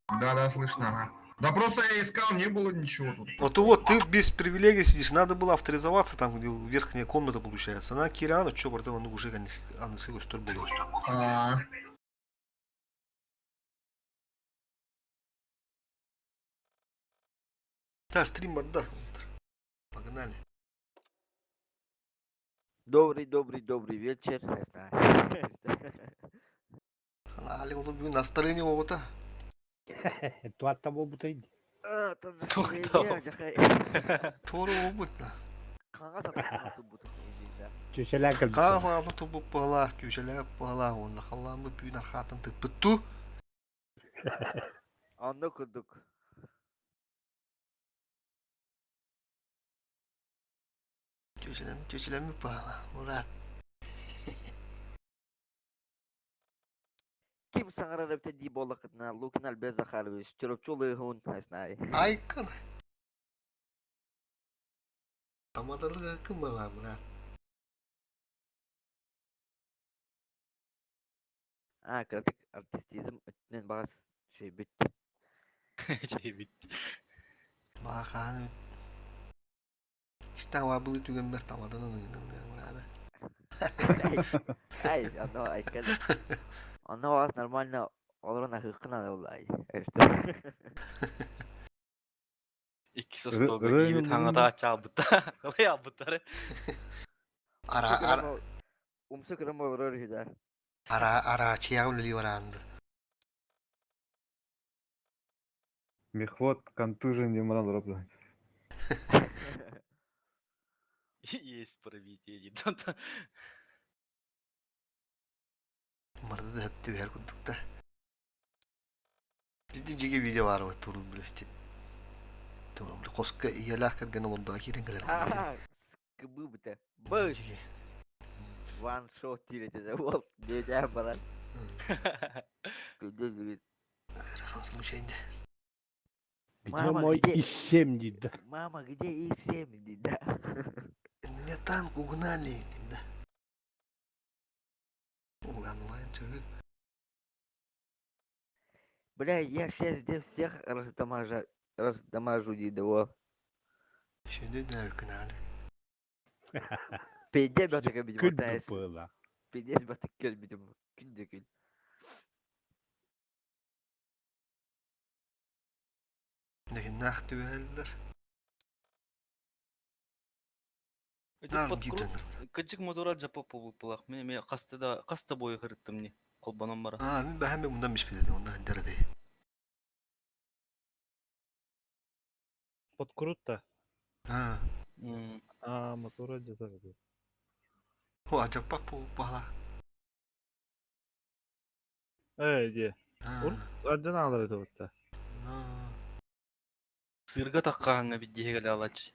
Да, да, слышно, ага. Да просто я искал, не было ничего тут. Вот вот, ты без привилегий сидишь, надо было авторизоваться там, где верхняя комната получается. На Кириану, что, братан, ну уже анысы көстөр болу. А, Да, стрим да. Погнали. Добрый, добрый, добрый вечер. Не знаю. Али ол бүгүн настроение оҕото. Туатта буолбутай дии. А, там Туох настроение, дьахай. Туора уобут на. Хаҥас атахтан туппутум иһиннэ. Чүчэлээн кэлбит. Хаҥас аҕатын туппут быһалаах, чүчэлээх быһалаах уонна халлааммыт түүн архаатын тыппыт туу. Онно курдук. Чүчэлэм, чүчэлэммит быһалаах. Мурат. Ким саҥарар эбитэ дии буоллаххытына, Лукин Альберт Захарович, Чурапчы улууһун, не знаю. Айкын. Тамадалыга кым бала Мурат? А, кыратык артистизм өттүнэн баҕас үчүгэйбит. Үчүгэйбит. Маахаан Истаҕа былы түгэммэр тамаданан ыҥынныаҥ Мурада. Ай, оно айкан. Онно баҕас нормально олорон аһыаххын аны буллай. Иккис остуолга киһибит хаҥата аччаабыта. Қалай албыттары. Ара ара Умса кырам олорор үһү да. ара араачыйаҕа үлэлии бараанды. Мехвод контужен диэн баран олорор быһа. Есть пробитие дейді. Марды да хөптү бэр курдук да. Биди жиги видео бар вот турун билестин. Турун хоска иялаах кэргэн олордоҕо киирэн кэлэр. Кыбы быта. Быш. One shot диретede бол. Деден баран. Пиздец говорит. Ыарахан случайно. Где Мама, мой где? И7 дейді да. Мама, где И7 дейді да. У меня танк угнали да. Угнали, чего? Бля, я сейчас здесь всех раздамажа, раздамажу дейді ол. Şimdi de угнали. Пиздец бәтігі видимо, Күн тәс. было. Пиздец бәтігі видимо. Күн де күн. Ләкин нах түбәлләр. Эти Нар подкрут гитен. кыджык мотора жапа болуп Мен мен касты да касты бойы хырыттым не. Колбанан бара. А, мин бәһәм мундан биш биледи, онда дәрәдә. Подкрут-то. А, М, А, мотора где-то. о, ажаппак бу бала. Эй, где? А, Один алыр это вот. на. Сырга таккааңа биддиһе келе алач.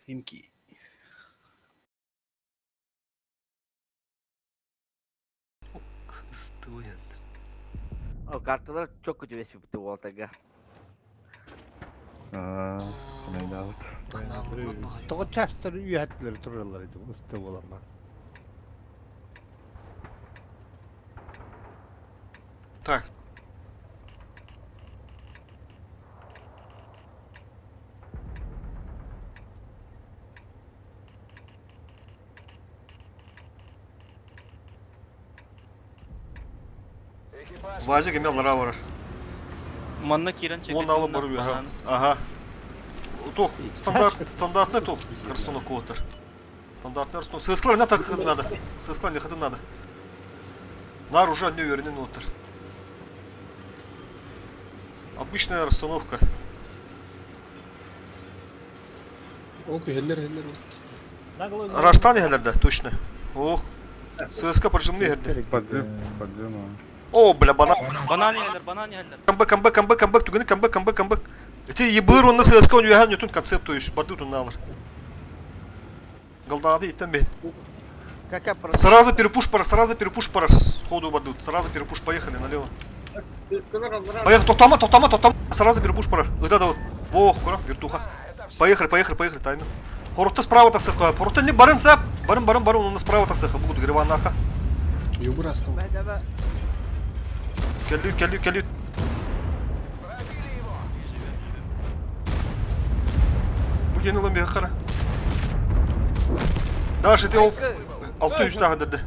Химки. Ок, ыстыгын. О, карталар çok kötü веспи бітті олтага. Аа, найдаабыт. Тоҕо чаастар үөһэттилэр тураллар ити ысты буолан Так. Вазик имел нравор. Манна кирен Он алы бар ага. Ага. Тух, стандарт, стандартный тух, Херсона Котер. Стандартный Херсон. Сыскlar не так надо. Сыскlar не ходы надо. Нар уже не уверен нотер. Обычная расстановка. Окей, хеллер, хеллер. Раштан да, точно. Ох. ССК прожимны херде. Поджим, поджим. О, бля, банан. Банан хеллер, банан хеллер. Камбэк, камбэк, камбэк, камбэк, түгені камбэк, камбэк, камбэк. Эти ебыр онны ССК он юхан нютун концепт, то есть барды тун Голдады иттен бе. Какая Сразу перепуш пара, сразу перепуш пара, сходу бардут. Сразу перепуш, поехали налево. Поехали, тоқтама, тоқтама, тоқтама. Сразу перепуш пара. Да, да, вот. Во, кура, вертуха. Поехали, поехали, поехали, тайминг. Хоротта справа тасыха. Хоротта не барын сап. Барын, барын, барын, у нас справа тасыха. Будут гриванаха. Юбрастал. Кэллүүт, кэллүүт, кэллүүт. Бу киһини ылан биһиэхэ хара. Даша, ты ол 600 тааҕы дэрдэ.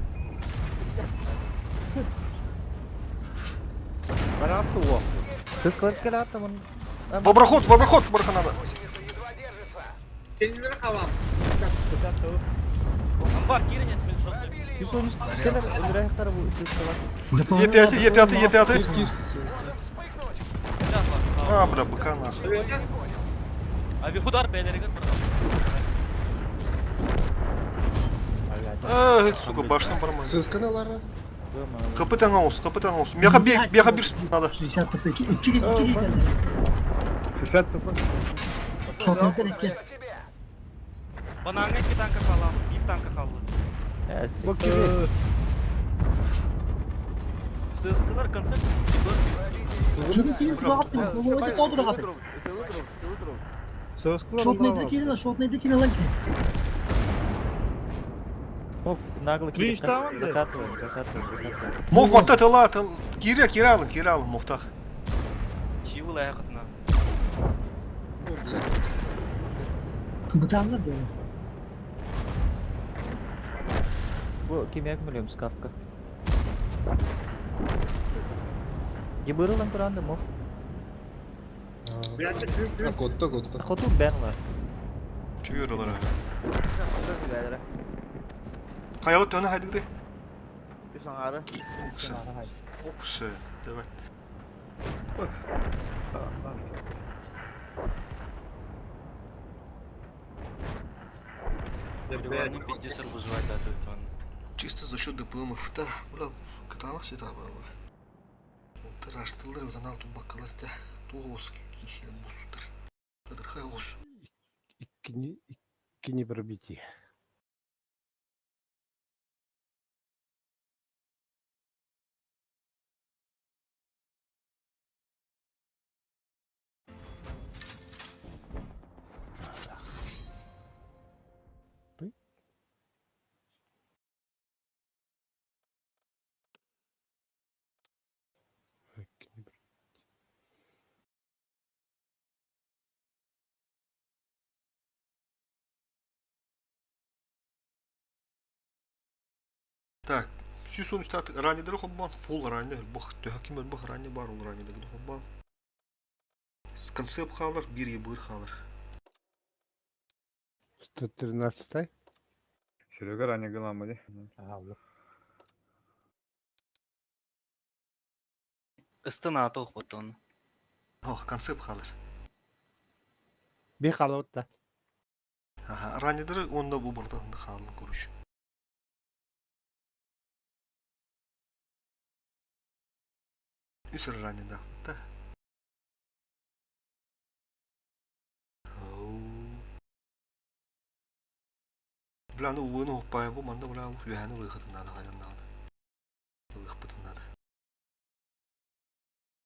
Бараатты уо. Сыз кылар келе аттамын. В оброход, в оброход, барха надо. Сенилери хавам. Амбар кирине смельшот. 113 келер өлүрэ bu сыз кылар. Е5, Е5, Е5. А, бля, быка нахуй. Авиудар бээлеригер Эх, сука, башня барман. ХП таҥаус, ХП таҥаус. Меха бей, меха бир надо. 60 ПП. 2 2 60 ТП. 62. Банаңа iki танка қалам, bir танка қалды. Бу кими? Сыскалар концепт Кини кини тураҕаттын, олоҕу тоҕо тураҕаттын. Тылы туруп, тылы туруп. Сыскылар Шотнайда кини, шотнайда кини лан кини. Мов нагло Клинч кирип там, да? закатываем, закатываем, закатываем. Мов матта тыла, тыл. Киря, киря алын, киря алын, мовтах. Чивыл аяқытына. Бытаннар böyle. Бу кимек мөлөм скафка. Гибырылан куранды мов. Котта, котта. Хоту бен бар. Чуюралар. Kayalı töne haydi de. Үс аңары. Опсы. Опсы. Давай. Ливанның пиздесер выживать да тут он. Чисто за счет ДПМов. Да, бля, каталог сета бля. Тыраштылар, вот она тут бакалар, да. Туос кисел бустар. Кадырхай ос. Иккини иккини пробитие. Иккини Так, сүүс он ранидер хоббан, фул ранидер, бах, төһө бах рани бар, ол ранидер хоббан. С концепт халар, бир ебыр халар. 113 Серега ранее гыламы ди. Ыстына атыл вот он. Ох, концепт халар. Би халавытта. Ага, ранидер онда бу барда халын көрүш. Үсір ранидер, да. Оу. Бля, ну уйну упай, бу манда бля, уяны выход надо, хайдан надо. Выход надо.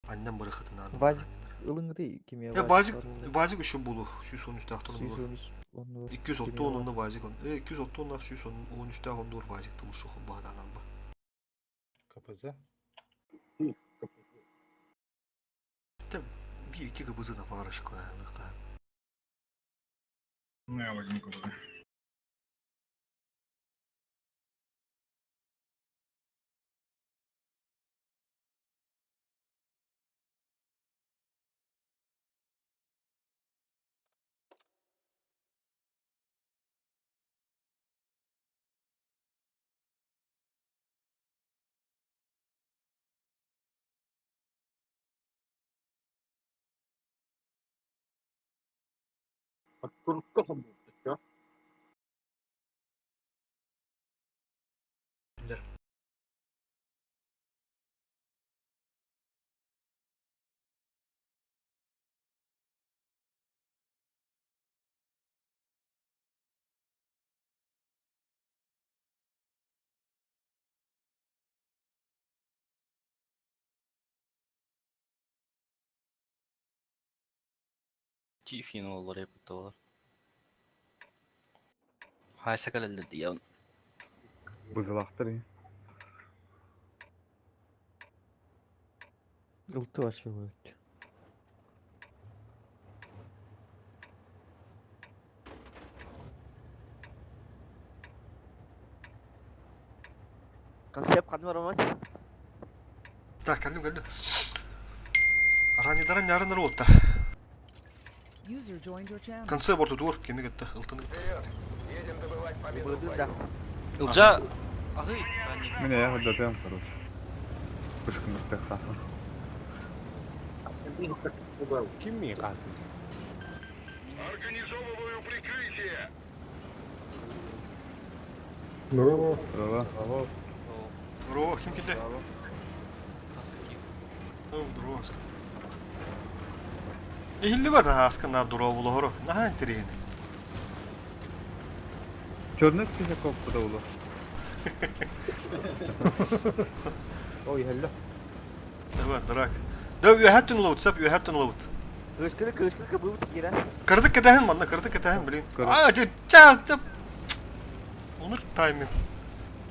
Аннан бырыхыт надо. Вазик ылыңды киме Э, Вазик, Вазик еще буду. 113 тахтан буду. 113 206 онунда Вазик он. Э, 206 онна 113 тах ондур Вазик тулушу бадан арба. КПЗ. Bir iki kıbızı da парочку. Ну, я возьму КПЗ. Турукка хомбу. Да. Чифин олар епті олар. Хай сакал я. Бузылахтыр. Ылты вообще будет. Концепт ханна бараммыт? Так, кэллим, кэллим. Ранидара нярын уотта. Конце бортутугар кими кытта ылтын кытта. Бырдын да. Ылдьа аһый ранник. Меня я ДТМ, короче. Пышканы техаса. Ким ми каатын? Здорово. Здорово. Здорово, ким килде? Хаска киир. О, здорово, Аска. Иһиллибэт Аска на дорооболоһоро. Наһаа интэриэһинэй. Черный список подавло. Ой, hello. Давай, дурак. Да үөһэттэн ылабыт, сап үөһэттэн ылабыт. Кыышкыны кыышкыны кыбыбыт киирэ. Кырдык кэтэһин манна, кырдык кэтэһин, блин. Кырдык. А, ча, ча, ча. Онур тайминг.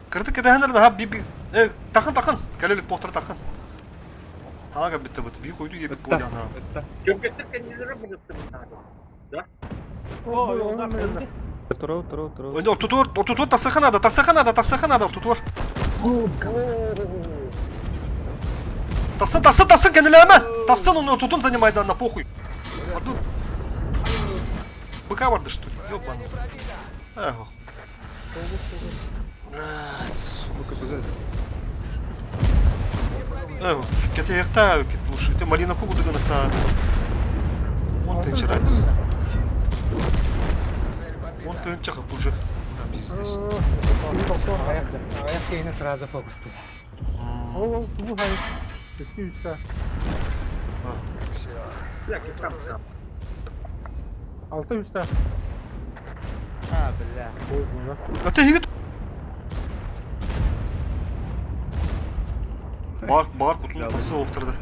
Кырдык кэтэһинэр наһаа би би э тахын тахын кэлэлик буохтар тахын. Таага битте бит би койду ебит буолла анаа. Чөкөттөр кэннилэрэ бырыттыбыттаады. Туру, туру, туру. Өнде ортотуор, ортотуор тахсыха надо, тахсыха надо, тахсыха надо ортотуор. Тахсын, тахсын, тахсын кэннилээмэ. Тахсын он ортотун занимай да на похуй. Пардон. Быка барды что ли? Ёбаный. Эх. Блядь, сука. Эх, кэтиэхтээ кит лучше. Ты малина кугу дыгынахтаа. Он тынча разница. Он тынча уже. Да, пиздец. Аяк киһини сразу фокусту. Ол бу хай. Үстэ. Алта үстэ. А, бля. Поздно. А ты хигит. Бар, бар кутunu тасы оптырды.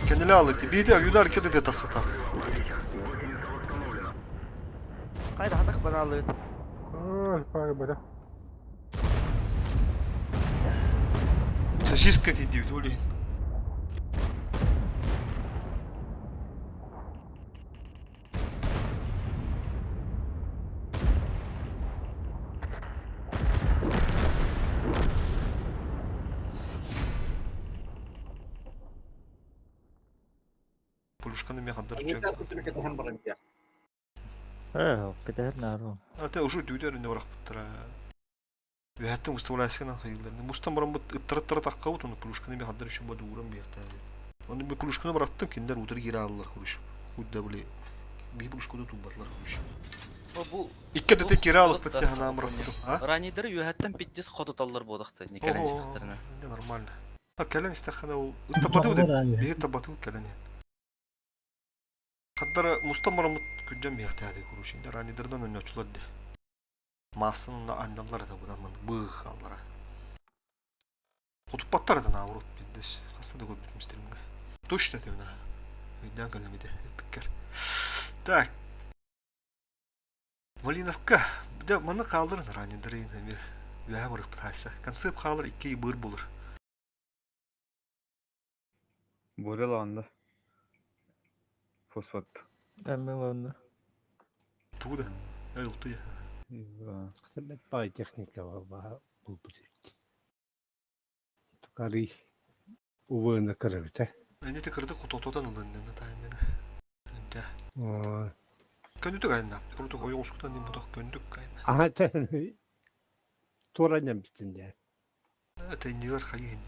Kendini aldı. Bir de ayuda hareket ede tası ta. Хайда хатак баналыт. Альфа бара. Сосиска ти диют оли. Полюшканы мен хандар чөк. Э, кэтэһэр наару. Ата уже дүйдер не барах буттара. Үһәттен выставляйсың хайылар. Мустан баран бут ыттара таққабыт оны плюшканы мен хандар үшін бады урам бияқта. Оны би плюшканы бараттым киндер утыр кире алалар куруш. Худда биле. Би плюшканы тубатлар куруш. Бу Икки дете кире алып битте хана мыраттым. А? ранидер үөһэттэн питтис хотуталлар буодахта никэлэн истэхтэринэ. Не нормально. А кэлэн истэххана ол ыттабаты удэ. Биһи табаты кэлэн. Хаддара мустан барамыт күнжен бияқта куруш. Инде ранидерден өнөчүлөр де. Масын анналар да будан бых аллара. Хотуппаттар да наоборот биддес. Хаста да көп бүтмүстермге. Точно деп на. Үйден көлемиде эпиккер. Так. Малиновка. Дә маны калдырын ранидерин эми. Үә барып тайса. Концепт калыр икки быр булыр. Борела анда. Фосфат. Эмилонна. Туда. Эй, улты. Сэмэт бай техника бар булбут. Тукари увына кырыбыта. Эни те кырды кутотодан ылын на таймен. Дә. Көндүк айна. Курдук ой оскутан дим бутак көндүк айна. Аха тэн тураням битинде. Это не вер хайын.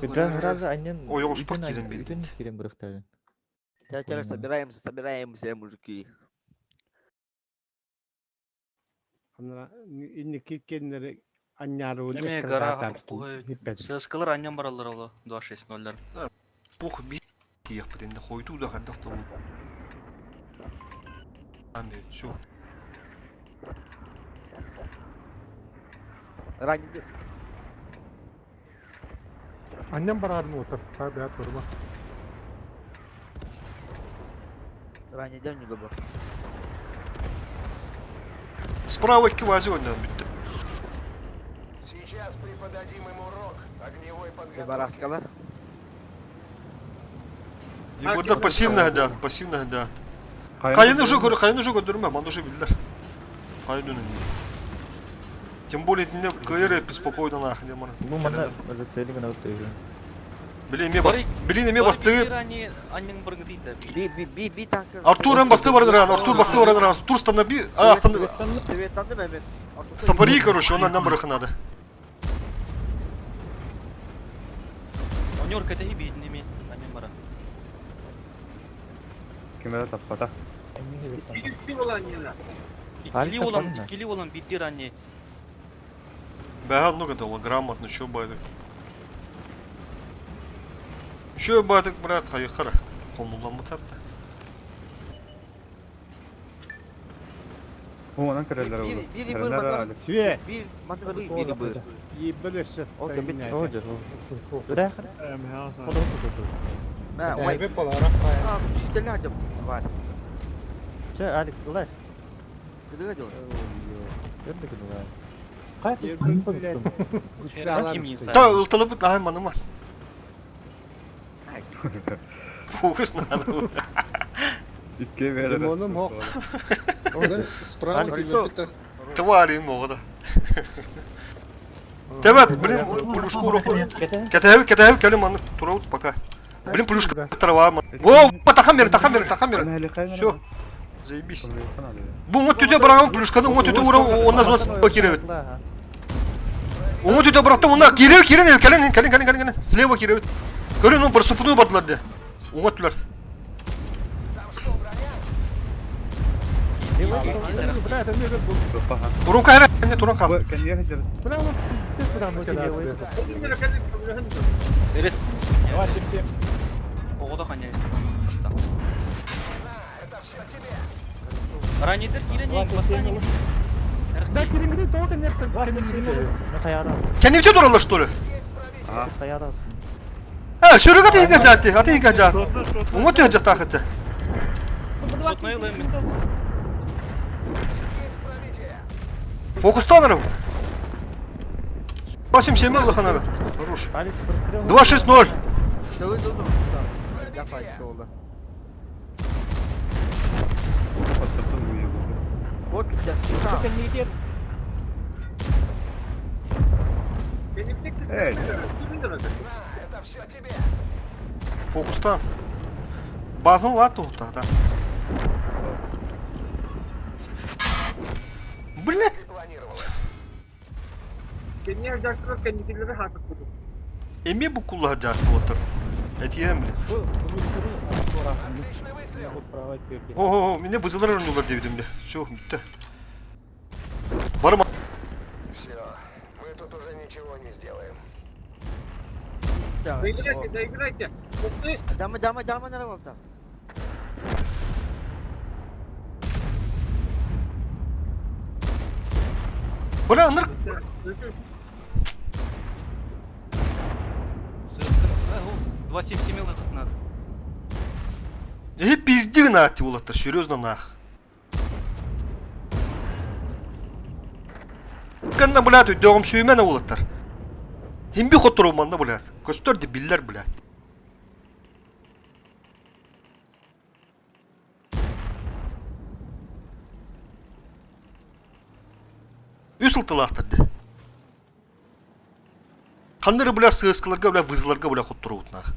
Кыда сразу аннен Ой, ол спорт кирен бит. Үтен кирен бырыхтарын. Сейчас, короче, собираемся, собираемся, мужики. Ана инники кеннери анняру Эме гора ССКлар аннан баралар оло 2-6-0-лар. Пох би тиях бит хойду да хандак та. Ами, все. Раненый. Аннем барарын отыр. Та бят барма. Раненый не добро. Справа икки вази ойнан бүтті. Бараскалар. Егордар пассивно да, пассивно да. Кайын уже көр, кайын уже көрдөрмө, манда уже биллер. Кайын үнүн. Тем более итинне кыйыр спокойно нах не мана. Бу манна зацели гына өттө. Били эме бас, били эме басты. Аннең быргытыйда. Би би би би танкы. Артур эм басты бар Артур басты бар Артур станови, а стан Светанды мен. стопори, короче, он нам барых надо. Онёр кәтәһи бейдин эме аннең бара. Кемера таппата. Икки olan yana. Иккили olan, иккили olan биддир анне. Бәһә, ну это грамотно, чё байдык. Чё байдык, брат, хайыхара. Комулланмы тапты. Онан көрөлөр Bir oldu. biri bir mantar. Све. Bir mantar bir biri bir. Ебелешсе. О, Үрәхер. Мә, вай. Эбе болара. А, шителе ажым бар. Чэ, Алик, ылас. Кыдыга жол. Өрдүк гына. Та ылтылып ай маныма. Фокус надо. Икке берер. Лимоным хок. Справа Алик, Твари могда. Тебет, блин, плюшку уроху. Кетәһәү, кетәһәү, кәлем аны тураут пока. Блин, плюшка трава. О, тахан бер, тахан бер, тахан бер. Все. Заебись. Бу вот түтә бараган плюшканы, вот түтә ура, оннан зона кирәбет. Оңы түтә баракта, онна кире, кире, кәлен, кәлен, кәлен, кәлен, слева кирәбет. Көрен, он варсупну бардылар де. Оңа түләр. Турун кайра, не турун кал. Эрес. Оғода ханья. Бастан. Ранидер кире не баттан. Да кирингри тоға не Кәне бите туралар, что ли? Хаярас. А, шөрөгө тиге жааты, аты иге жаат. Оңа түһә жаат ахыты. Шотнай лэм. Фокустанырым. 8-7 Аллаханада. Хорош. Алик, прострел. 2-6-0. Жолу жолу. Япай толы. Вот Эй. Фокустан. Базын ла туһта, да. Блять, эме бу кулла жаат отыр. Этием, блин. О, меня вызылар орнулар дебидим бе. Все, битте. Барым. Доиграйте, доиграйте. Дама дама дама нара болта. Бля, ныр 2.77 лыхыт надо. Э, пизди на ти улаттар, серьезно нах. Канна, блядь, өйдөгөм сүймән улаттар. Химби хотуру манна, блядь. Көстөр дебиллер, блядь. Үс ылтылаахтар Ханнары, бля, сыскаларга, бля, вызыларга, бля, хоттуру нах.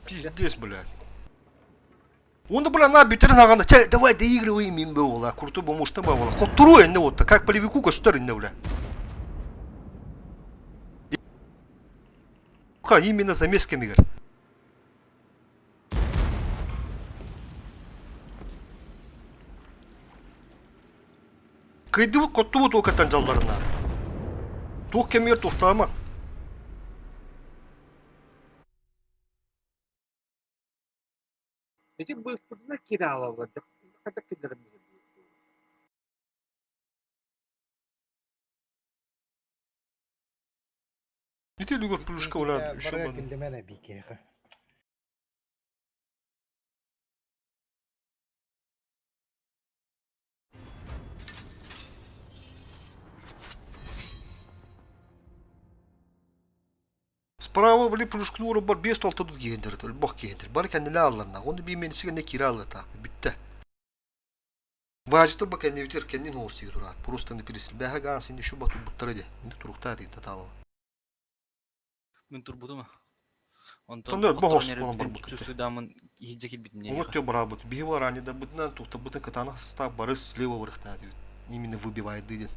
Пиздец, блядь. Он да, бля, на бүтерин ағанда, чай, давай доигрывай мен бе ола, крутой бомушта ба ола. Хоттуру энне отта, как полевику көстөр энне, бля. Ха, именно замесками, игр. Кыйды коттубут окатан жалларына. Тух кемер тухтама. Эти быстро кидала, когда кидали. Ити люгер плюшка, бля, еще Барга бы. бикеха. Справа били плюшкнура бар 5 толта тут киһиндер, бох киһиндер. Бары кэннилэ алларна. Оны би менсиге не кире аллата. Бүтте. Важты ба кэннибитер кэннин хоосиги тураат. Просто не пересил. Бэһэ гаан син шу бату буттара де. Инде турукта дейин таталова. Мин турбутум. Онтон Тонда бо хос болон бар бу. Чувствуйдамын иһирдьэ киирбитим Оҥот тё бараабыт. Биһи ранее да бытынан тухтабытын кытаанах состав бары слева вырыхтаа диэбит. Именно выбивает дыден.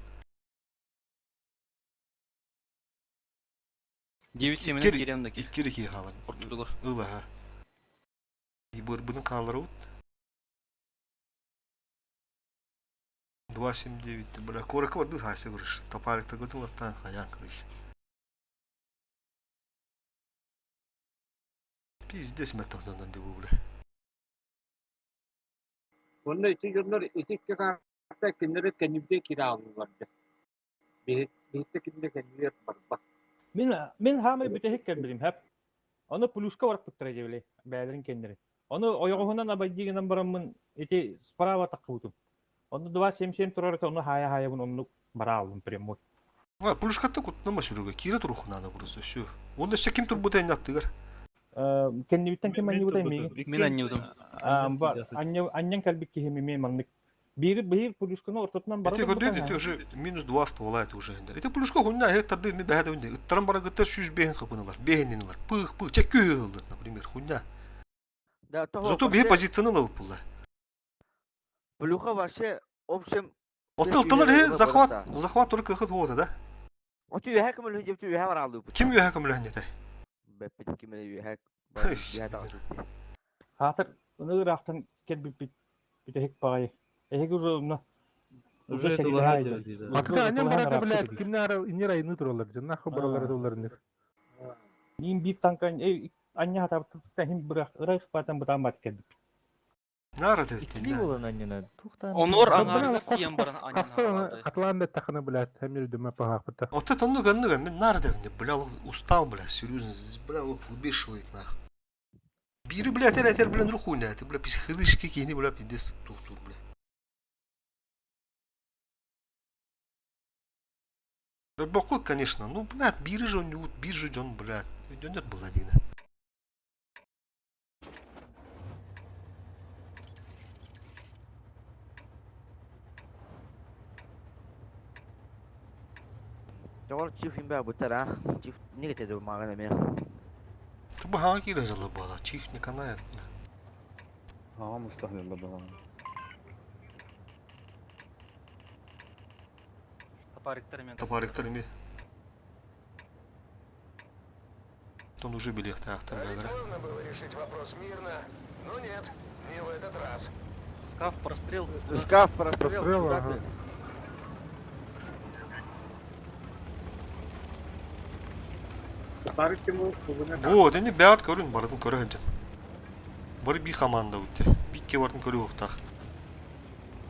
9-7 киирем да ки. Иккири киһи хаалар. Ортотугар. Ылаһа. Бырбытын хаалларабыт. 2.79 бля. Куоракка барды хаася көрүш. Топарикта көтүн латтаан хаян короче. Пиздец мэтохнанан дебу бля. Онно ити дьоннор ити икки карта кинилэри кэннибитэ киирэ ааллылар дьэ. Биһиттэ кинилэр кэннилэр барбат. Мин мин хаамай бүтэһик кэлбитим хэп. Ону плюшка барпыттара дьэбили бээлэрин кэннэрин. Ону ойоҕоһунан абайдыы гынан бараммын ити справа таххыбытым. Ону 2.77 турар этэ, ону хаайа-хаайабын оннук барааллым прямой. А, плюшкатта куттанама сүрүгэ. Киирэ турух надо просто все. Онда өссө ким турбута инне аттыгар. Кэннибиттэн ким анньыбытай миигин? Мин анньыбытым. Анньан кэлбит киһим эмиэ маннык. Биир биир плюшканы ортотунан Ити бара көрдүн, ити уже минус два ствола это уже. Ити плюшка хунна эһэ тарды ми бэһэ да ыттаран бара гытта сүүс бэһин хапынылар, бэһиннинилар. Пых пых, чэ күүһү например, хунна. Да, того Зато биһи вообще, позицияны ылабыт булла. Плюха вообще, в общем, Оттон ылтылар иһи захват, захват только кыхыт хуота да? Оту үһэ көмөлөһүн диэбит үһэ бараалыыбыт. Ким үөһэ көмөлөһүн этэй? Бэппит ким эрэ үөһэ үөһэ таҕыс. Хаатыр аны ыраахтан кэлбиппит бүтэһик баҕайы. Эһиги уже онно уже сэриилэһэ Аты анньан барата блядь, кимнэ иннир айны тураллар, нахуй баралар этулларыныр. Мин биир танка анньа хатабыттан хим бырах ырах баатан бытаан бат кэлбит. Наар этэбит. Иккилии буолан анньына тухтаан. Онор аҥаарыгар тиийэн баран анньан Хасса хатылаан беттахына, блядь, эмир дүмэ пахапыта. Вот это ну ну мен наар этэбин, бля, устал, бля, серьезно, бля, выбешивает нах. Бири, бля, этер этер, бля, нрухуйня, это, бля, психологически кини, бля, пиздец, тух-тух, бля. Бокой, конечно, ну, блядь, бири же он, биржи он, блядь, идет был один. Тоҕор чиф имбэ бутар а. Чиф не кетеди маған эме. Ты бы хаки лежала была, чиф не канает. Ага, мустахлилла была. Топариктар мен. Топариктар ми. Тон уже билет, так, так, да. Скаф, прострел. Шкаф прострел. Прострел, куда ага. ты? Бары ким кулуна Вот, они бят көрүн, бардын көрө ханжан. Бары би команда утте. Бикке бардын көрү уктак.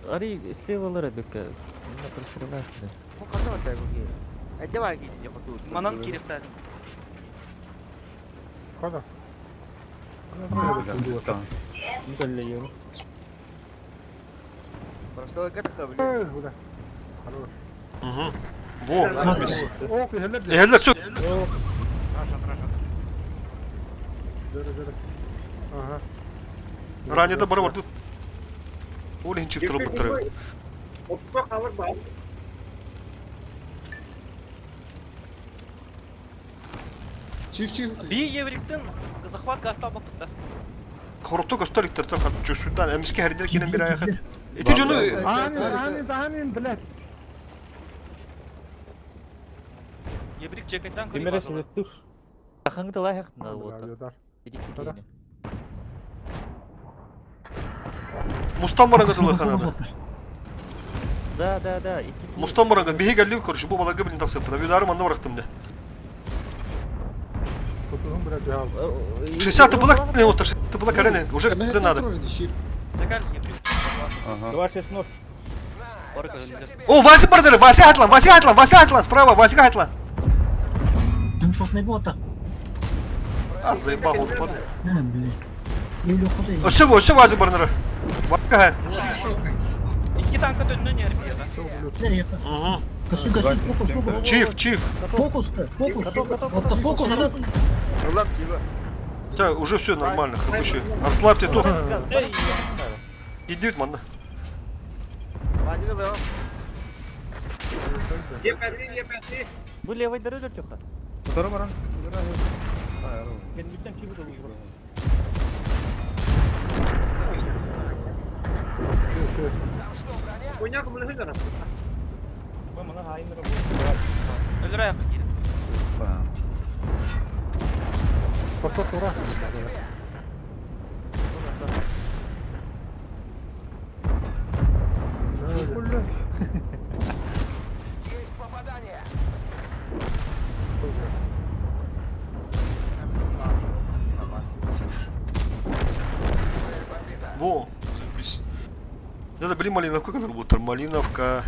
Ари слева бекке. На прострелах. Бу хата бар бу. Э давай киди хоту. Манан кириктар. Хода. Прострел катха, блин. Бля. Хорош. Угу. Во, бис. О, кыһыллар. Эхеллер чөк. Зөрө зөрө. Ага. Ранее да бары барды. Ол хин чифт тұрып бұттыры. Отто халыр бар. Би евриктен захват газ албаппыт да. Хоротто көстөр иттер хат чөсүддан эмиске хәрдер кенен бир аяхат. Эти жону Анин, анин, анин, блядь. Еврик чекайтан Кимере селектур. Хаңды лайхтна вот. Удар. Идите Да. кини. Мустан бараңга тылы ханада. Да, да, да, икки. Мустан бараңга биһи галли көрүш бу балага билин тасып. Видарым анда барактым да. Кутуһун, блядь, жаал. 60 была, не вот 60 была колено, уже да надо. Чекай, еврик. Ага. 2.6-0. Бары көһүллэр. О, Вася бардыр, Вася Атлан, Вася Атлан, Вася Атлан, справа, Вася Атлан. Там шотный бота. А, заебал, он падал. А, блин. Или куда? Өссө, өссө Вася барныры. Вася. Икки танка төннөн ербия да. Угу. Косу, косу, фокус, фокус. Чиф, чиф. Фокус-то, фокус. Вот то фокус, а то... Ылам типа. Да, уже все нормально, хапучу. Расслабьте то. Эй, Иди, манна. Вадим ылам. Епәли, епәли. Бу левый дыры өлөртөххө. Утары баран. Кэнниттэн чип ытыллыбыт. Коняк мылыһын Бу мана хаайыннара бу. Өлөр аяққа киирip. Во, заебись. Это, блин, Малиновка, который будет. Малиновка.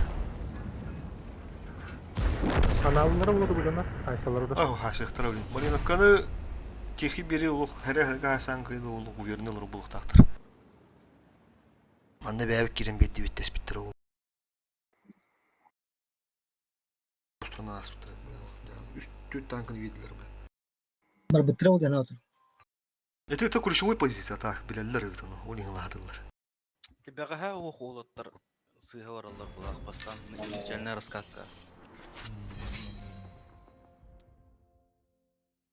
Аналлары булды бу дьоннор, айсалары да. Ах, хасыхтара, блин. Малиновканы тихи бери улух, хәрә-хәргә хасан кыйды улух, уверенный олар булыктактыр. Манна бәбик кирен бетти биттес биттер ол. Страна аспыттыр, бля. Үстү танкын виделер, бля. Барбыттыра ол гана отур. Это ключевой позиция, так, биләлләр это, ну, улин ладылар. Бәҕэһээ уох уолаттар сыыһа бараллар булаах бастаан изначальная раскатка.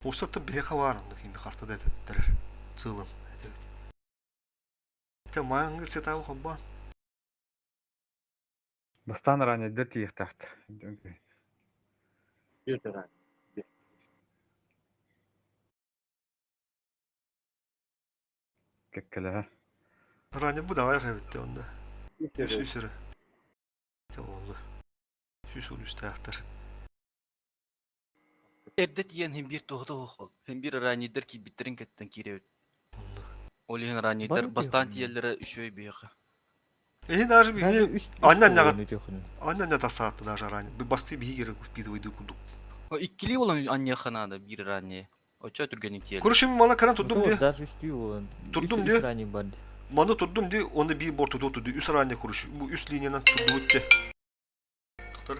Урсатта беха бар, онда ким хаста да этеттер. Целым. Те маңгы сетау хобба. Бастан ранее дер тиехтахт. Бүйтөрөн. Кеккеле. Ранее бу давай хабитте онда. Үс үсөрө. Те oldu. Үс ул үстәхтер. Эрдэ тиийэн иһин биир туһата суох. Иһин биир раннийдар киирбиттэрин кэттэн киирэбит. Ол иһин раннийдар Бары бастаан тиэхинэ. тиийэллэрэ үчүгэй биһиэхэ. Эһи даже Даже биһи үс Анна үс нага үтөхүнү. Анна на тасаатты даже ранее. Басты биһи керек впитывай кудук. О, иккилии буолан анньыахха наада биир ранние. Оччо түргэнник тиийэллэр. Короче, мана каран турдум ди. Даже үстүү болан. Турдум Үс ди. үс ранник бар. Мана турдум ди, оны би бор туду туду. Үс ранее короче. Бу үс линиянан турду өтте. Тоқтар.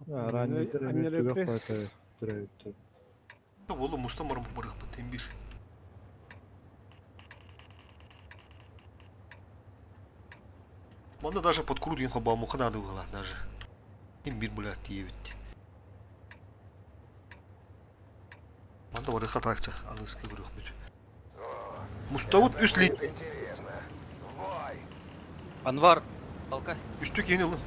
Аннерепи. Oğlum musta marım barık bu tembir. Манда даже под крут юнха ба муха надо было даже. Имбир, блядь, тиебит. Манда барыха такча, аныскы бирөх бүт. Муставут үс ли Анвар, толкай. үстү кийин ылын.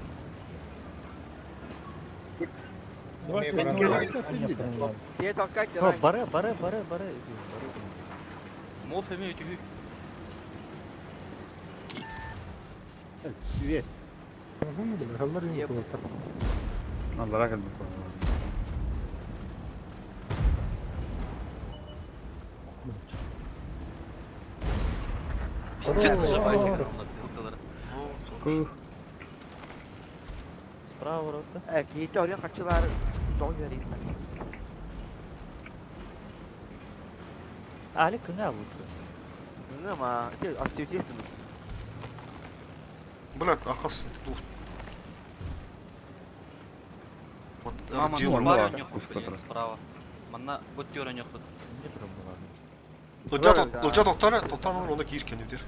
Те толкайте О, ранее. бары бары бары бары. Мов эми үтүһү. Свет. Аллара келди. Пиздец, нажимайся, ылтылар. Справа ворота. Э, кийите орен качылар. Тоң ярыйм. Али кыңа буту. Ну ма, те осветистым. Блядь, ахас тух. Вот Мама, дил ну ну бар ладно, онньох пусть блин, потом. справа. Манна боттер онньох Не турам булар. Ылдьа тоқтар, тоқтан олор, онно киир кэннүтэр.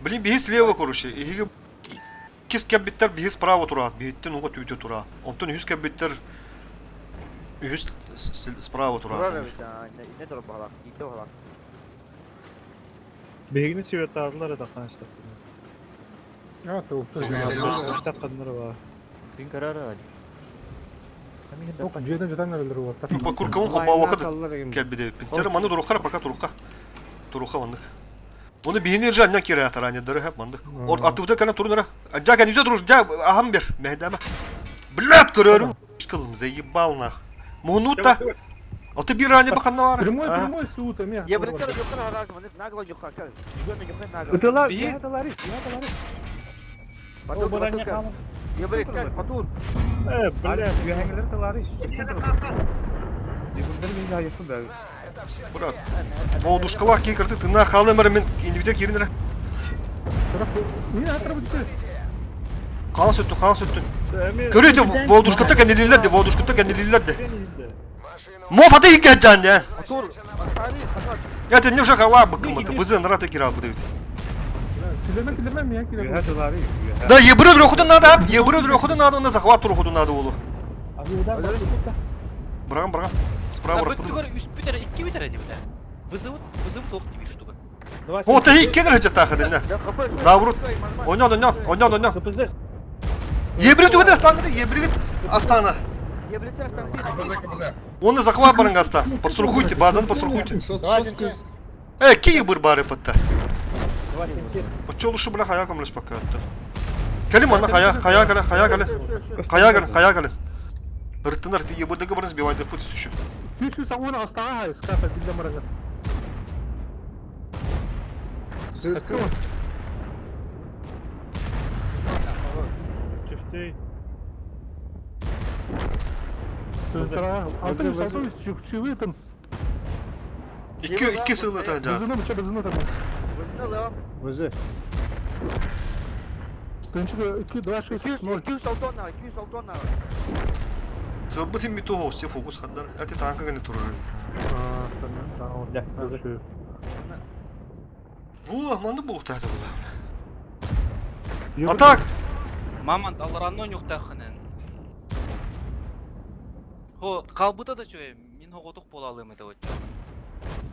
Блин, биһи слева, короче, эһиги иккис кэлбиттэр биһи справа тураат, биһиттэн уга түүтэ тураат. Онтон үһүс кэлбиттэр үһүс справа тураат. Турар эбит, инне турар баһалаах, тиитэ баһалаах. Биһигини сибеттаадылар это хааныстахтына. А, то Хааныстахханнар ба. Күн көрөр Дьиэтен жатан эрэллэр уолаттар. По куркалын холбообокко кэлбит эбиппин. Чары маны туруххара пока турухха. Турухха маннык. Оны биһини же аннан кире атаранедары хэп маннык. Ор атыбыта кэлэн турунара. Жа кәнүзө туруш жа ахам бер. Мэһдәмә. Блядь көрөрүм. Кылым заебал нах. Муһунута. Аты бир ранее баханна бар. Прямой, прямой суут эме. Я брекер юхар харак, маннык нагло юха, как? Юхар юхар нагло. Ытылар, Биһи- ытылар, ытылар. Потом, потом, как? Я брекер, потом. Э, бля. Үөһэҥилэр тылары. Ебурдар мин айыппын да. Брат. Волдушкалах кей кырты тына халымыр мен индивидуал киринер. Мин атырып түсес. Қал сөттүн, қал сөттүн. Көрөйдө волдушката кенелилер де, волдушката кенелилер де. Моф аты иккәджан я. Мотор, остави, потом. Я тебе не уже хала быкымыты, вызы нраты кирал будет. Килемен, килемен, мен килемен. Үөһэ тылары. Үөһэ. Да, ебры дрохуду надо, ебры дрохуду надо, на захват трохуду надо улу. Браган, браган. Справа Быт түгөр үс бүтэр, икки бүтэр эти бля. Вызовут, вызовут ох тебе штука. О, ты иккен рычата хадын. Наоборот. Ойнон, ойнон, ойнон, ойнон. КПЗ. Ебры түгүдө астанды, ебры Астана. Я брекер, там КПЗ, КПЗ. Он и захват барангаста. Подстрахуйте, базаны подстрахуйте. Э, ки ебыр бары патта. Очолушу бля хая комлеш пока атты. Кэлим анна хая, хая кэлэ, хая кэлэ. Хая кэлэ, хая кэлэ. Ыртынар ти ебырдыгы барын сбивайды пут еще. Түшү саңуна астаға хай, ската билде марага. Чифтей. Алтын, алтын, чувчивы там. Икки икки сылы та жа. Бызыны, быча бызыны там. Вызыны, Вызы. Тынчы 2, 2, 6, 0. 200 алтона, 200 алтона. Сылбытын ми того все фокус хандар. Эти танка ганы турар. А, там, да, он. Во, манды булукта это була. А так, Мамант аларанно нюхтахынын. Хо, калбыта да чөй, мин хоготук бола алым это вот.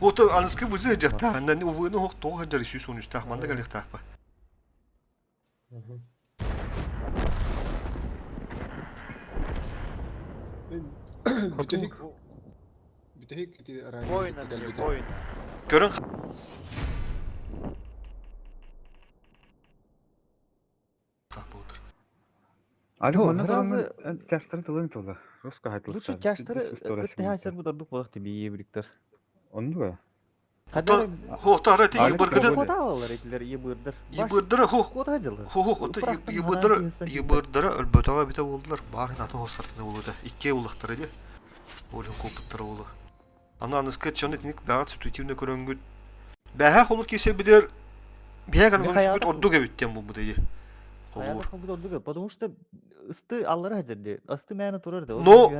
вот аныскы вызы жакта, андан увыны хок того хаджар сүйс он үстах манды галихтах ба. Воина, воина. Көрөн Али Жо, манна сразу- туран тяштары тылын тылы. Руска хайтылы. Лучше тяштары кыттыхайсар бу дурдук болах тебе ебриктер. Онду Хадара Хо, тара ти Али ебыргыды. Коталалар этилер ебырдыр. Ебырдыры хо. Кота жылы. Хо хо, ото ебырдыры, ебырдыры өлбөтөҕө бите болдулар. Баарын атын хосхартыны болута. Икке улахтары де. Олын копуттары болу. Аны аныскы чоны тиник бәҕат сүтүтүнө көрөнгүт. Бәһә холур кесе бидер. Бәһә ган көрсүгүт ордук эбиттен бу бу деди. Холур. Потому что ысты аллара хадерди. Асты мәне турар да. Но-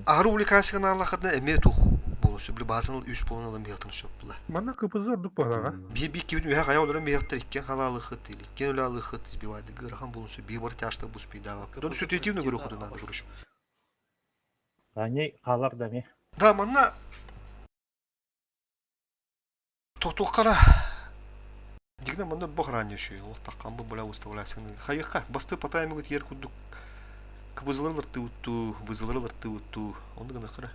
Ары увлекайсыгын аллахатна эме тух болу сөблі базын үс болун алым бихатын сөп була. Манна КПЗ ордук бағаға. Би би кибит меха кая олорон бихаттар иккен халалыхыт или иккен өлө алыхыт избивайды гырхан болун сөп би бар тяшта бус пидава. Дон сүтетивне көрө худун аны көрүш. Они халар да ми. Да манна Тотукара Дигна манна бохране шүй. Ол таккан бу була выставлясын. Хайыкка басты патайм гут ер кудук. Кыбызларлар тыутту, вызыларлар тыутту. Онды гына кара.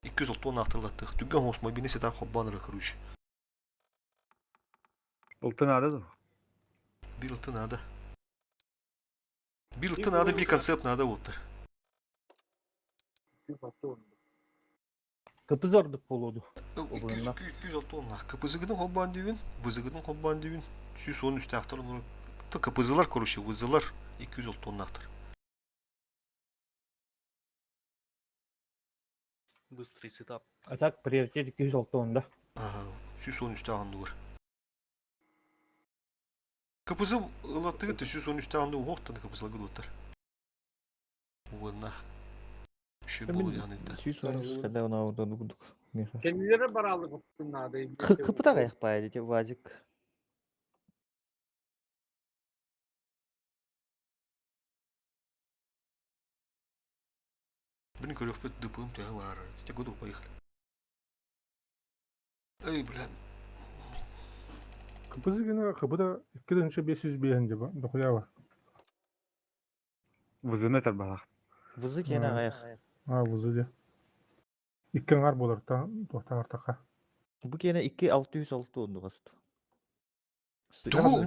200 тонна актырлаттык. Түгөн хос мобильный сетап хоббаныры короче. Ултын ады да. Бир ылты надо. Бир ылты надо, бир концепт надо вот. КПЗ ордук болуду. Обуна. 206 тонна. КПЗгының хоббан дибин, ВЗгының хоббан дибин. 113 актыр. КПЗлар, короче, ВЗлар 206 тонна актыр. Быстрый сетап. А так приоритет 200 алтонда. Ага, 113 ағынды бар. КПЗ ылаттыгы 113 ағынды уғықтаны КПЗ гыдуттар. Уғына. Үші болу яғынды. Сүйс он когда она дурдук. Миха. Кэннилэрэ бараалыгыттын наада. Хыпыта аҕыйах баайа дии Вадик. Блин, көрүөхпүт ДПМ төһө баар. Те году поехали. Эй, блин. КПЗ гына КПда 2505 деп дохуя бар. Вызыны тарбалах. Вызы киэнэ аҕыйах. А, вызы де. Икки аңар болар та туохтаҕар таха. Бу киэнэ 2606 оннуга сут. Тугу?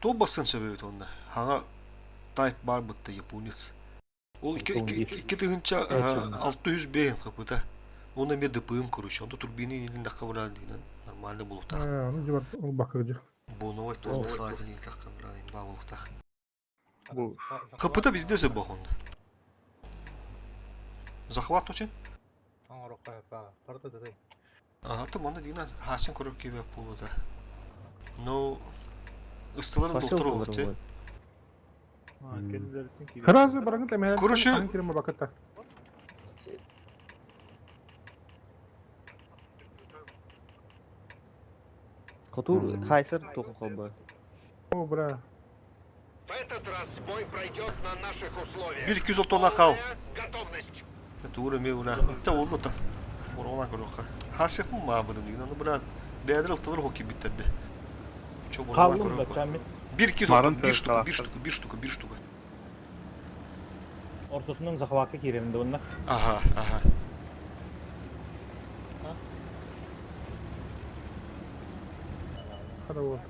Туох бассын сөбөбүт онно? Хаҥа тайп бар бытта японец. Ол 2605 хапыта. Оны эмиэ ДПМ короче. Онто турбины илин дахка бра дигинен нормально булуктаах. Аны жибар ол бакыржы. Боновой туонна слайдин илтахха бра имба булуктаах. Хапыта бизде сөп бохонда. Захват очень? Ага, то манна дигинен хасин көрөр кебек болуда. Но ыстыларын доктор олук Сразу бараңы тэмэһэ. Короче- кирем бакытта. Хотур хайсер туоху холбо. О, бра. Бир 200 тонна хал. Это ура ме ура. Та олду та. Орона көрөккө. Хасык ма быдым деген. Аны бра бәдер ылтылар хоки биттерди. Чо борона Қалдым да көрөккө. чамит. Бир 200 Марын bir штука, төрт bir штука, bir штука, bir штука. Ортосунан захватка киремде онна. Ага, ага. Хада вот.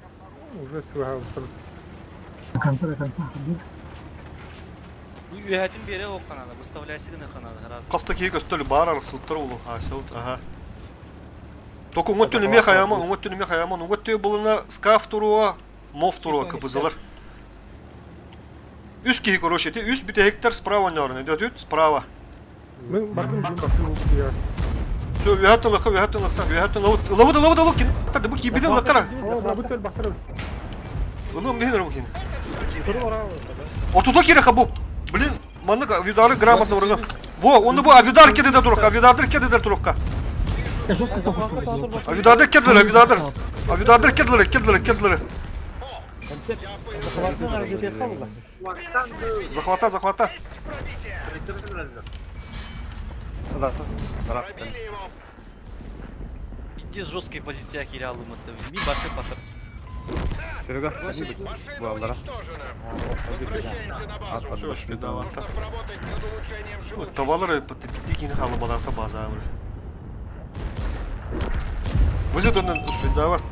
Уже чуга До конца, до конца. Бу үһәтин бере о канада, выставляйся гына канада раз. Каста кийик өстөл бар арасыттар улу. Хасаут, ага. Току оңот түнүме хаяман, оңот түнүме хаяман, оңот түйө булына скаф туруа, мов туруа кпзлар. Үс киһи короче, ти үс бите гектар справа нөрнө, дөтүт справа. Мен бардым жин бакты я. Все, үһәт ылыха, үһәт ылыха, үһәт ылыха. Ылабыт, ылабыт, ылабыт, кин. Бу кибиден лакара. О, бра бутел бактыр. Ылым бихин ру кин. Отуто кире хабу. Блин, маннык авидары грамотно урган. Во, оны бу авидар кеде турук, авидардыр кеде турукка. Я жестко фокус проводил. Авидардыр кеделер, авидардыр. Авидардыр кеделер, кеделер, кеделер. Захватка қалды. Захвата, захвата. Итте жесткий позиция кире алымытты. Ми башы батыр. Серега, Буалдара. Все, шпидавата. Вот табалар битти кини халы баларта база бир. Вызет ондан успедават.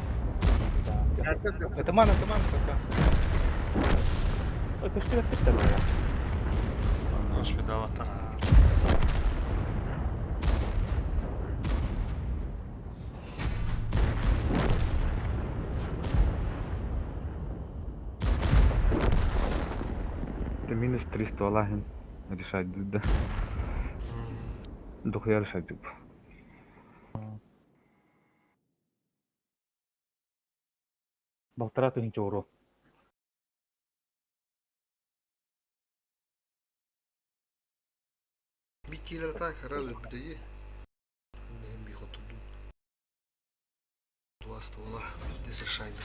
Атаман, атаман, как раз. Көстү өттүктөр. Успедаваттар. Это минус 300 Аллахин. Решать, да. Дохуя решать, типа. Балтара тыгынчы ору. Биттилер так, разве битеги? Не бихотуду. Два ствола, здесь решайдер.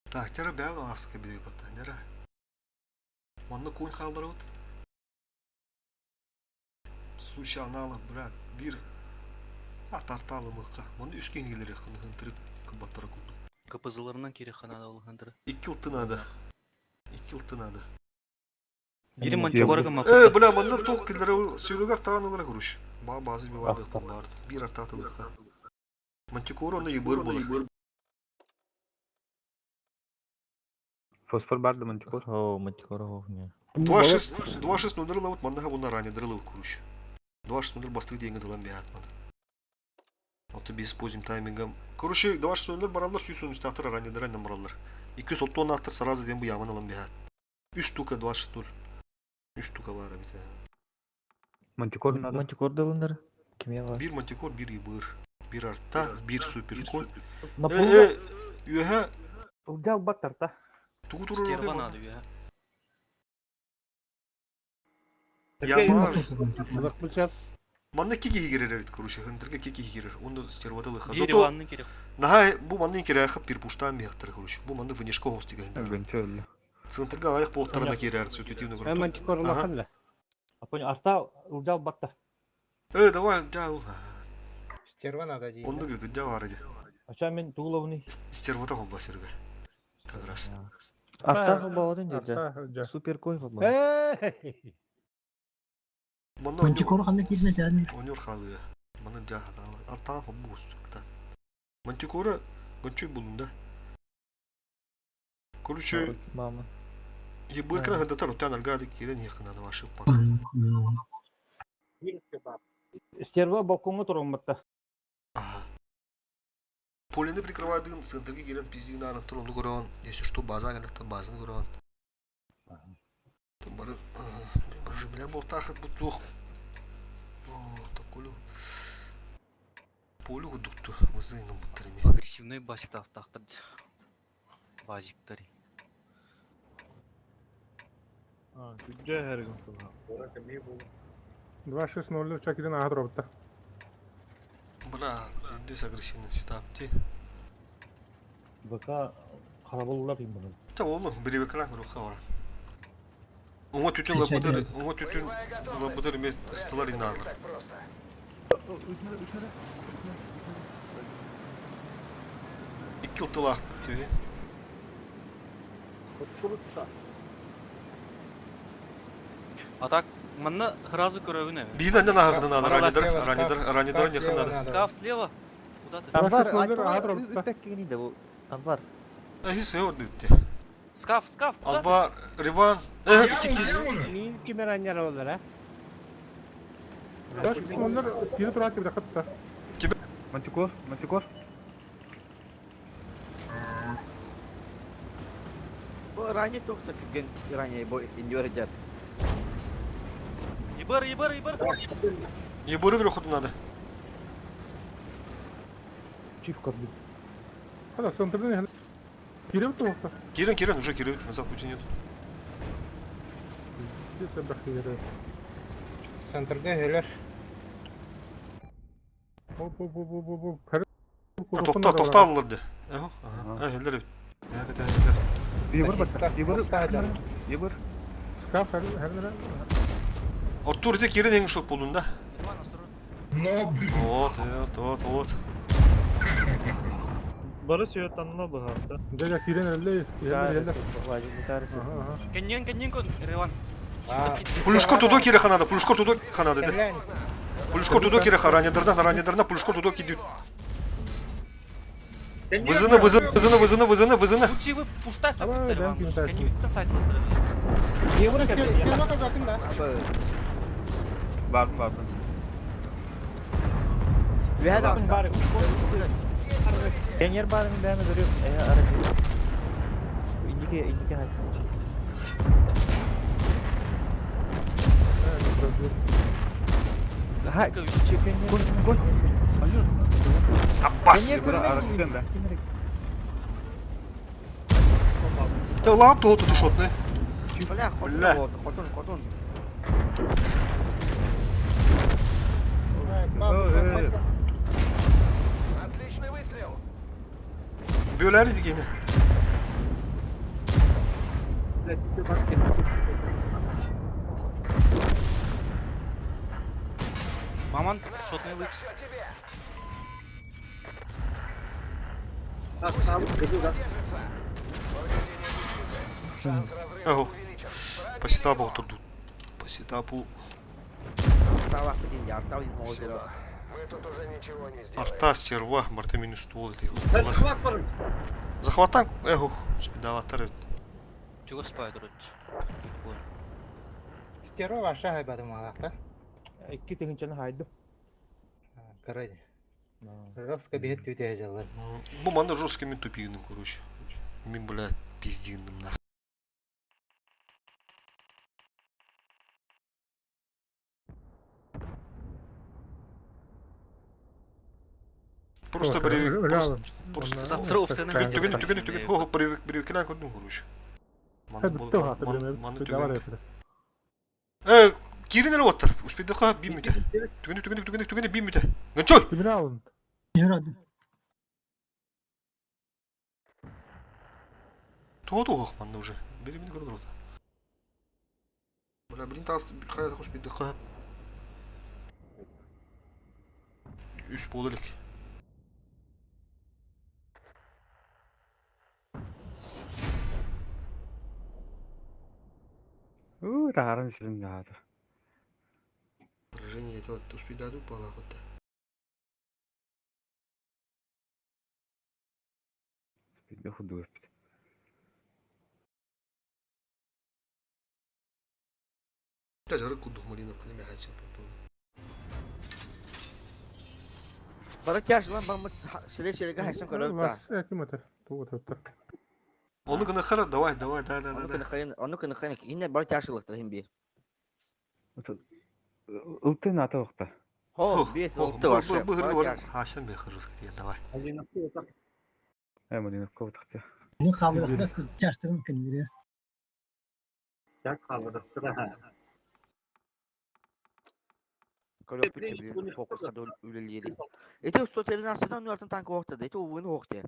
Так, тера бәйін аспыка бидей батта, нера. Манны куын қалдыры вот. Случай аналы, брат, бир атарталы мыққа. Маны үш кенгелері қынығын кыбаттары кулду. КПЗларынан кире канада ол хандыры. Икки ылтынады. Икки ылтынады. Бири мантикорга ма. Э, бля, манна тоқ килдері сүйрігер тағанылары күріш. Ба базы би барды бар. Бир артатылыққа. Мантикор оны ебір болыр. Фосфор барды мантикор. О, мантикор не. 2-6 2-6 нудырла вот маннаға бұна ране дырылы күріш. 2-6 нудыр бастық дейінгі дылан бейатмады. Аты без поздним таймингом. Короче, 2-6 нудыр баралар, сүйсін үсті ране дыран баралар. 230 аттыр сразу ден bu яман алан бейат. 3 штука 2-6 0. 3 штука бар бит. Мантикор надо. Мантикор дылындар. Киме бар? Bir мантикор, bir ебір. Bir арта, bir суперколь. На Э, пулга э, үһә, Ылдал баттарта. тугу турur Стерва надо, я. Ямар. Ылык Манна ки киһи кирэр эбит, короче, хынтырга ки киһи кирэр. Онно стерватылыха. Биир Зато Иванны керек. наһаа бу манны кирээхэ пирпуштаан миэхтэр, короче. Бу манны внешка хостига хынтыр. Гончо Центрга аҕыйах буолтарына киирээр сүтүтүүнү Эн көрдө. мантикор улахан да. Аппын арта ылдьал батта. Э, давай, дьаа. Стерва надо дии. Оннук ыты дьаа бар иди. Ача мен туулабыны. Стервата холба сөргө. Как раз. Арта холбоодун деді. Арта дьэ. Супер конь холбоо. Эй! Манна Мантикор ханна киирмэ тәни. Онюр халыа. Манна дьаа Артаан холбу устукта. Мантикора гончуй булун да. Короче, Мама. ебыркана хадатар утан аргады кирен яхына ваши пак. Стерва балконга туран батта. Ага. Полени прикрывает дым, центрге кирен пиздин арық тұр, оны көрөн. Если что, база келекті, базаны көрөн. Там бары, бары жемелер болтахыт бұттуқ. Таколю. Полю гудукту, вызыйным бұттарыме. Агрессивный басик тахтар. Базиктар. Күдже her gün kulağı. 2-6-0 чакиден аға тұра Бля, здесь агрессивный стап. Ти. ВК карабыллар им bunu. Та oğlum, bir ekran көріп қаура. Оңа түтін лабыдыр, оңа түтін лабыдыр ме ыстылар инарлар. Икки тылақ түбе. А так, манна сразу көрөбүн эми. Биін андан ағынан ады, Баралар ранидыр, слева, ранидыр, ранидыр скаф нехын слева ады. надо. Скаф слева. Куда ты? Анвар, 2-6-0 аға тұра үппек кигини да бу. Анвар. Әхи сео дитте. Скаф, скаф, куда ты? Анвар, Риван, э, тики. Мин кимер аннар олар, а? 2-6-0 кире тұра деп қытты. Мантикор, мантикор. Бу ранее тоқта күген ранее бу индиор дер. Ебыр, ебыр, ебыр. Ебыры бір ходу надо. Чиф көрдүм. Хада, центрден кире бітті оқты. Кирен, Кирен, уже Кирен, назад пути нет. Здесь бір кире. Центрда хелер. Оп, оп, оп, оп, оп, оп. Тоқта, тоқта алылар де. Ага, ага. Әхелер. Әхелер, әхелер. Ебыр баса. Ебыр. Ебыр. Скаф, әр, Артур де Кирен ең шот болдun да. Иван, осторожно. Но, блин. Вот, вот, вот, вот. Бары сүйет анна бахарда. Дядя Кирен әлле, әлле, әлле. Ага, ага. Кеннен, кеннен кон, Риван. Пулюшко тудо кире ханада, пулюшко тудо ханада де. Кемлен. Пулюшко тудо кире ха, ранидырдан, ранидырдан, пулюшко тудо кидют. Вызыны, вызыны, вызыны, вызыны, вызыны, вызыны. Лучше вы пуштай Давай, сайт, да, Иван. кидай. Кеннен сайт. Евро Стерва кабатын да. Бардым бардым. Вәд Бары. Пионер барын бәмі көрүм. Э, арасы. Индике, индике хайсы. Ха, пионер. Кон, кон. Анюр. Аббас. Ебыр аракытен да. Та ладно, то тут шотны. Бля, Бля. хотун, хотун, хотун. Бөләр иде гене. Маман, шотный лык. Ого. По сетапу тут. По сетапу. Артава күтін, артава дин оғыз Арта стерва, марта минус ствол эти. Захватан, эгу, спидаватар. Чего спает, вроде? Стерва ваша хайбадым алақта. Икки тыгынчаны хайды. Короче. Ровска бет түте жалар. Бу манда жесткий мен тупигным, короче. Мен, блядь, пиздиным нахуй. Просто бревик, просто, просто Завтра опция на түгін, түгін, түгін, түгін, хо, бревик, бревик, көрдім, короче. Маны Бітті бол, оқты, маны давар түгін. Э, Киирин эрэ уоттар. Успейдыха биир мүтэ. Түгэнэ түгэнэ түгэнэ түгэнэ биир мүтэ. Гончой! Тимире алын. Туох туох манна уже. Бери мин көрөр ота. Бля, блин, таас хайа успейдыха. Үс буола илик. Уу, таһааран сирин наада. Поражение это успейдаду буолаахыта. Спидде худук эппит. Дьарык курдук Малиновканы мэхээччи Бары тяжелан баммыт сире сиреге хайсан көрөбүт да. Вас ким өтөр? Тугу өтөр? Ону гынахара давай, давай, да, да, да, Ону да. кынахайын, ону кынахайын инне бары тяжелыктар хим бир. Ылтын ата охта. Хо, бес олты вообще. Быһыргы бар. Хашан бехырыз давай. Э, Малиновка бутахты. Мин хаалыахтара сылдьаастарын кэннилэрэ. Тяж хаалларыктара. Көрөппүт фокуска да үлэлиэри. Ити 113 нуартан танк оохта, ити уйун оохта.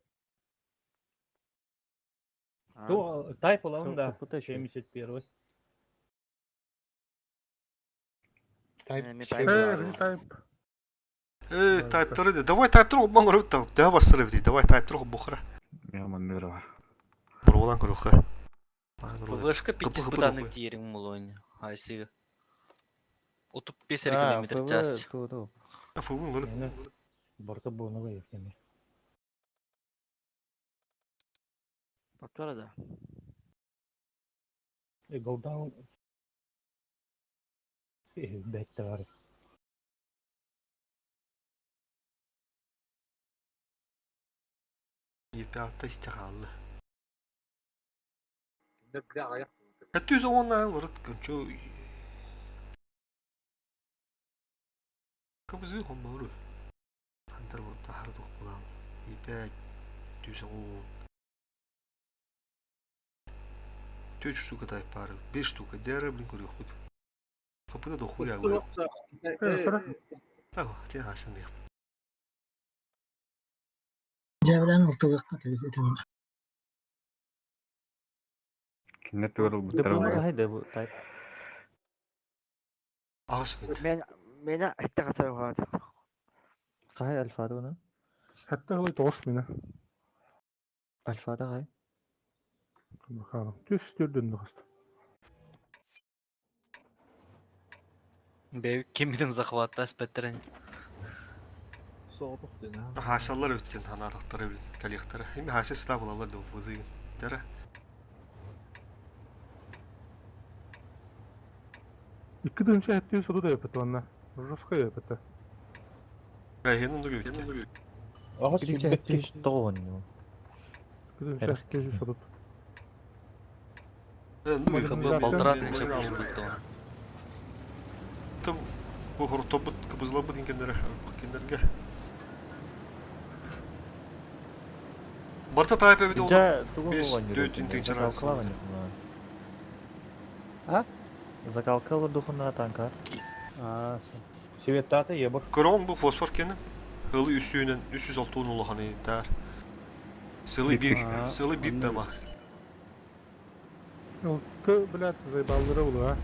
То тайп он да. ХПТ еще. 71. Э, тайп. Э, тайптары давай тайптар обман көрөбүт та. Төһө барсар эбит. Давай тайптар оббухара. Мен мырова. Бурулан көрөхө. ПВшка Кыпы 5 кыпы бытаны дохуя. киерин мулонь. Айсыга. Отуп 5 А, километр ФВ, час. ту, ту. Фугун лыры. Борта буонуга ефтеми. Повтора да. Голдаун. Бәтте бар. Епятта стихаллы. Хэттүүс уонна лырыт көнчө. Кыбызы хоммору. Хантар бутта хардук булан. Епять түүс он. Төрт штука тайп пары. Беш штука. Дәрі блин көрөх бут. Капыда дохуя гуя. Так, те хасан бе. Дьээбэлээн ылтылыахха этин. Кинне тугар буттар. ДПМ хайда бу тайп. Ағыс бит. Мен мен айтта катар бар. Кай альфада оны? Хәтта ылай тоғыз мені. Альфада кай? Бакалым. Түс түрдүн дұғысты. Бе кемиден захватта спеттерен. Хасаллар өттен ханатақтары бит. Коллектары. Эми хаса сла булалар дол бузыгын. Дәрі. Икки дынча хәтта суду да өпөт онна. Жестко өпөт. Райхенин дугы өттен. Ағас Биринчи хәттүүс тоғон. Икки дынча хәтта суду. Балтырат нече бутты. Тым бу хортобут кыбызлабыт инкендер кендерге. Барта тайп эбит ол. Жа тугу Бес, болгон төрт интенчер Закалкалар А? Закалкалар духуна танка. Аа, Светтаты ебор. Крон бу фосфор кені. Хылы үстүйінен 306 улаханы дәр. Сылы bir, Аа, сылы bir онны- дамақ. Ылты, блядь, заебалдыры улы, а.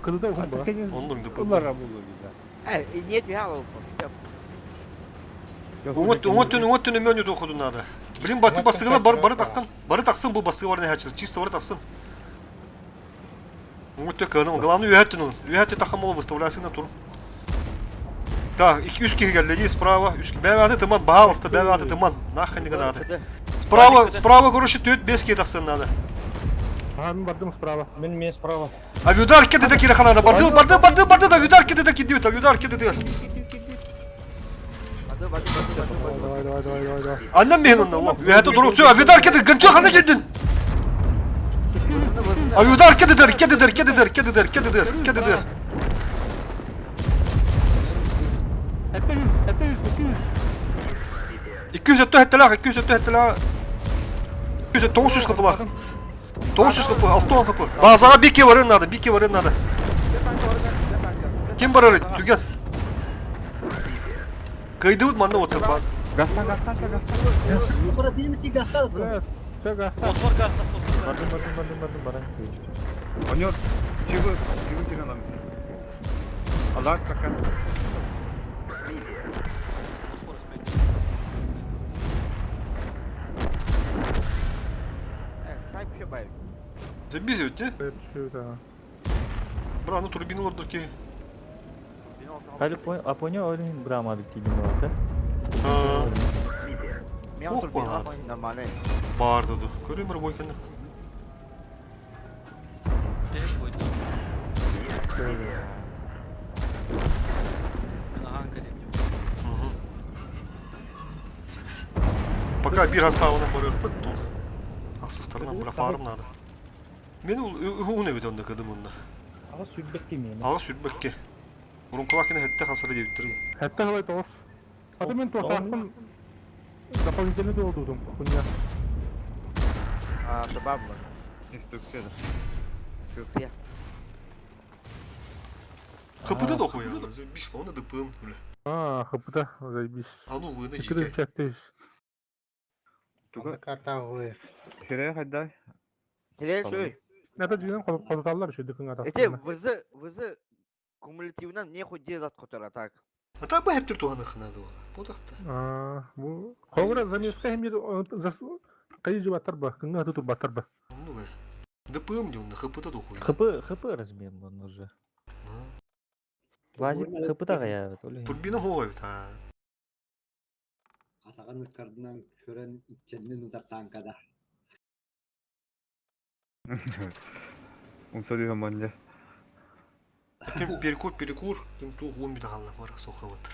Кыды да ухун ба. Оннуң да Улар булу бизде. Э, нет, я алып. Уңа түн өмөн өтө оқудun надо. Блин, басы басыгына бар бары тақсын. Бары тақсын бұл басыгы бар не хачыр. Чисто бары тақсын. Уңа түн кыным. Главное үйәт түн. Үйәт тақым ол выставляйсың на тур. Так, үс киһи келди справа. Үс бәбәте тыман, пожалуйста, бәбәте тыман. Нахрен не надо. Справа, справа, короче, төрт бес киһи тақсын надо. Ага, мен бардым справа. Мен мен справа. А вюдар кеде де кире ханада. Барды, барды, барды, барды да вюдар кеде де кидиют, а вюдар кеде де. Бады, бады, бады, бады, бады. Давай, давай, давай, давай, давай. Аннем мehen онна, о. Үйәте дуру. Все, а вюдар кеде гынчы хана келдин. А вюдар кеде дер, кеде дер, кеде дер, кеде дер, кеде дер, кеде дер. Хәтта 100, хәтта 100, 200. 200 өттө хеттелах, 200 өттө хеттелах. 200 900 кыпылах. 900 кыпы, 6 кыпы. Базага бике варын надо, бике варын надо. Ким барар? Түгэн. Кыайдыбыт манна вот баз. Гастан, гастан, гастан. Гастан пропилимити гастан. Бля, все гаста. Фосфор гаста, фосфор гаста. Бардым, бардым, бардым, бардым, баран. Онёр, чего, чего тебе надо? Аллах, пока. Фосфор испейте. Тайп еще бай. Забизивать, те? Да. Бра, ну турбину лордуки. Хали понял, а понял, олин брама бит дим да? Мен Ох, турбина балады. нормально. Бар дуду. Көрөм бир бойканы. Деп койду. Мен ахан калем. Пока бир оставына барып тух. Аксыстарына бра фарм надо. Мен ул уны бит онда кыдым онда. Ага сүрбек кимине. Ага сүрбекке. Мурун кулакына хетте хасары деп тур. Хәтта халай тоғыз. Аты мен тоқтақпын дополнительный долдудум. Хуйня. А, добавлю. Инструкция, да. Инструкция. ХПД дохуя. Биш оны ДПМ. бля. А, ХПТ, заебись. А ну выны Четыре жеке. пять тысяч. Туга, Карта ой. хере хайдай. Теле шөй. Это деген қозғалар еще дүкін Эти атасына. ВЗ, ВЗ кумулятивынан не хоть делать котора так. А та бы хептер туганы хынады ола. Бу такта. А, бу Хогра замеска хемир кайы жибаттар ба, кыңга аты турбаттар ба. Ну га. ДПМ де онда ХПД дохуя. ХП, ХП размер он уже. Лазик ХП тага я, олин. Турбина хой бит. а. Атаҕын ыккардынан көрөн иччэннин утар тааҥкада. Умсадыга манья. Ким перекур, перекур, ким ту гум бит агалла бар соха ватыр.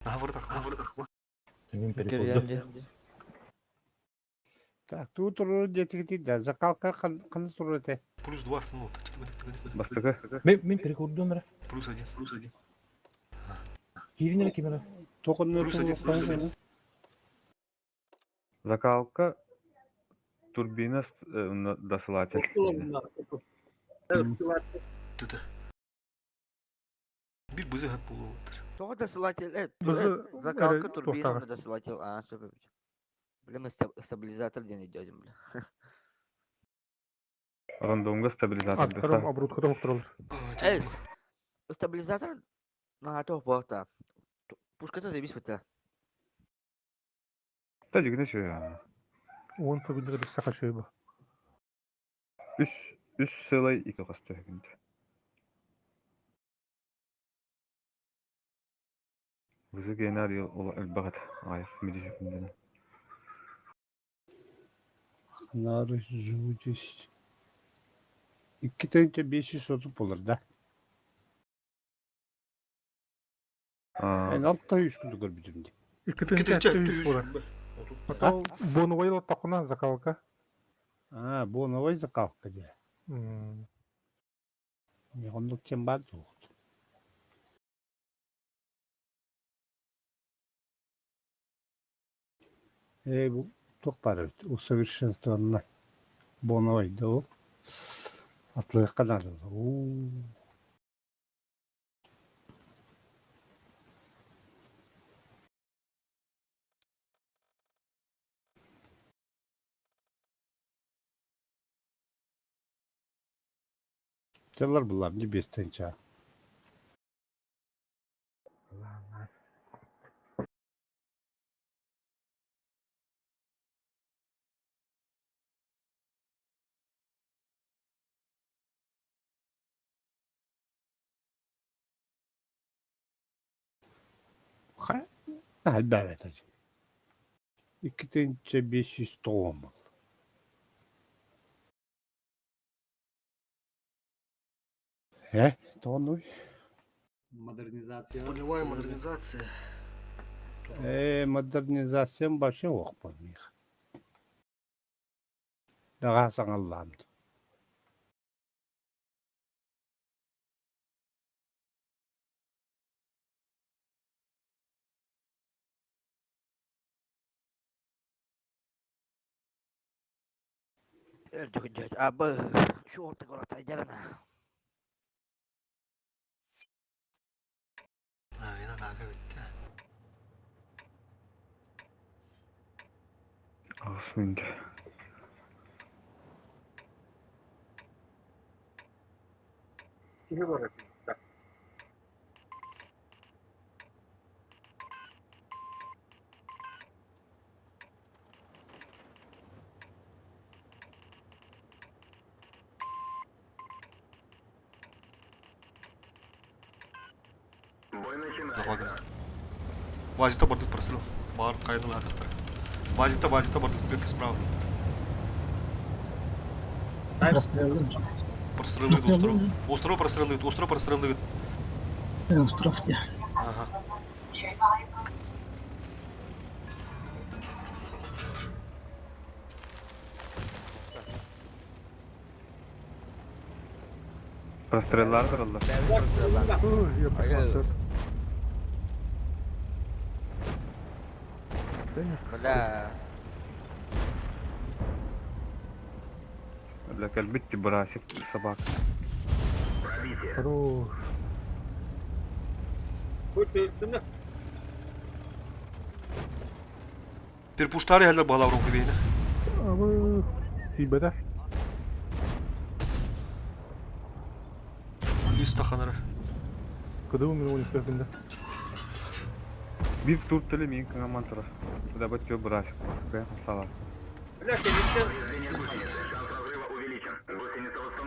Навырдах, навырдах. Мен перекурду. Так, тут туру детигити да закалка каны туру те. Плюс 2 остановок. Бастыгы. Мен мен перекурдум эре. Плюс 1, плюс 1. Кирин кимере. Токон Плюс один, плюс один. Закалка, турбина досылатель. Тыты. Бир бызы хеп болу ватыр. Тоҕо досылатель, Бызы, закалка э, турбина тоқтаға. досылатель, а, супер. Бля, мы стабилизатор ден идем, бля. Рандомга стабилизатор. Аттарым обрудкада оқтырылыр. Эй, стабилизатор на то борта. Пушка-то заебись вот Та дигне чуя. Он сабыдыр бір сақа шөйбі. Үш, үш сылай ике касты хегинде. Вызы генар ул элбагат. Ай, миди күнден. Ханары живучесть. 2530 болар да. А, En altta 100 күндү көрбүдүм ди. Екі тынча әтті үш болар. Ата боновай тақына закалка. А, бу новый закалка де. М, Онлук кем бар дух. Э, бу тух бар бит. Усовершенствованный. Боновой да ол. Атлыга кадar. Уу. Жалар булар не бестенча. Ха, албарет ачы. 2509 бол. Э, тону. Модернизация. Полевая модернизация. Э, модернизация башы ок болмых. Дага саңалламды. Абы, şu orta Драка bitti. Осминде. Киһи барар. Давай, Вазита бардыт прострел. Бар кайдылар хаттар. Вазита, Вазита бардыт бөкке справа. Прострелы. Прострелы остров. Остров прострелы, остров прострелы. Остров те. Ага. Простреллар бараллар. Бля. Бля, кэлбит брасик собак. Хорош. Перпуштары хәлләр балаврон күбәйне. Абы. Тибәдә. Листа ханары. Кыды мин оны көбүндә. Бир тур теле мин кыңаман тура. Куда бат жо брасик. Бә сала.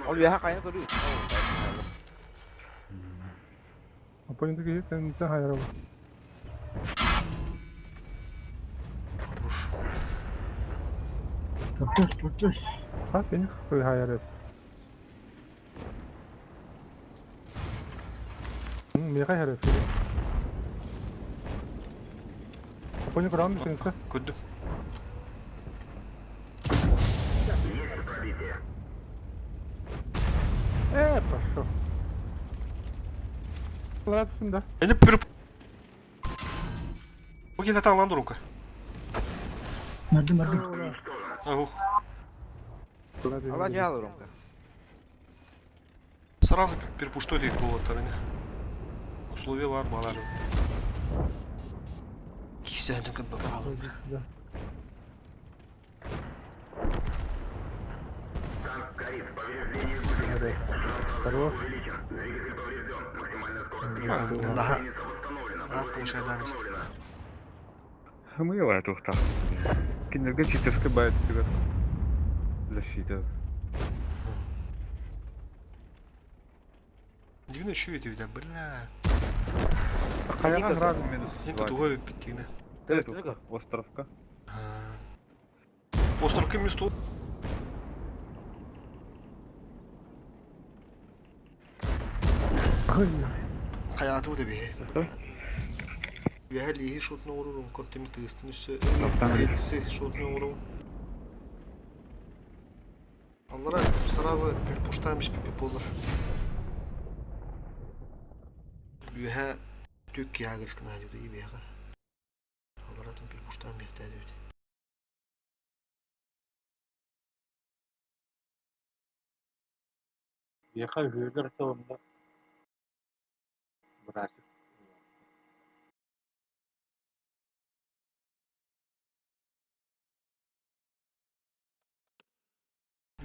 Ол үөһэ хайа көрүү. Оппоненты киһи кэнниттэн хайарабы. Хорош. Туртур, туртур. Ха, Феникс хайарып. Меха хайарып Феникс. Оппонент көрөм Феникса. Көрдүм. Э, пошел. Ладно, да. Эни пер... Окей, таталан рука. Марды, марды. Ага. Ала дьялы Ромка. Сразу перпуштой дейт болот тарыны. Условия бар балар. Кисәнде кем бака алып. Да. Хорош. Да. Да, получай дамость. Мыла тухта. Кинерге читерский байт тигер. Защита. Дивно еще эти видя, бля. Хайа сразу минус. Енді тугой биттигine. Островка. Островка месту. Hayatı bu da bir. Вяли шотны урурум, контемитыстнысы, шотны урурум. Аллара сразу перпуштамиш пипи болар. Үһә түк ягырскына диде ибега. Аллара тын перпуштам бихтә диде. Яха hüller tohumda. Братик.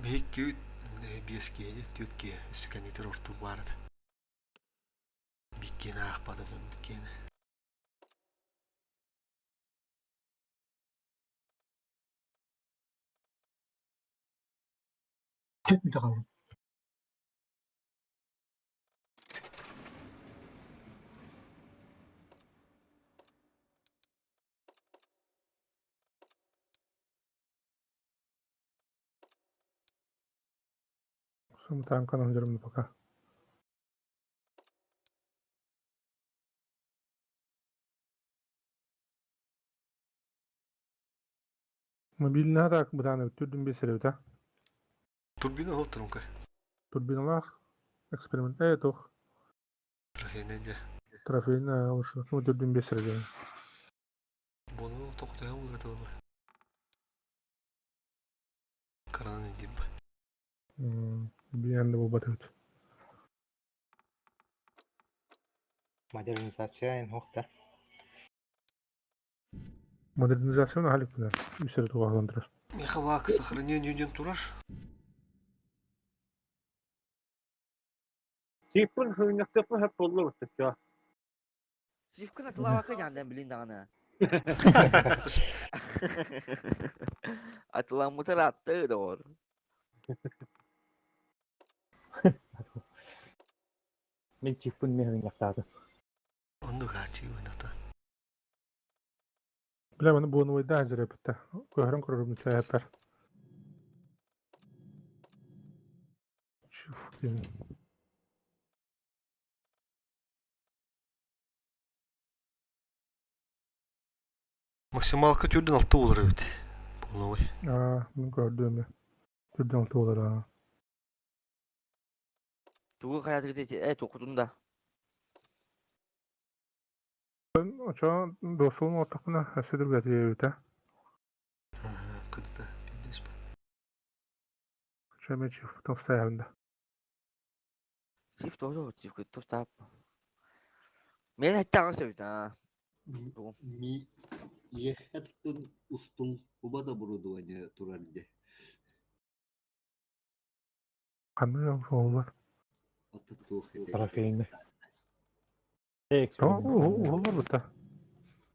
Бихикки биэскиэни түөткиэ үсүкэнитер ортук баарыт. Биккиэн аахпадым биккиэн. Чөт мүтэ қалды. Сам танканың жүрмін пока. Мобильный так бытаны түрдүн бесеребит, а? Турбина хоттурунка. Турбиналаах эксперимент. Э, тух. Трофейный де. Трофейна ушу. Ну, түрдүн бесеребит. Бону токтоя булыр это было. Караны дип. Биянды болбат өт. Модернизация эн хуохта. Модернизацияны аһалик билэр. Үс эрэ туҕаһылан турар. Меховак сохранение диэн турар. Типпин хыынньахтыахпын сөп буолла быттычча. Сивкына тылавака дьаандан билин даҕаны. Атыламмытар атты доҕор. Мин чиппын мехынньахтаатым. Оннук аачыы ойната. Бля, маны буонуйда азырапытта. Көһөрөн көрөрүм чайаттар. Чуф диэн. Максималка түрден алты болар эбит. Полновый. Аа, мин көрдүм. Түрден алты болар аа. Тугу хайатыгыт э токутун да. Очо досуун ортокуна өссө түргэтиэбитэ. Кыдыта билдиспи. Очо мен чиф толстаябында. Чиф тоҕо чиф тостаап. Мен эттаҕа сөбүт аа. Ми иэхэттэн устул уба да оборудование турар дии. Ханнык оҕолор? Оттон туох Трофейный. Уһуллар быта.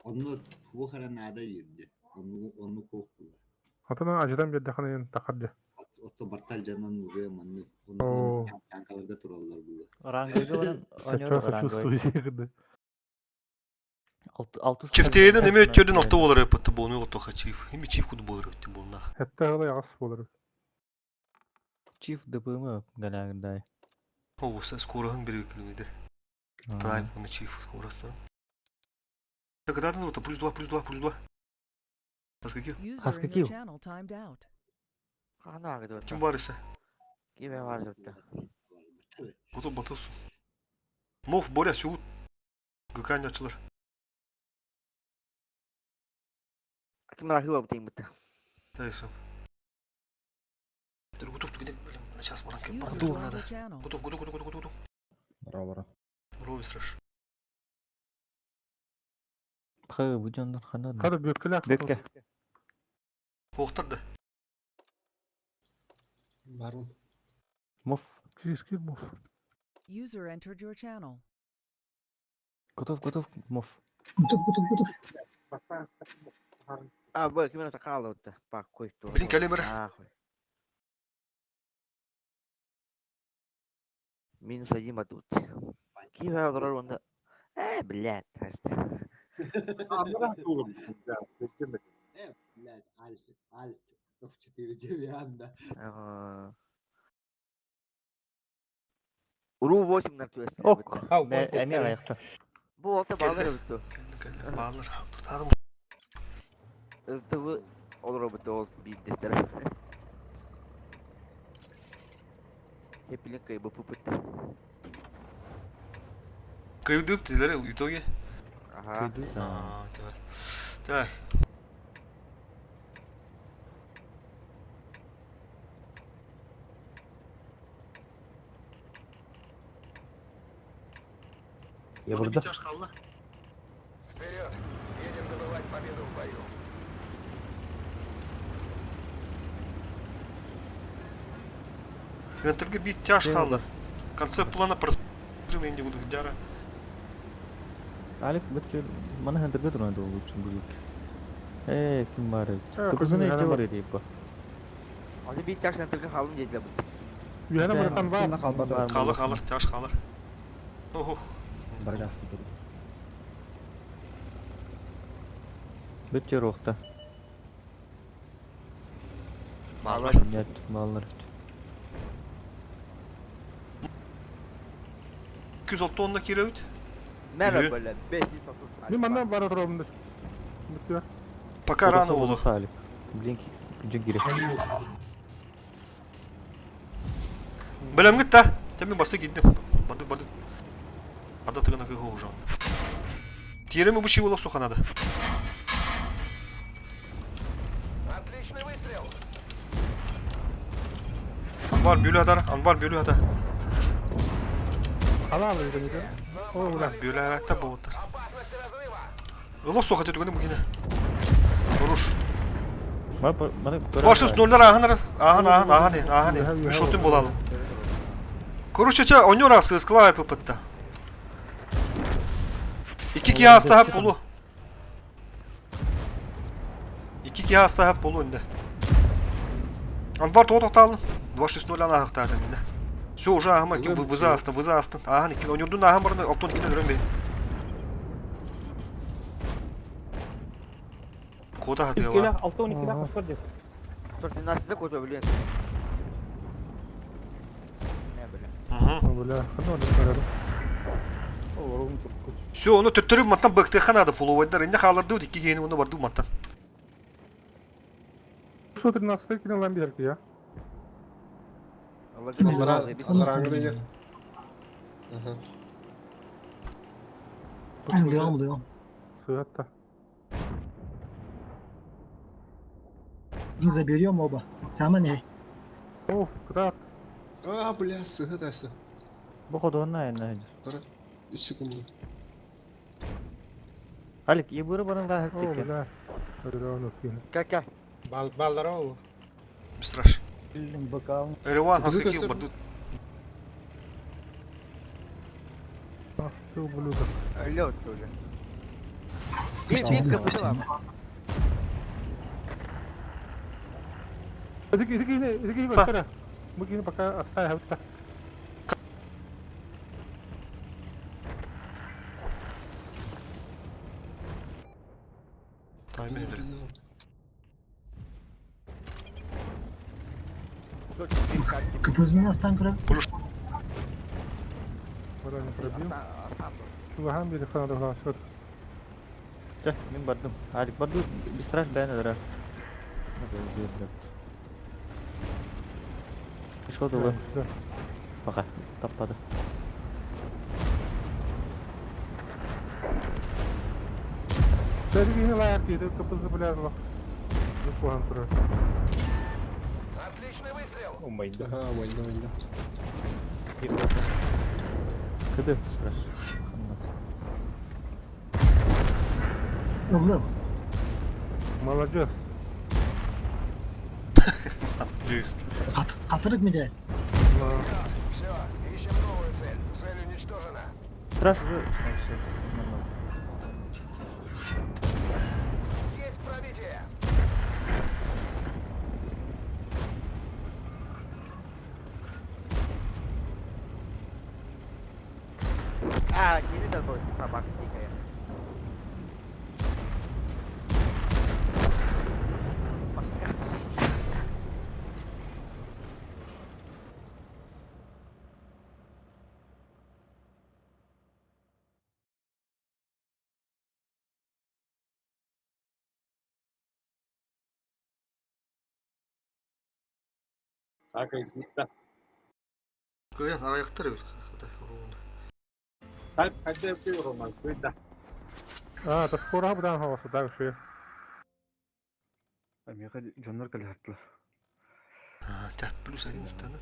Онно туох эрэ наада диирди. Онну онну туох буолар. Отон ажыдан биэрдэххинэ тахар дьэ. Отто бартал дьанан уже маннык онно танкаларга тураллар буолар. Рангойга баран Сочо сочувствую кырды. Алтыс Чифтейден эме өттөрдөн алты болар эппит буону олото чиф. Эми чиф куду болар эбит буонна. Хэтте хылай ағас болар. Чиф ДПМ галягдай. О, скорыһын бери күлүңүдэ. Тайм, он чиф скоростан. Так, да, ну, плюс 2, плюс 2, плюс 2. Хаска кил. Хаска кил. Хана агыды Ким бар ise? Ким бар өттө. Готов батылсın. Мов, Боря, Сеут. Гыкань açılır. Ким рахыба бутын бутта. Тайсым. Ты готов тугенек, блин, на час баран кеп баран надо. Готов, готов, готов, готов, готов. Браво, браво. Рови страш. Хы, бу дьоннор ханна. Хады бөккеле. Бөкке. Оқтар да. Барun. Муф. Киски муф. User entered your channel. Готов, готов, муф. Готов, готов, готов. А, бу ким это каалды өттө. Пак койду. Блин, калибр. Нахуй. Минус один батут. Ким бар онда? Э, блядь, Аннара тугум. Э, блядь, альт, альт, F4 девианда. Уру 8 нар түэс. Ок. Эми аяқта. Бу олта балар өттө. Балар. Адам СТВ олор өттө ол биндестер. Хепилин кайбы пупут. Кайдып тилер в итоге. Ага. А, так. Так. Я burada. Вперед! Едем добывать победу в бою. Интрига бит тяж хала. В конце плана просмотрел я не буду в дяра. Алик бөттө мана хандырга туран долу үчүн бүгүк. Э, ким бар? Э, Кызын кызын эти бар. бар иди бу. Аны бит ташын тыргы халым dediler bu. Үйәне бұрқан бар. Қалыр, қалыр, тяж қалыр. Ох, Бөттө рохта. Балар. Нет, балар. 206 тонна киребит. Merhaba böyle 530. Мен манна бар отырамын. Бүттү. Пока рано болу. Алик. Блин, күнжен кире. Білем гит та. Теме басы киддим. Бады бады. Ада тыгына кыгы ужан. Тиреме бучи боло суханада. Отличный выстрел! Анвар бөлі адар, Анвар бөлі ата. Ала алыр екен. О, бля. Бүөлээбэттэр буолбуттар. Ыла суох этэ түгэни бу кини. Хорош. Ваши ноллар ааһан ааһан ааһан ааһан иһин ааһан иһин. Шотун буолалым. Короче, ча онньор сыскла айпыппытта. Икки киһи астаһап болу. Икки киһи астаһап болу инде. Анвар тоҕо тохтаалын? 2-6-0 ааһыктаата иннинэ. Все, уже ааһыма, ким выза астын, выза астын. Ааһан иккин, онньордун ааһан баран, оттон иккин өлөрөн бэйин. Кота хатыала. 6-12 хоспор деп. 113-де көтө билен. Не билем. Бля, ханна да көрөрүм. Все, ону төттөрү мантан быктыахха наада фуловайдар. Инне хаалардыбыт икки киһини уонна бардыы мантан. 113 кине лам берки я. Леон, Леон. Сыатта. Не заберем оба. Сама не. Оф, крат. А, бля, сыгадайся. Походу она и Пора. Секунду. Алик, ебыры баран да О, бля. Кака? Бал балларау. Страш. Эреван, хаскакил, бардут. Ах ты ублюдок. Лед уже. Би би капытыла. Иди, иди, иди, иди, иди, Мы кинем пока оставим. Таймер. КПЗ астан көрө. Баран пробил. Чувахан бери хана да все. Чэ, мин бардым. Алик барду, бистраш бэйэн өлөрөр. Еще дылы. Пока, таппады. Дәрігіне лайық дейді, КПЗ бля, Жукуан турар. Умайда. Ага, умайда, умайда. Кыды, страш. Ыллым. Молодец. Молодец. Катырык миде. Страш уже все, нормально. А, кини долбой собака дикая. Так, да. Кыйан аяктар өт. Так, хотя бы Роман, да. А, это скоро будан хавасы, так же. Амиға дьоннор кэлэхаттылар. Так, плюс один станы.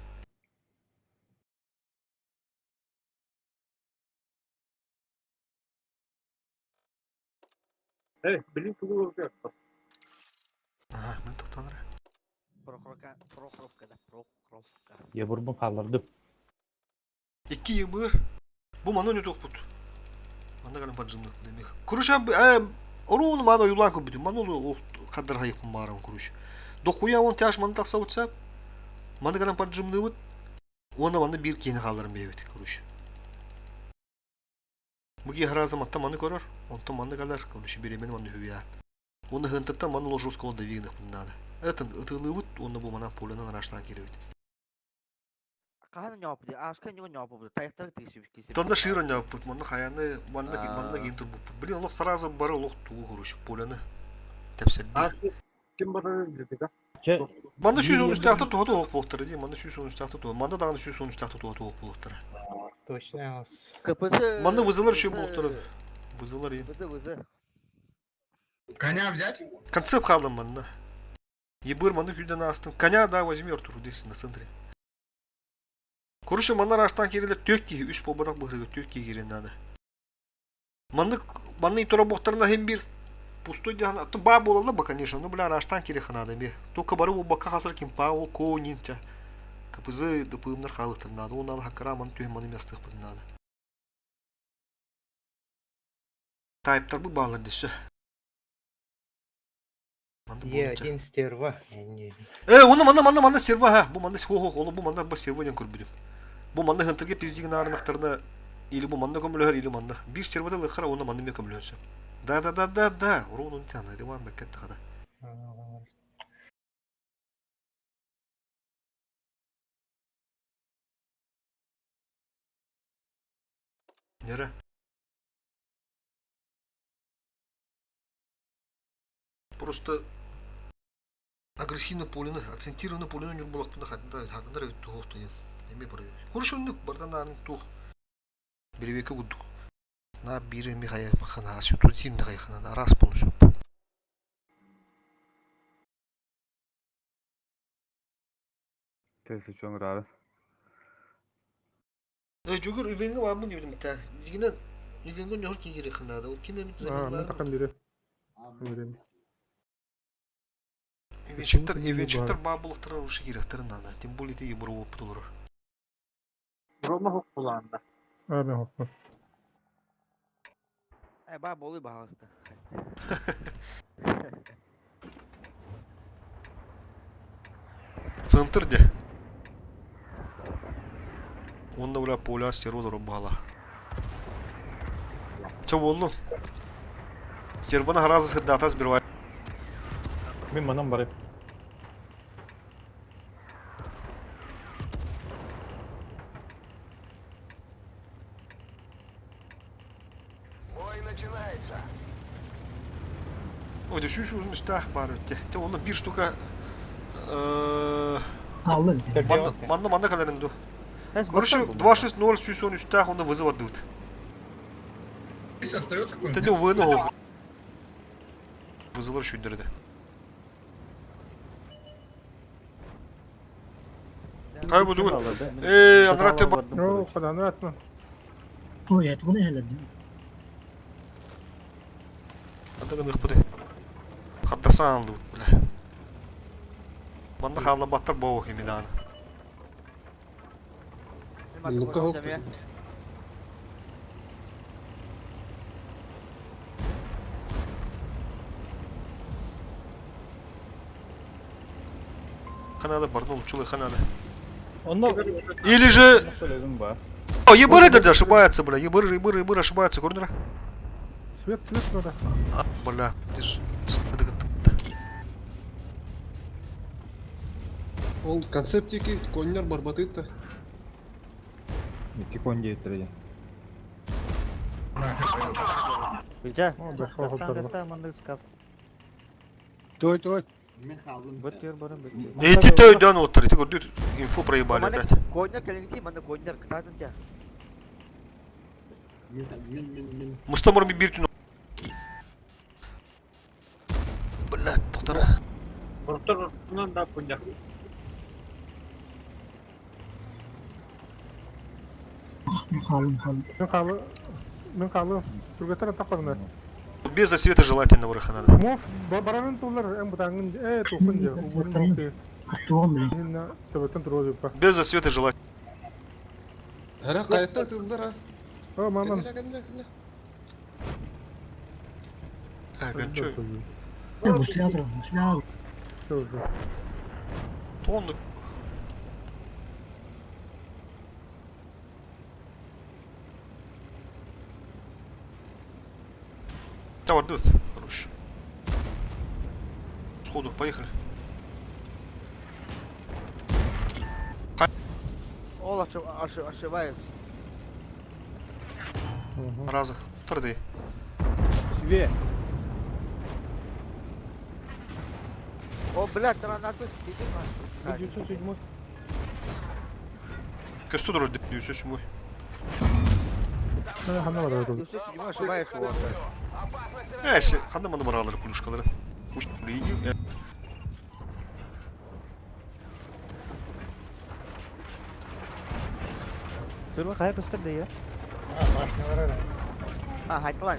Эй, блин, тугу Ага, мен тоқтаныр. Прохоровка, Прохоровка, да, Прохоровка. Я бурбун қалдырдым. Икки йыбыр. Бу маны не тоқпут. Маны калым паджымны. Куруша оруун маны юлан көбүтү. Маны ол кадар хайык марам куруш. Докуя он тяж маны такса утса. Маны калым паджымны бут. Оны маны бир кийин халырым бейбит куруш. Буги харазым атта маны көрөр. Онтон маны калар куруш беремен маны хүя. Оны хынтыттан маны ложоскола давигнах надо. Это ытылыбыт, оны бу мана поленан раштан керебит. Каханы ньоп ди, ашка ньоп ньоп таяктар тисүп кисип. Тонда широ ньоп, манна хаяны, манна манна кин турбу. Блин, олох сразу бары олох тугу куруш полены. Тепсерди. Ким бары дедик, Манна 113 тахта туха туох буолтара дии, манна 113 тахта туха, манна даҕаны 113 тахта туха туох буолтара. Точно. КПЗ. Манна вызылар еще буолтара. Вызылар и. Вызы, вызы. Коня взять? Концепт хаалан манна. Ебыр манна күлден астын. Коня да возьми Артур здесь на центре. Короче, манна раштан кириле тök киһи үс буолбатах быһырыга тök киһи киирэн надо. Маннык манны тура буохтарына иһин биир пустой диэн атту баа буолаллар ба конечно, ну бля араштан кириэххэ наада эмиэ. Только бары буолбакка хасар кимпаа ол коунин ча КПЗ ДПМнар хаалыктарын наада. Уонна хаккара маны түһэн маны мястыахпытын наада. Тайптарбыт бааллар дөссө. Е1 стерва. Э, оны манна манна манна серва ха. Бу манна хо хо бу манна бу серва диэн көрбүтүм. Бу манна хантырга пиздигин аарынахтарына или бу манна көмөлөһөр или манна. Биир сервада лыхара оны манна мен көмөлөһөрсө. Да да да да да. Урун тяна диван беккет тахада. Нера. Просто агрессивно полины, акцентированно полины ньурбалахпына хатындар эбит туох туйан. Эме бар. Хорошо оннук бардан аарын туох. Беребекке курдук. На биир эми хайахана ситуативно хайахана араас болу сөп. Тесичон рады. Э, жүгір үйленгі бабын дебедім та. Дегенен үйленгі нөр кигере ханады. Ол ким эбит А, мен заменлар. тақам бире. Берем. Ивенчиктер, ивенчиктер бабылықтар ушы керектер надо. Тем более ты ебыр опыт олар. Рома хоккулаанда. А, мен хоппун. Э, ба болы бағалысты. Центр де. Онда бля поля стерволар бала. Че болду? Стерваны харазы сырдата сбирвай. Мин манан барып. Ой, şu şu uzun üstah бар өтте. Те онда bir штука Алын. Манна манна манна калерин ду. Короче, 260 сүүс үстах онда вызов отдают. Здесь остается Те какой-нибудь? не увыну. Вызовлар шүйдірді. Кай бу дугу. Э, анрат ба. О, каданы атма. Ой, это bunu helal. Анда гына бу. Хаттасан алды бля. Манна халла баттар боо хемиданы. Ну-ка, хоп. Канада барнул чулы канада. Онно Или же Сөйледім ба. О, ебыры да ошибается, бля. Ебыры, ебыры, ебыры ошибаются, көрдүңөр? Свет, свет надо. Бля, ты ж Ол концептики коннер барбатыта. Икки кон диэттер Билжа. О, да, хоппар. Гаста мандык скаф. Той, той. Мен қалдым. Бөт тер барым бөт. Эти тойдан оттар, эти көрдү инфу проебали опять. Коннер кәлеңти, манда коннер кытатын тя. Мен, мен, мен, мен. Мустамар мен бир түн. Бля, тоқтар. Буртар ортунан да куньяк. Халым халым. Мен қалы. Мен қалы. Түргеттер тақпадым. Без засвета желательно вырыха надо. Мов, баранын тулар, эм бутаңын, э, тухын же. Убурын Аттуғым біле. Инна төбөттен туруп жупа. Без засвета желательно. Хара кайта тылдар а. О, мамам. Кәле, кәле, кәле. А, мен чё? Муслядыр, муслядыр. Тонны. Давай, дуд. Хорош. Сходу, поехали. Ол ошибается. Раза. Трды. Све. О, блядь, таранату, иди на. 907. Көстө дұры 907. Хана бар еді. 907 ошибается вот. Э, се, қандай маны бар алыр пулюшкалары? Уш, иди. Сырва кая көстөр да я. А, башнялар ара. А, хайталаан.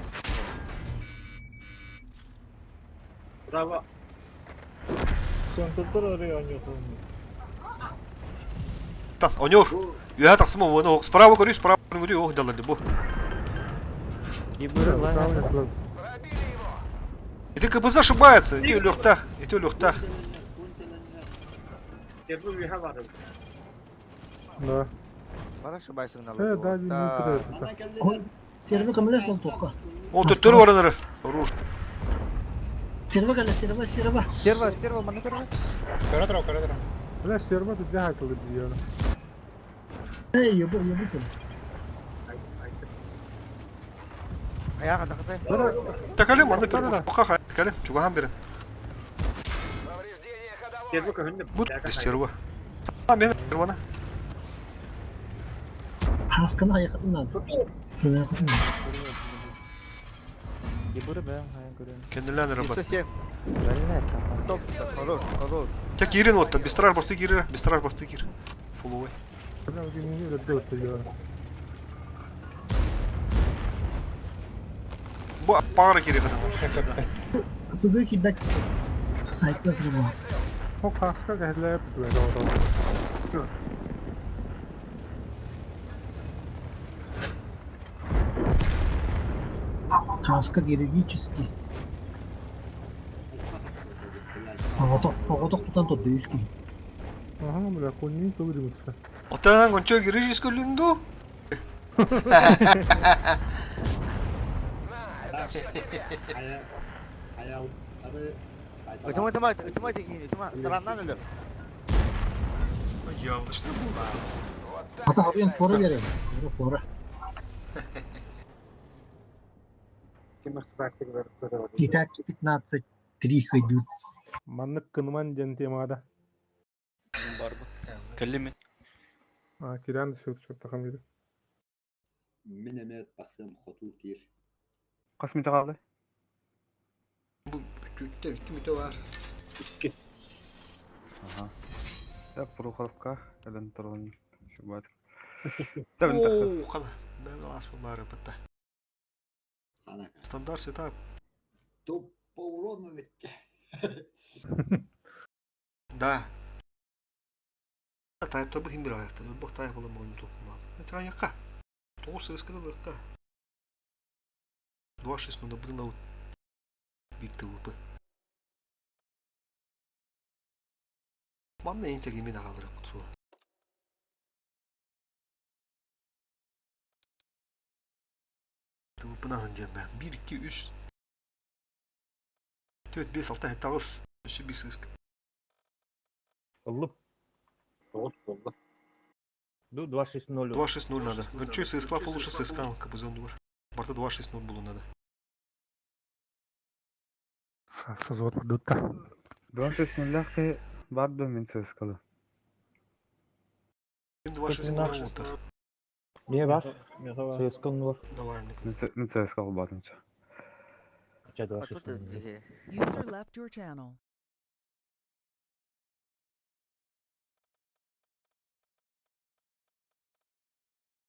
Браво. Центрдар арый оонньуохтарын. Та, онюр. Үөһэ тахсыма уону ох. Справа көрүй, справа көрүй, ох даларды бу. Ити КПЗ ошибается, ити өлүөхтээх, ити өлүөхтээх. Стерва үөһэ барар. Да. Бара ошибайсың Э, да, не да. Серва көмөлөс ол туохха. О, төттөрү баран эрэр. Хорош. Серва кэлэ, серва, серва. Стерва, стерва, манна көрөр. Көрө тура, көрө тура. Бля, серва тут дьаһайтылы диэн. Эй, ебу, ебу кэлэ. Аяға дақытай. Тэкэлим, манна бир буха кэлин, чугаһан берин. Стерва көһүннэ. Бу стерва. Саа мен стерваны. Хасканы хайахатын надо. Хайахатын надо. Ебуры бэм, хайан көрөн. Кеннелен рабат. 107. Бэллэ там. Топ, хорош, хорош. Тя киирин отта, бистрар басты киирер, бистрар басты киир. Фуловой. Бля, не өлөрдө диэн. Бу пара киири хатан. КПЗ киирбэт. Айтла серва. О, каска кэһэлээп бля, Хаска героический. Оҕотох тутан турда үс киһи. Ага, бля, коннин көбүрүмүтсэ. Отан кончо героический көлүнду. Ытыма, ытыма, ытыма текин, ытыма. Тараннан өлөр. Яблочный был. Ата хоруйан фора берем. Фора, фора. Ким ошибается, говорит, көрө. Итак, 15-3 хайду. Маннык кынман диэн темада. Бар бу. Кэллими. А, киран сөт чөптахан бири. Мин эмэ тахсыам хотуу киир. Қас мүнөтэ қалды? Бу түттэ үттү мүтэ бар. Ага. Так, Прохоровка, кэлэн туран шубат. Табын тахса. Оо, хана. Бэм лас бу бары бытта. Хана. Стандарт сетап. Топ по урону ведь. Да. Тайпта бу хим бир аякта. Бу тайп була мону топма. Это аяка. Тоғыз сыскыда бакка. 2-6 надо было на бир ТВП. Манна энтер емен ағалыры құтсу. ТВП нағын дем бә. 1, 2, 3, 4, 5, 6, 7, 8. Өсі 5 сыск. Ыллып. Тоғыз болды. Ду 2-6-0. 2-6-0 надо. Гончой ССК получше ССК, КБЗ он Барта 2-6-0 было надо. Сазот продукта. 2-6-0 бар да мен сөз 2-6-0 отыр. Не бар? ЦСКА бар. Давай, Мен ЦСКА батын. Ча А тут 2-6-0. User left your channel.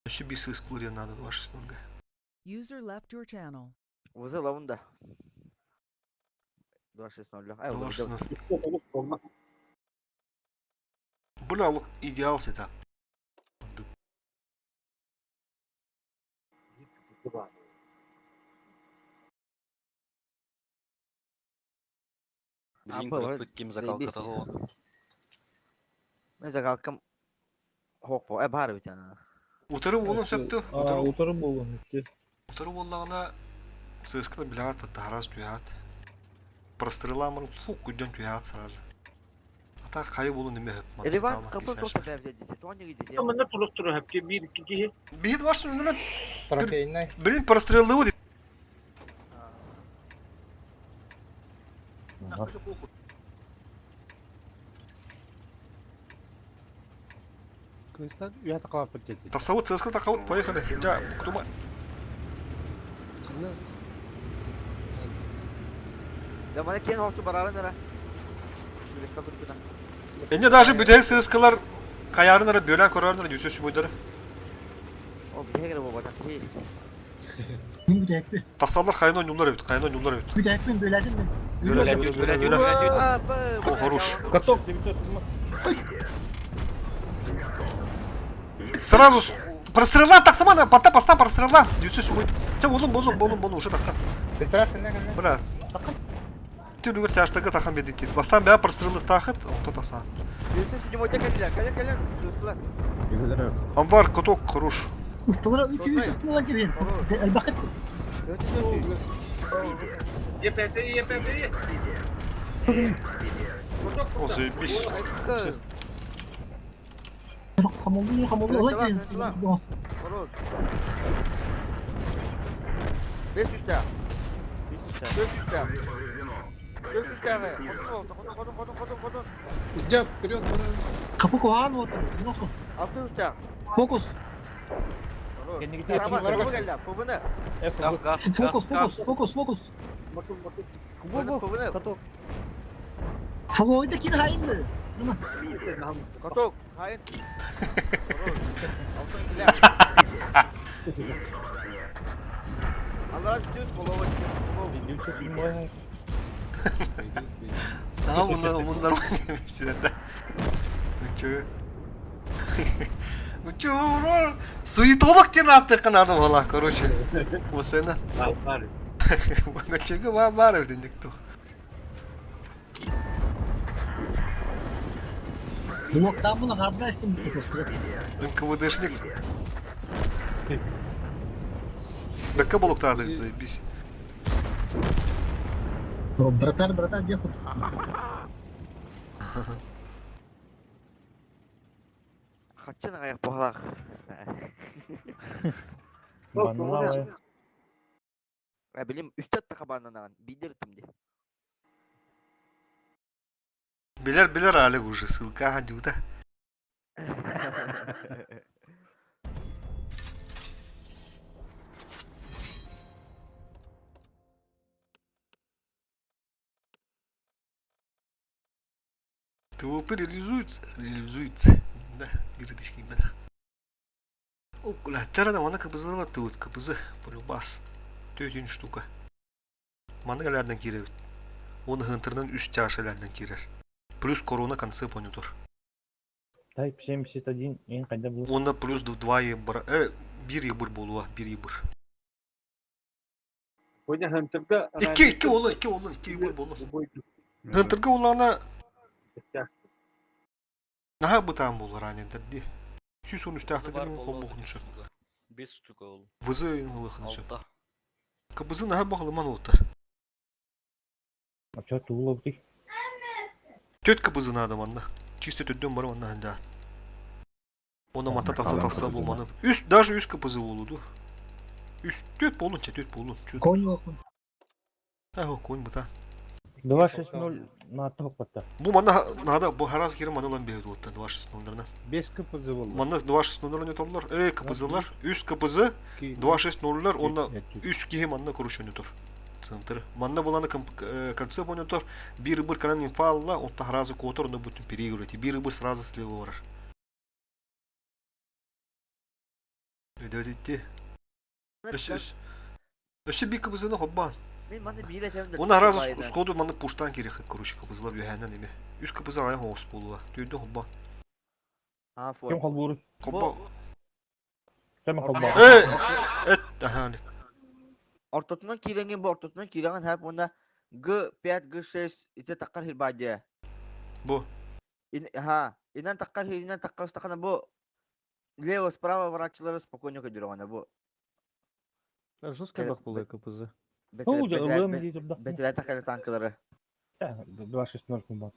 Еще бис ССК надо 2-6-0. User left your channel. Вызы лавында. 2-6-0. Ай, 2-6-0. Болды. Бля, лук идеал сетап. Билин А, көрөппүт ким закалка того. Мен закалкам хоқ по, э бар бит ана. Утыры болun сөптү. А, утыры болун. Утыры боллағына ССК билят баттарас туят. Простреламыр фу күден туят сразу. А так кайы болун неме хөп. Эриван капы тоқта бәбзе десе, тони гиде. Мында турус туру хөпке 1 2 киһи. Бихит ваш сүннен Трофейный. Блин, прострелы вот. Кыстан уят қалап кетті. Тасавут ЦСКА тақауыт, поехали. Жа, ктума. Да мана кен хосу барарын ара. Сүрешпе күркүнә. Энде даже бүтәк ЦСКАлар каярынары бөлән көрәрнәр жүсөсү бойдары. О, бегер бу бата. Мин бүтэһикпин. Тахсаллар хайаны ойнуллар эбит, хайаны ойнуллар эбит. Бүтэһикпин бүөлээтим мин. Өлө, өлө, өлө, өлө. О, хорош. Каток 907. Сразу прострела тахсамана, понта поста прострела. 907. Чэ, болун, болун, болун, болун, уже тахсан. Бля. Түлүгөр тяжтага тахан бедитит. Бастан бää прострелых тахыт, онто тасан. 907 кэллэ, кэлэ кэлэ, кыыстылар. Амвар, каток, хорош. Усталара 300 усталар кирген. Элбахыт. ЕПТ, ЕПТ. О, заебись. Хамолду, хамолду, олай кирген. Хорош. 500 500 500 Хотун, хотун, хотун, хотун, хотун. Идет, вперед, Капы куһаан уотар. 600 Фокус. Фокус, фокус, фокус, фокус. Бу, бу, Каток. Фолойда кин хайынды. Каток, хайын. Аллар түс, боловой, 907. Aha bunlar bunlar var да. Ну чё? Ну чё, ура? Суетолог диэн ааттыахха наада буолла, короче. Осена. Ну чего ба бар эбит тух. Блоктан була харда истим бит. НКВДшник. Бэкэ болуктаады заебись. Братан, братан, где хоть? Хаччын аяқ бұғалақ. Баннавай. Ә, билим, үстәт тақабанынан, бидер тімде. Билер билер Алик уже ссылка гадюта. ТВП реализуется, реализуется. Да, юридический бедах. О, куля, терана мана КБЗ ты вот КБЗ, полюбас. Төтін штука. Маны галярдан кирер. Оны хынтырдан үш чашалардан кирер. Плюс корона конце понютор. Type 71 ең қайда бұл? Онда плюс 2 ебір, 1 ебір болуа, 1 ебір. 2, 2 олы, 2 олы, 2 ебір болу. Хынтырга улана Наха бытаан болар анендер ди. Сүүс он үстәхтә Бар кирин болу, холбохун сөп. 5 штука ол. Вызы ылыхын сөп. Алта. Кыбызы наха бахылыман олтар. А чё тула бутый? Төт кыбызы надо манна. Чисто төттөн бар манна да. Оны мата тақса тақса болманы. Үс, даже үс кыбызы болуду. Үс, төт болун, че төт болун. Чөт. Конь лохун. Ахо, конь бута. 260 на тоқпатта. Бу манна надо бу хараз кирин манна лан бейд отта 260-ларына. 5 КПЗ болды. Манна 260-ларына торлар. Э, КПЗлар, үс КПЗ, 260-лар, онда үс кихи манна короче тур. Центр. Манна буланы конце монитор. Бир бир кран инфалла, онта харазы котор, но бүтүн переигрывать. Бир бир сразу слева барар. Өйдөт Өс өс. Өсө бир КПЗны хобба. Мен маны биле тәмді. Оны харазы сходу манна пуштан керек, короче, КПЗлар үйәннән эме. Үс КПЗ аяк оғыз болуа. Түйді хобба. А, фор. Кем қалбұры? Хобба. Кем қалбұры? Э, эт, аха. Ортотунан киренген бу, ортотунан киренген хәп онда Г5, Г6 ите таққар хирбадия. Бу. Ха, инан таққар хиринен таққар стақана бу. Лево, справа врачылары спокойно көдүрөгөнө бу. Жестко бах было КПЗ. Бетеле таққар танкылары. 260 кымбат.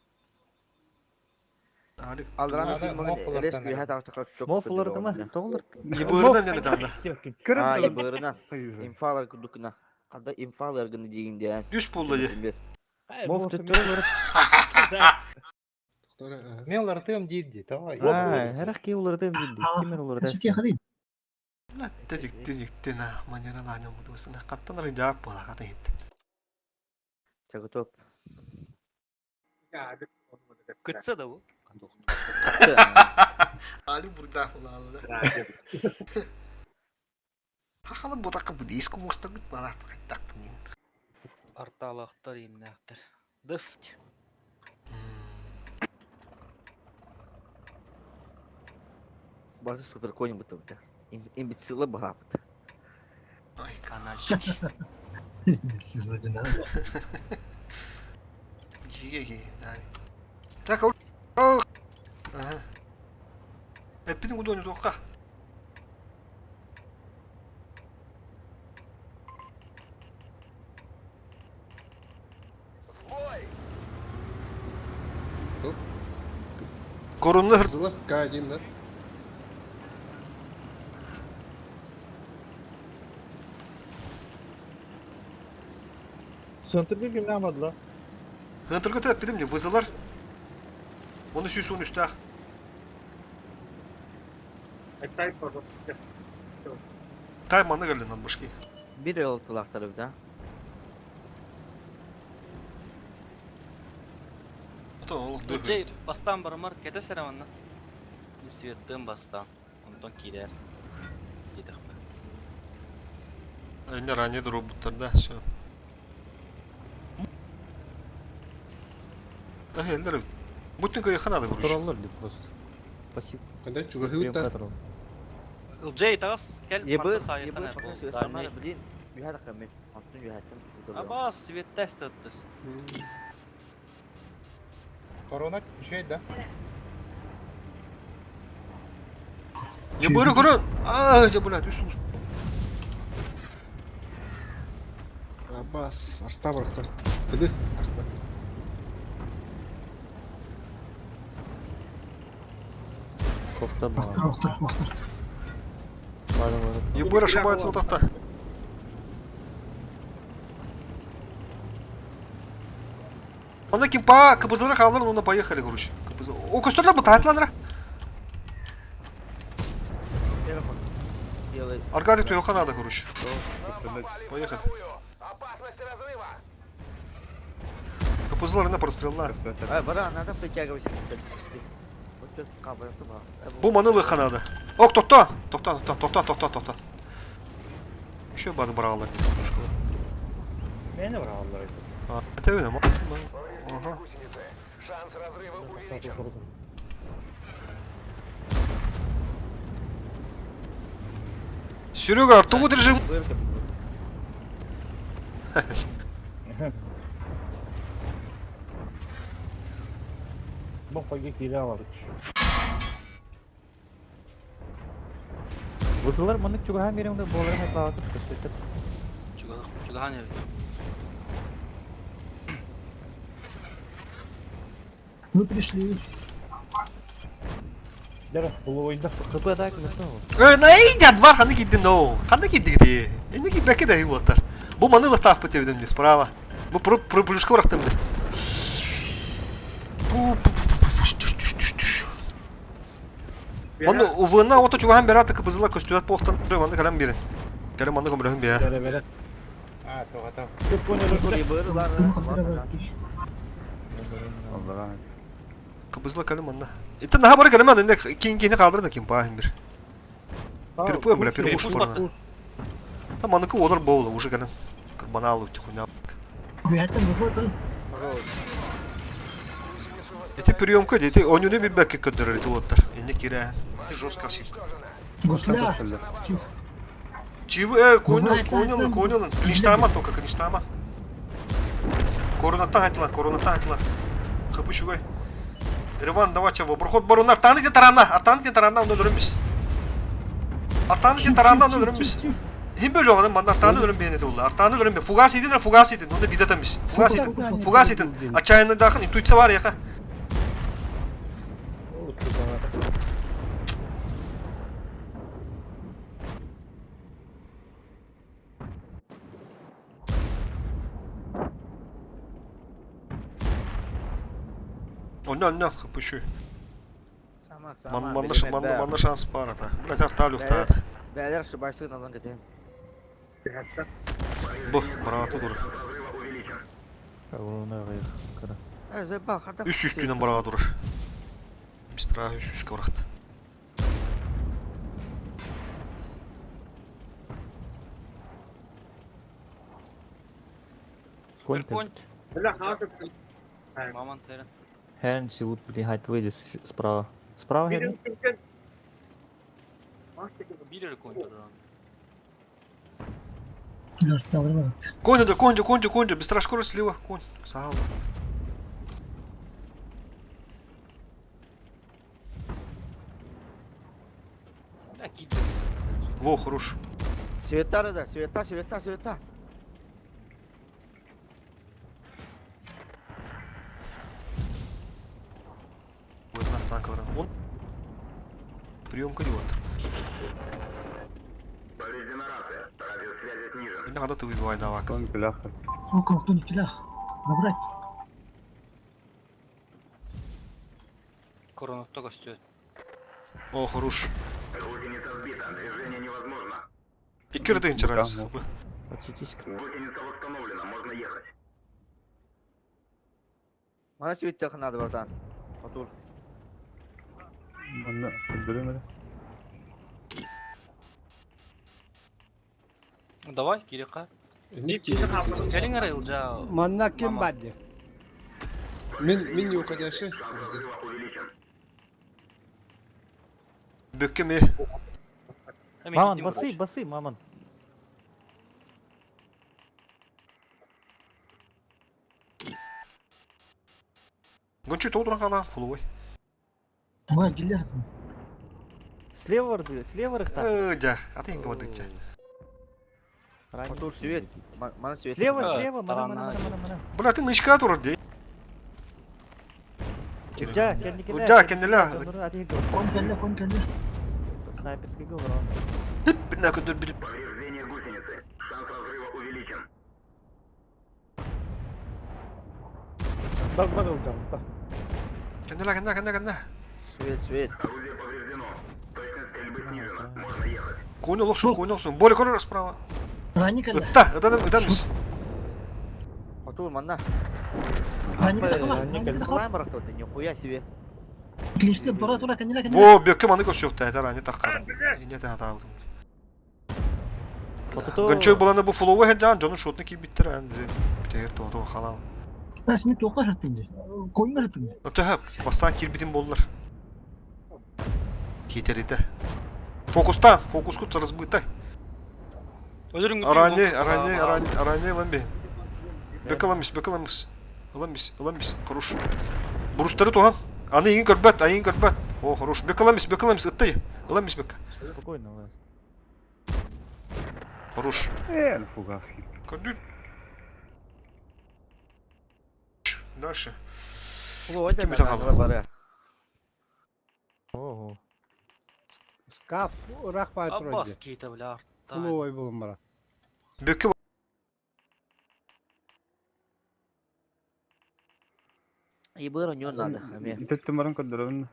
Алраны фильмин резко яха таққар чок. Мофлар ма? Тоғылар. Ебырынан дені танда. А, ебырынан. Инфалар күдүкүнө. Кандай инфалар гыны дегенде. Үс болду же. Моф төттөрө барып. Мен оларды дейді, давай. А, хәрәк уларды билди. Кимер уларды. Качыт яхадын. Тежик тежик тена манера ланя мудусына каттан рыжаап була ката хит. Чагытоп. Кытса да бу. Али бурда фулалла. Хахалы ботакка бу диск мостагыт бараат хайдактын. Арталаахтар ииннээхтэр. Дыфть. Басы супер конь бутта бутта. Имбецилла баһаапыт. Ой, канальчики. Имбецилла не надо. Жиге Так, ага. Эппитин кудуоню туохха. Корунна Зыла К1, да? Центрге кимнән бардылар? Хынтырга төп не вызылар. Оны сүүс он үстәх. Тай пожалуйста. Тай маны келден башки. Бир ылтылактар да. Джей, бастан барымар, кете сәраманна. Светтын бастан. Онтон кирер. Дедахпа. Они ранее роботтар, да, все. Да, элдер. Бутын кайы ханады короче. Тураллар деп просто. Спасибо. Когда чугахы турал. Джей, тагыс кел Ебы, марта ебы, сайытан факын сөйстамар, блин. Юхата камын. Антон юхатын. Аба, светтәс төттүс. Корона включает, да? Не бөрі көрін. А, я, блядь, үстін Абас, арта барахтар. Тыды, арта. Кофта бар. Охтар, охтар. Бары бары. Ебыр ошибается вот так. Анда кимпа КБЗ-ра халар, ну поехали, короче. КБЗ. О, костюмда бу татланра. Аркадий Туйоха надо, короче. Поехали. КПЗ-лар на прострелна. Ай, бара, надо притягивайся. Вот тут кабы, Бу маны надо. Ок, токта! Токта, токта, токта, токта, токта. Еще бады брала. Мени баралар. А, это видно, Ага. Серега, артугу режим. Бу койга кире алабыт. Вызылар мынык чугахан беремде болары хайтлаватып көсөтөп. Чугахан Мы пришли. Дәрі, бұл ойында. ХП так мықты. Э, найдя двар ханы кидди но. Ханы кидди где? Эне ки бәке дә буаттар. Бу маны латап бит мне справа. Бу про про плюшка врахтым. Пу пу пу пу пу түш түш түш түш. Оны увына ото чугахан берата кыбызыла көстүәт похтан аны калам бирин. Калам аны көмрөһүн бия. Бәрі, бәрі. А, тоғата. Кыбызыла калам анна. Ите наха бар калам аны кин кини калдыр да ким баһын бир. Перепуем, бля, перепуш порна. Там аныкы олар болду уже калам. Карбоналу тихуйна. Юхатын вызылатын. Эти приемка дети, они не бибәкке көддөрөр ити оттар. Энне кире. Ты жестко ошибка. Гусля. Чиф. Чив, конял, конял, конял. Клинштама только, клинштама. Коронаттан айтыла, коронаттан айтыла. Хапы шугай. Рыван, давай чаво. Проход баронар. Таны де таранна, артаны де таранна, оны дөрөнбүс. Артаны де таранна, оны дөрөнбүс. Хим бөлө оғын, манда артаны дөрөн бейне олла. Артаны дөрөн бе. Фугас идин, фугас идин. Оны бидатамыз. Фугас идин, фугас идин. Отчаянно дахын, интуиция бар яха. Онно, онно, хапышу. Манна, манна, манна шанс бар ата. Блядь, арта люхта ата. Бәлер шыбайсың алан кетен. Бу, браты дур. Үс үстүнен барага турur. Мистра үс үскө баракты. Конь Конь. Бля, хата. Маман терен. Херн силут, блин, хайт выйди справа. Справа Херн? Бир конь туран. Конь, да, конь, конь, конь, быстро скорость слева, конь. Сагал. Да, кит. Во, хорош. Света да, света, света, света. Одна танковая. Он. Приемка идиот. Не надо ты выбивай, давай. Конь бляха. Забрать. Корона только стоит. О, хорош. Иккирдын чарас. Отсветись. Мана свет надо, братан. Отур. Манна көрдөрөм Давай, Кирика. Не Кэлиҥ эрэ Илдьа. Манна ким Мама. бадди? Мин мин не уходящий. Бөккеме. Маман, басы, басы, маман. Гончу толдуран кала, фуловой. Ой, гиллер. Слева варды, слева рыхта. Э, дя, а ты не говори. Отур свет. Мана свет. Слева, Э, слева, мана, мана, тарана. мана, мана, мана. Бля, ты нычка турар дей. Удя, кенникеле. Удя, кеннеле. Конь кэллэ, конь кэллэ. Снайперский гол, раунд. Бля, көдөр бир. Бар бар ылдам. Кеннеле, кеннеле, кеннеле, кеннеле. Свет, свет. Конь олохсун, конь олохсун. Более көрөр справа. Ранник кэллэ. Ытта, ытан, ытан мис. Отур, манна. Ранник такала. Ранник Ранник такала. Лайм барахта, ты нихуя себе. Клиште, тура, тура, кэннилэ, кэннилэ. Во, бөккө маны көрсөк та, это рани таккар. Ине та та. Гончой буланы бу фуловой хеджан, жону шотны ки биттер, ан битер то то халал. Бас мен тоққа жаттым де. Койыңа жаттым де. Өтө бастан кирбитин болдулар. Кетериде. Фокуста, фокуску разбытай. Өлөрүң Арани, арани, арани, арани ламби. Бөкө ламис, бөкө ламис. Ламис, ламис, хорош. Бурустары тухан. Аны иң көрбәт, айын көрбәт. О, хорош. Бөкө ламис, бөкө ламис, ытты. Ламис бөкө. Спокойно, ладно. Хорош. Э, фугаски. Көрдү. Дальше. Фуловой да Ким надо бары. Ого. Скаф ырах бай Аббас турар. кейті, бля, арта. Фуловой булун бара. Бөкө И было не надо. Аме. Итеттен баран көрдөрөм.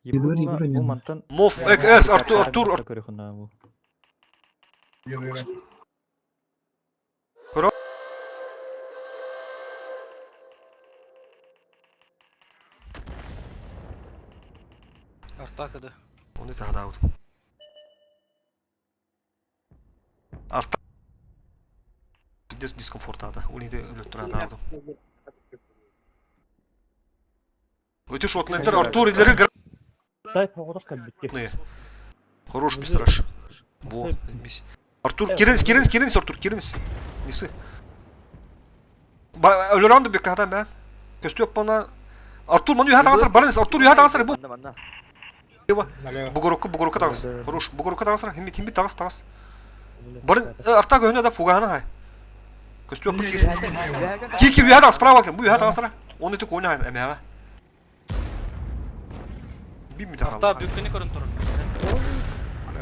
Ебөр, ебөр, Бу мантан. Мов, эк, эс, Артур, Артур, Артур. Артур. Арта кыды. Оны тағда аудым. Арта. Пиздец дискомфорт ада. Оны де өлөттүр ада алдым. Өтө шотнеттер Артур илери Тай погода кэлбитки. гранатные. Хорош бистраш. Во, мис. Артур, киринс, киринс, киринс, Артур, киринс. Несы. Ба, өлөрөндү бек адам мен. Көстөп бана Артур, маны юха тагасыр, барынс, Артур юха тагасыр, бу. Манна, манна. Бугорокку, бугорокку тагас. Хорош, бугорокку тагасыр, химби, химби тагас, тагас. Барын, арта көһүнө да фуганы хай. Көстөп кир. Ки ки юха тагас, справа кем, бу юха тагасыр. Оны түк ойна эмега. Би ми Арта тагал. бүккені көрін тұрыр.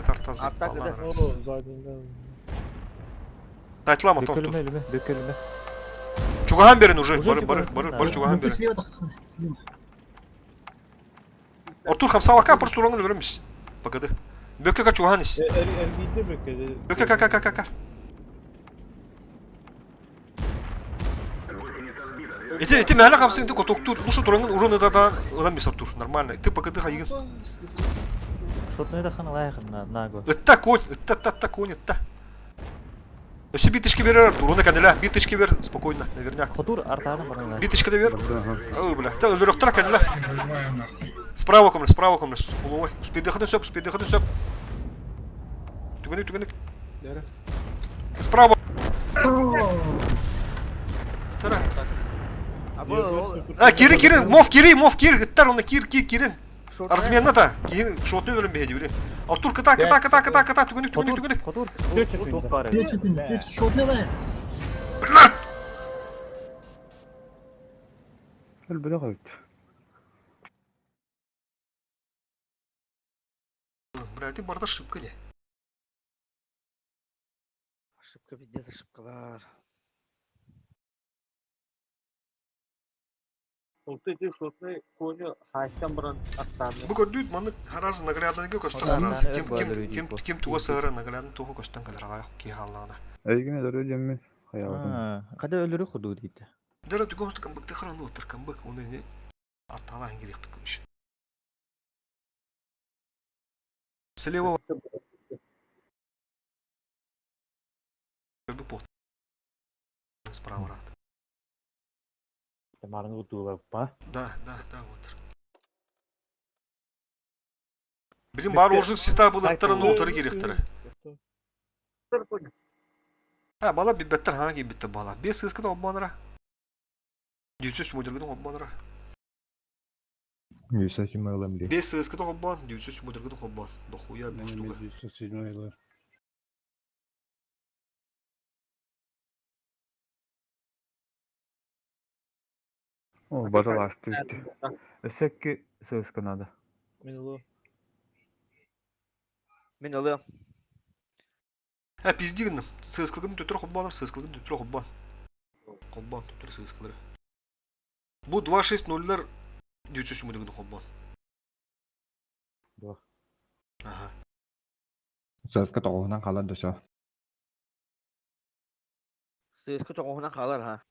Арта Арта кыды. Тайтлама тортур. Бөкөлүмө, үлүмө, бөкөлүмө. Чугахан берин уже, Уже бары бары чугахан, бары да. бары чугахан Бөкө берин. слева таққа. Слева. Артур хамсалака просто ураңын беремиз. Погоди. Бөкө ка чугахан ис. Эргийде бөкө. Бөкө ка ка ка ка ка. Ити ити мәле хамсың ты котоктур. Лушу тураңын уруны да да ылан мис Артур. Нормально. Ты погоди ха егин. Шотны да хан лайхын на наго. Ытта конь, ытта та та конь, ытта. Өссө биир тычка берер, Артур, оны кәнелә, биир тычка бер, спокойно, наверняк. Хотур артааны баран Биир тычка да бер. Ой, бля, та өлөрөхтөр кәнелә. Справа комле, справа комле, уловой. Успейдыхыны сөп, успейдыхыны сөп. Түгенек, түгенек. Справа. Тара. А, кири, кири, мов кири, мов кири, ыттар, оны кир, кир, кирин. Разменна та, киин шотный өлөн биһиди били. Артур кыта, кыта, кыта, кыта, кыта, түгенек, түгенек, түгенек. Хотур, туох баар Шотный Блядь! Өлбөдөх эбит. Бля, ты барда ошибка не. Ошибка пиздец, ошибкалар. Улты ити шотный коню хаастан баран аттааны. Бу көрдүүт маннык араас наглядныйга көстөр сразу. Ким ким ким ким туга сыһара наглядный туга көстөн кэлэр аҕай киһи хааллаҕына. Эйигин өлөрүө диэммин хайаабытым. Хада өлөрү курдук дийтэ. Дара түгэн усту камбыкты храны оттар камбык оны не аттаана ингириэхпит көрүш. Слева справа рад. Марны утуулаппа. Да, да, да, вот. Билим бар оржук сита булаттарын утары кириктери. А, бала бибеттер хана кийбиттер бала. Бес сыскын обманра. Дүйсүс мудыргын обманра. Юса ким ылам ли. Бес сыскын обман, дүйсүс мудыргын обман. Дохуя бу штука. О, бадаласты бүттү. Өссө сыска надо. Мен улу. Мин ылыам. А, пизди гынным. Сыскылгын төтөр хоббаныр, сыскылгын төтөр хоббан. Хоббан төтөр сыскылары. Бу 2-6-0-лар дүйсүс мудыргын хоббан. Два. Ага. Саска тоҕуһунан хаалар да шо. Сыыска тоҕуһунан хаалар ха.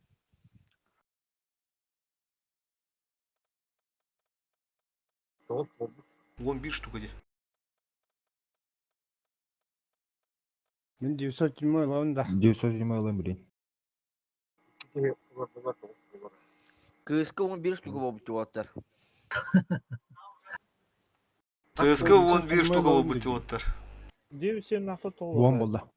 Тоҕус буолбут. 11 штука де. Мин 907 ылабын да. 907 ылам билин. Икки киһи олордулар тоҕус буолар. Кыыска 11 штука буолбут уолаттар. ЦСКА 11 штука болбут диоттар. 9-7 Уон болла.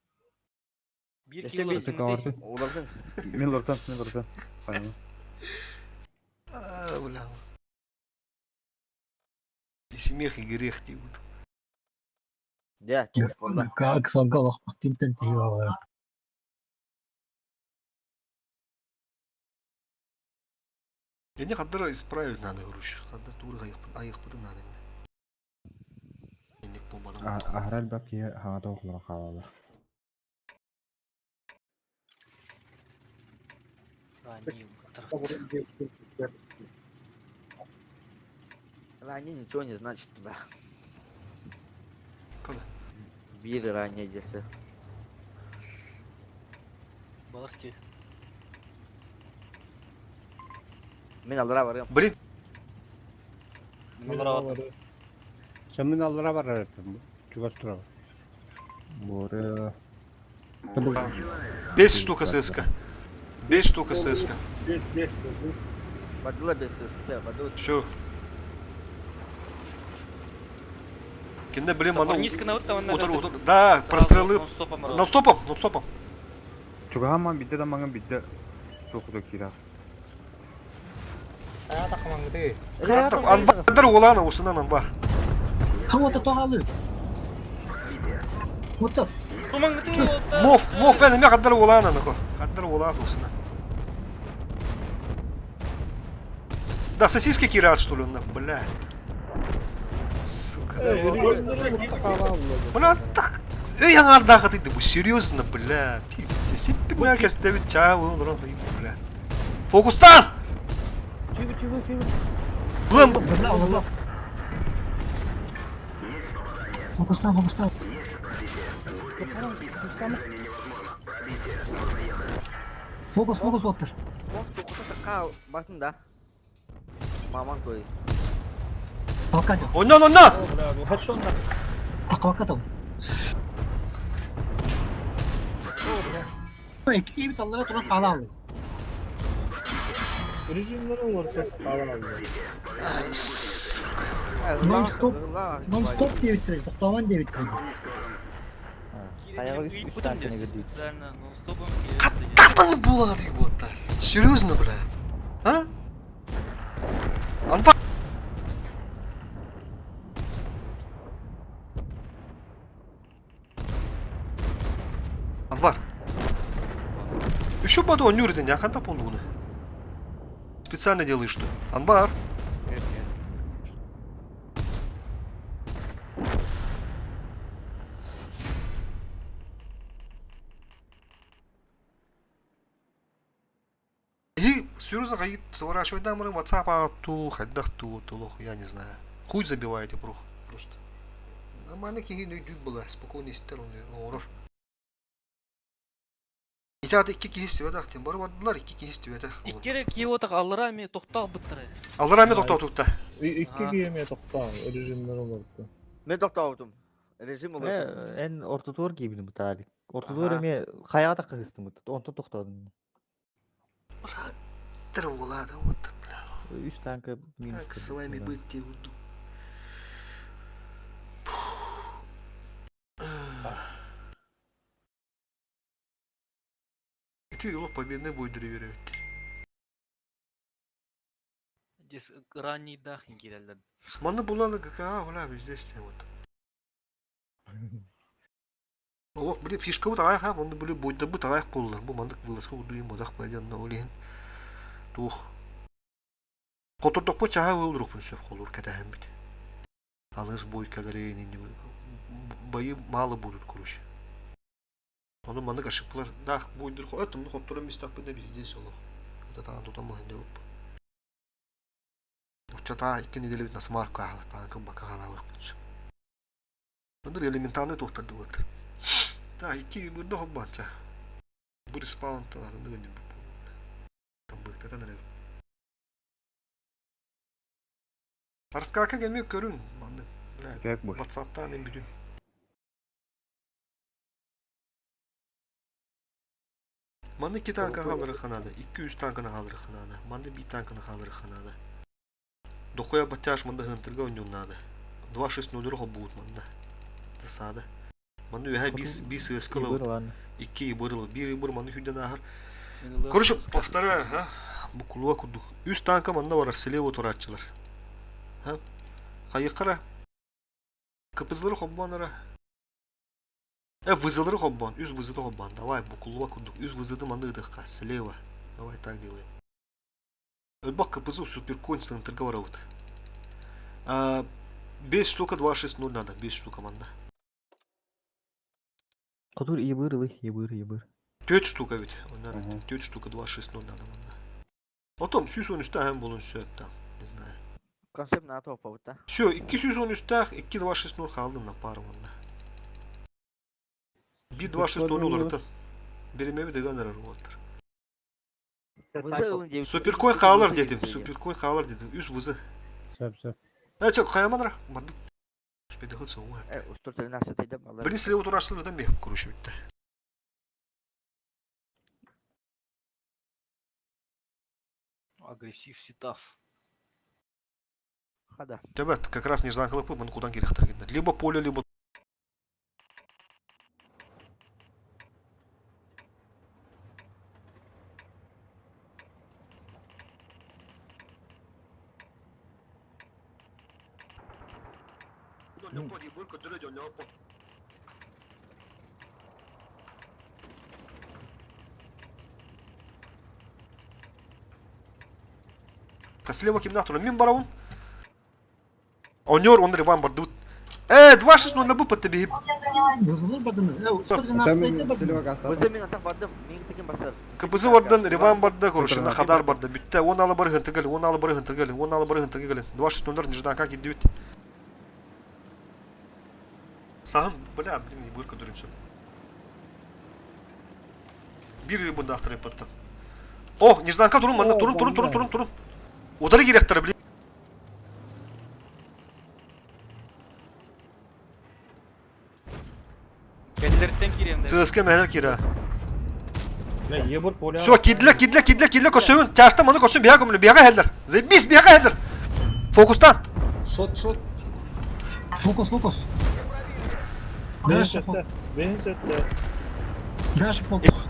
Бир Өссө кило биир Өссө Олордун. Мен лортан, мен лортан. Хайма. А, бля. И смех, и грех ти. Дьэ, тоҕус буолла. Как салгалах тимтен тиһи Я не хаддара исправить надо, короче. Хаддар туры айықпыды надо. Энник болмадым. Ахрал бак киһи хаҥата охлоро хаалалар. Ранее ничего не значит, да. Куда? Биир ранее десе. Балахти. Мин аллара барыам. Блин, Sen мин аллара барар этим. Чугас турабын. Буоры. 5 штука ЦСКА. 5 штука ЦСКА. Бес бес буолбут. Бардыла без сыыска, бардыла. Все. Кинде, блин, мана... Низко на вот там Утар, утар. Да, прострелы. Нон-стопом. Нон-стопом, нон-стопом. Чугаһаман бидде да маңа бидде тоқуда кира. Анвар улана, усынан анвар. Хавата тоғалы. Вот Мов, мов, әне ме қаддар улана, нако. Қаддар улана усынан. Да, сосиски кират, что ли, на, бля. Сука. Бля, так. Эй, аңардағы дейді, бұл серьезно, бля. Пиздец, сеппі кәстәбі ча, ол, бля. Фокустан! Чего, чего, чего? Блин, Олорла, олорла. Фокустан, фокустан. Фокус, фокус боттар. Мов тоқута таққа батын да. Маман то есть. Талкадё. Оннан, оннан! Хедшот на. Тақабакка табы. Икки киһибит аллара туран хаалааллар. Режимнары уларытар хаалааллар. Сука. Нон-стоп, нон-стоп диэбиттэрэ, тохтоомон диэбиттэрэ. Хайаҕа үс үс танканы кирбит. Специально нон-стопом Каттапаны булады вот Серьезно, бля? А? Анфа... Анвар. Еще бы он нюрит, не аханта полуны. Специально делаешь что? Анвар. Нет, нет. И серьезно, хаит сворачивать дамры, WhatsApp, а ту, хайдах ту, тулох, я не знаю. Хуй забиваете просто. Нормально киһи өйдүүр была, спокойно истэр оны оҥорор. Итаат икки киһи истибэтэх, тем бары бардылар, икки киһи истибэтэх. Икки эрэ киһи отах аллара эмиэ тохтоох быттара. Аллара эмиэ тохтоотукта. Икки киһи эмиэ тохтоон, режимнэр олорду. Мен тохтообутум. Режим олорду. Эн ортотугар киирбитим бытаалик. Ортотугар эмиэ хайаҕа таххыһыстымыт, онтон тохтоодум. Травулада вот, бля. Үс танка минус. Как с вами быть буду. Ити его победный бой доверяют. Здесь ранний дах киирэллэр. Манна буланы ГКА, бля, везде вот. Олох били фишкабыт аҕайах аах онно били буйдарбыт аҕайах буоллар бу маннык вылазка курдук модах бадьанна ол иһин туох хотордохпут чаһа ылырукпун сөп холур кэтэһэммит алыс буйкалары бои мало будут короче ону маннык ошибкалар даах буйдур это хотторон мистахпын да везде олох это таан тутан маһын Оччотаа икки нэдиэлэбит на смарка аһалыктаан кылбакка хаалаалыахпын сөп. Ындыр элементарный туохтардылар. Да, икки бырда хоббанча. Бу респаунтан атыннык өннүбүт буолла. Тамбыктатан эрэ. Арткака кэмиэ көрүн маннык. Ватсаптаан эм бүтүн. Манна икки танка хаалларыахха наада, икки-үс танканы хаалларыахха наада, манна биир танканы хаалларыахха наада. Дохуя баттяж манна ыһынтырга оонньуон наада. 2-6-0 холбуут манна. Засада. Манна үөһэ биир биир сыаска ылабыт. Икки ыбыр ылабыт. Биир ыбыр манна сүүрдэн ааһар. Короче, повторяю, а? Букулуа курдук. Үс танка манна барар, слева турааччылар. А? Хайыххара? КПЗлары холбоон вызылары холбоон, үс вызыты холбоон. Давай, букулуа курдук. Үс вызыты манна ыытыахха. Слева. Давай так делаем. Өлбөх КПЗ суперконь центрга барабыт. 5 штука 2-6-0 надо, 5 штука манна. Хотур ебыр ылы, ебыр, ебыр. 4 штука ведь. 4 штука 2-6-0 надо манна. Потом 113 һәм булун сөп там, не знаю. Концепт на топа да. Все, 213 2-2-6-0 хаалдым на пару манна. 1-2-6-0 уларытын. Биримеби дыган эрэр уолаттар. Суперкой хаалар дедим, суперкой хаалар дедим. Үс вызы. Сөп, сөп. Э, чек, хаяманра. Манды. Успедыхыт соңу. Блин, слева турашлы да мех короче битте. Агрессив сетав. Хада. Тебет, как раз неждан кылыпы, мын кудан керектер Либо поле, либо Слева кимнах турар. Мин барабын. Онёр, он реван бардыбыт. Э, 2-6-0 на быппат биһип. Вызылыр бардым. 113 бардым. Вызы мен атак бардым. Мен теген басар. КПЗ бардан, реван барда, короче, на хадар барда. Бүтте, он алы бары хынтыгали, он алы бары хынтыгали, он алы бары хынтыгали. 2-6-0 нежданка киддибит. Саһын, бля, блин, бырка дүрүмсө. Бир бында ахтырып О, нежданка турун, манна турун, турун, турун, турун, турун. Удары киректер, блин. Кэллэриттэн киириэм ЦСК мэһэр кира. Все, кидле, кидле, кидле, кидле, көрсөбүн. Чаашта маны көрсүн, биһа көмүлү, биһаға хеллер. Заебись, биһаға хеллер. Фокустан. Шот, шот. Фокус, фокус. Дальше фокус. Дальше фокус.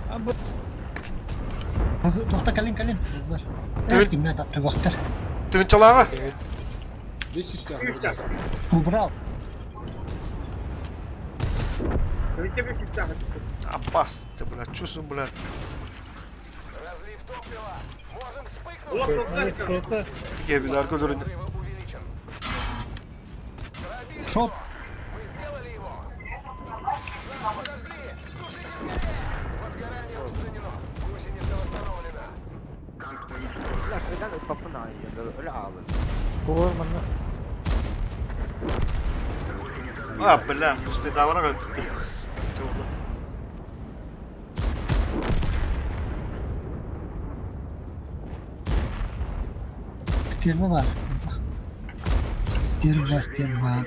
Тоқта калин калин. Қыздар. Кимне тапты бақтар. Тыгынчалааҕа. 500 Убрал. Аппас, ты, блядь, чувствую, блядь. Тике билар көлөрүн. Шоп. Бля, папына öyle ağlı. Куор манна. А, бля, пуспедавара битте. Стерва бар. Стерва, стерва.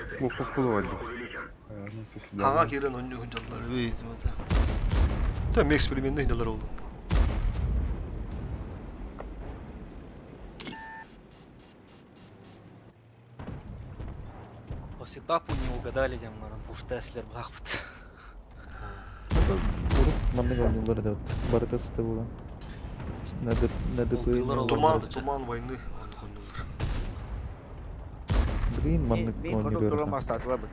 Хаҥа киирэн онньу сылдьаллар үүй Та ми экспериментни сылдьаллар ол. По сетапу не угадали, дем, наверное, пуш Теслер, блахпыт. Урут маннык оонньуулар да барыта сыта буолан. На ДП Туман, туман войны онньуулар. Блин, маннык Мен кону оонньуулар. турамар сатыла бит.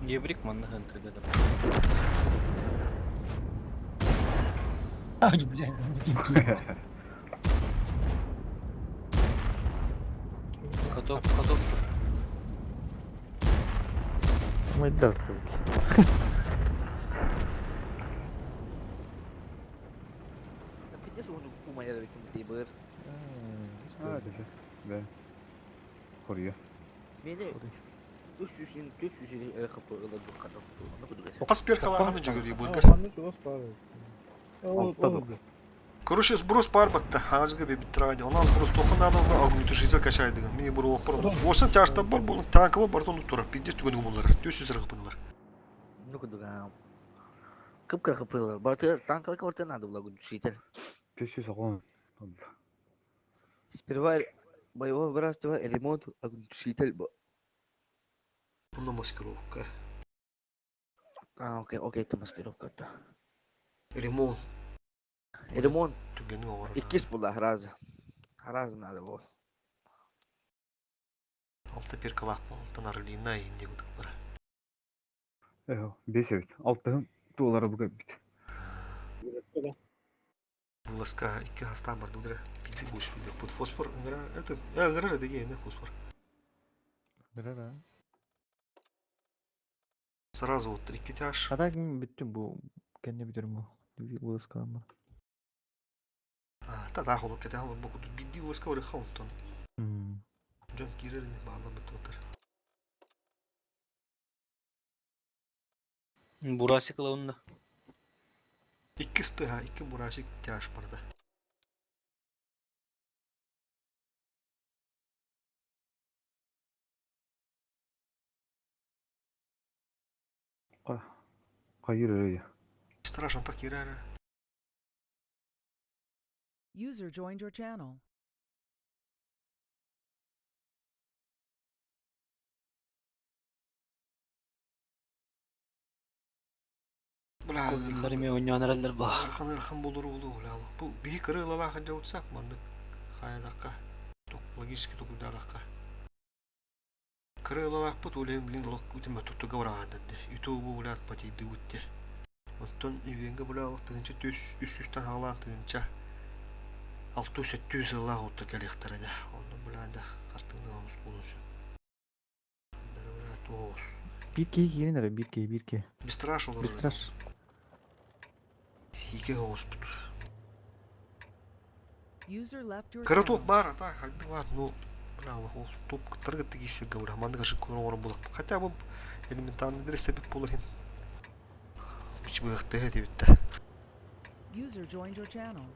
Ебрик манна хантыга да. Ай, бля. Каток, каток. Майдак только. Пиздец он у меня ким быр. А, Да. Хорья. Мени 300 300 хп ылар бу каток. Оны кудугас. Пас перхалахан жүгөр бургер. Короче, сброс пар батта, хажга бе битради. Онан сброс тохын адам огнетушитель качайдыгын. Ми бур опор. Осын чашта бар бул танковы бар тонду тура. Пиздец түгөн булар. 400 рыгы Ну кудуга. Кып кыр хп ылар. Баты танкалык орта надо было гудушитель. 500 Сперва боевого братства ремонт огнетушитель. Мына маскировка. А, окей, окей, это маскировка. Да. Ремонт. Ремонт. Түгени оңор. Иккис була раз. Раз надо было. Алты перкалах алтын арылина инде кудук бар. Эхо, бесевит. Алтын туолары буга бит. Вылазка икки хаста бар дудра. Пиди буш видео. Под фосфор ыңгыра. Это ыңгыра деген фосфор. Да-да. Сразу вот икки тяж. А так бүттүм бу кэнне бүтөрүм бу. Вылазкалам бар. А, та да холод кете холод боку биди вылазка ори хаунтон. Жон кирерин баала бит отыр. Бурасик лаунда. Икки стыга, икки бурасик тяж барда. Кайыр öyle. Страшно так кирер. User joined your channel. Бля, Гоблиннар эме ойнонор ба. Ырхан ырхан болор улу бля. Бу биһи кыры ылала жаутсак мандык хайалакка. Ток логически токударакка. Кыры ылалаакпыт улем блин лок үтүмө туттуга бараададды. Ютубу булат патиды утте. Оттон ивенге була тыгынча түс үс үстен хаалаан тыгынча алты сөттүү сыллаах утта кэлиэхтэрэ да. Онно була да хартыны олус булунсу. Бары була тоос. Бир киһи киирин эрэ, бир киһи, бир киһи. Бистраш олорор. Бистраш. Сике ооспут. User left your Кыра туох channel. бар, а так, ну, бля, ол топ кыттаргы тигиссерге бля, маннык ашык кулар оҥорон булак. Хотя бы. Элементарный диресебит буолар Быһыктыһы этибиттэ. User joined your channel.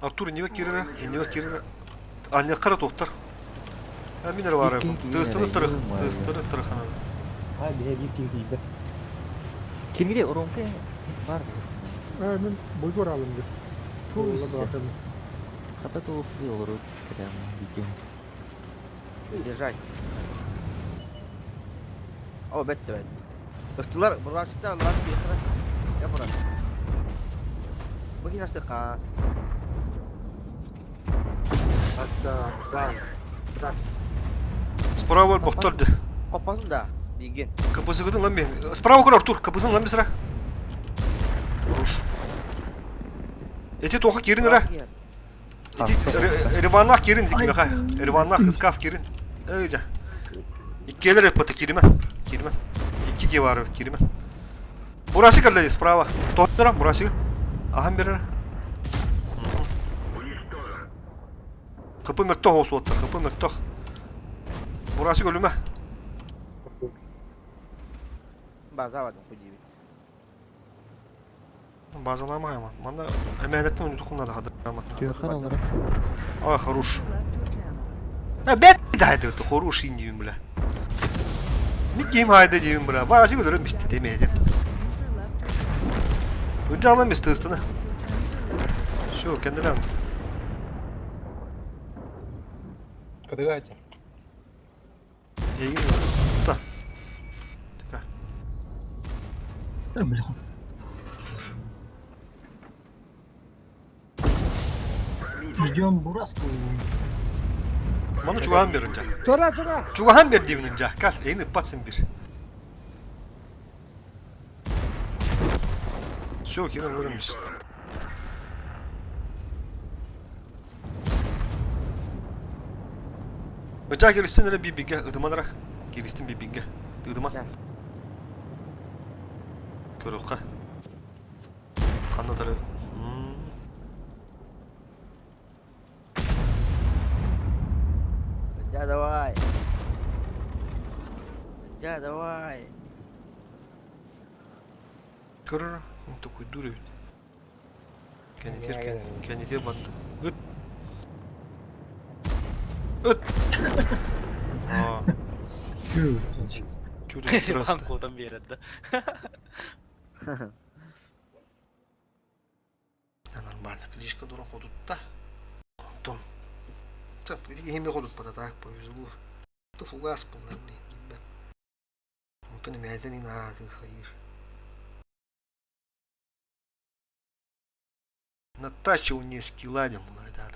Артур иннибэ киирэрэ, иннибэ киирэрэ. Анньаккара туохтар. А мин эрэ баарым. Тыыстыны тырых, тыыстыны тырых анады. А, биһэ биир киһи тиийбэт. Кимире Ромка бар. А, мен бойгор алым деп. Хата туох олору кэтэм битим. Держать. О, бетте бет. Ыстылар, бурашыктар аллар пехра. Я бураш. Бу кинасы ка. Справа бохтор де. Коппатын да, биген. КПЗ-гытын лан мен. Справа көр Артур, КПЗ-ын лан бисра. Хорош. Эти тоха кирин ра. Ити Реванах кирин дикимеха. Реванах искав кирин. Эй жа. Иккелер эппата кириме. Кириме. Икки ки бар кириме. Бурасы кэллэ справа. Тоттара бурасы. Ахан берер. Кыпы мөттөх осуоттар, кыпы мөттөх. Бурасы өлүмэ. База бадым худибит. Базаламайма. Манна эмээнэттэн унутукунна да хадырамат. Түйөхөр алара. А, хорош. А, бэт да это хорош индивин, бля. Микки хайда диибин, бля. Баасы өлөрөн бисте темээден. Ыджалан бисте ыстына. Все, кенделен. Кадыгайте. Егин та. Така. Ждем Бураску. Маны чугахан бер ынжа. Тура, тура! Чугахан бер диибин ынжа. Кал, эгин ыппатсын бир. Все, кирен көрөмүз. Ыжа келистин эле бибиге ыдыманара. Келистин бибиге. Ыдыман. Көрөкка. Каннадары. Да, давай. Да, давай. Көрөр. Он такой дура ведь. Канитер, канитер батты. Ыт. Ыт. А. Чудо Реван куотан биэрэр да. Нормально, клишка дуран ходутта. Онтон. Так, ити киһи ходутпата так повезло. То фугас был, блин. Онтон эмээтэн инааты хайыр. Натачивание скилла дем был, ребят.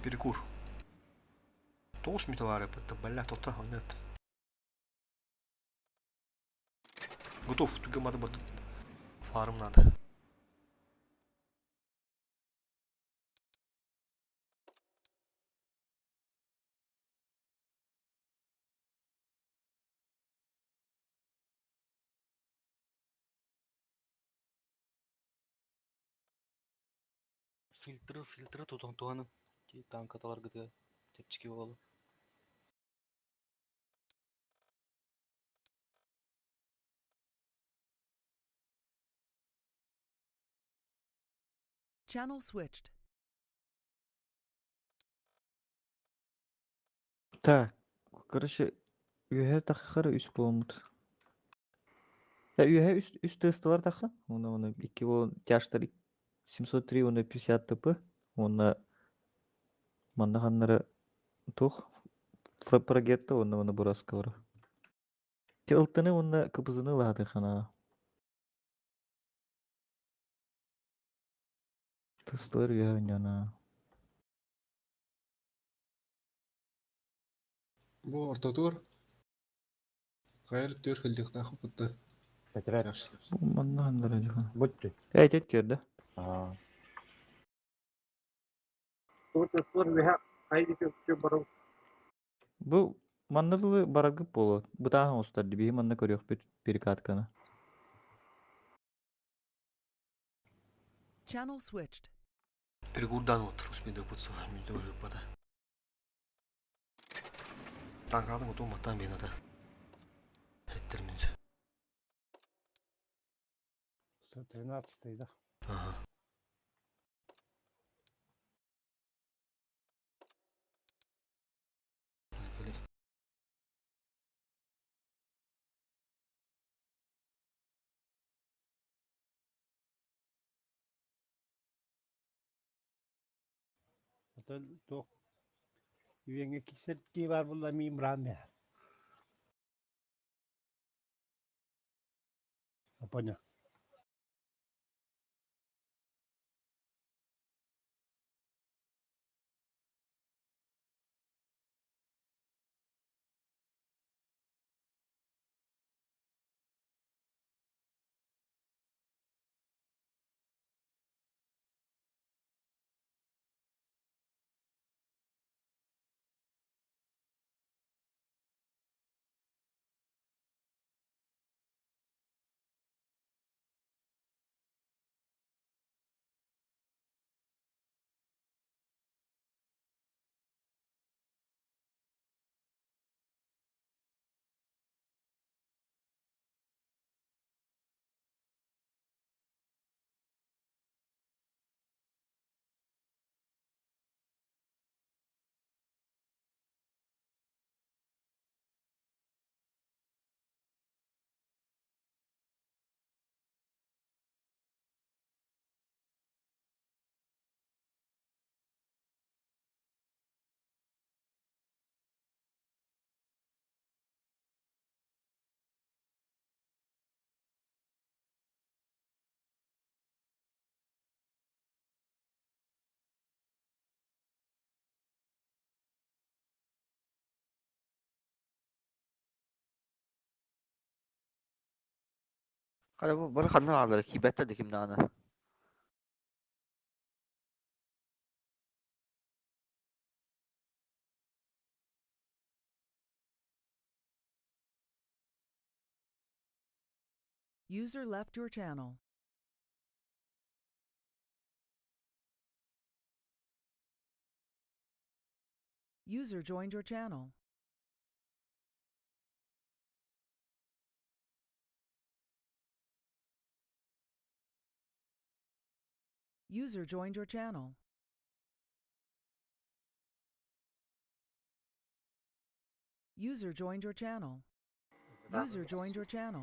Перекур. Тоғыз металлары это бля, тота, нет. Готов, тугамады бат. Фарм надо. Фильтры, фильтры тутан туһанын. Танкаталаргытыга чэпчэки буолла. Channel switched. Так, короче, үөһэ таххара үс буолмут. Я үөһэ үс үс тесталар тахха. Уна уна икки бол тяжтар 703 уна 50 ТП. Уна манна ханнары тух прогетта уна уна бураскалар. Тилтыны уна кыбызыны лааты хана. Тесталар үөһэ уняна. Бу ортотур. Хайыр түр хылдыктах бутта. Петрет. Манна ханнары жахан. Бутты. Эй, тет да. Аа. Бу манна дылы бараргы болот. Бытаахан устар дибиһи манна көрүөхпүт перекатканы. Channel switched. Перегурдан отыр, успейді бұтсы, мүлде ойып бада. Танкадың ұту маттан бен ата. Әттермін. 113 да. Ага. Отон туох үөҥҥэ кисэртии баар буолла миин быраан мэ. Понял. Хара бу бары ханна бааллар киибэттэр да ким даҕаны. User left your channel. User joined your channel. User joined your channel. User joined your channel. User joined your channel.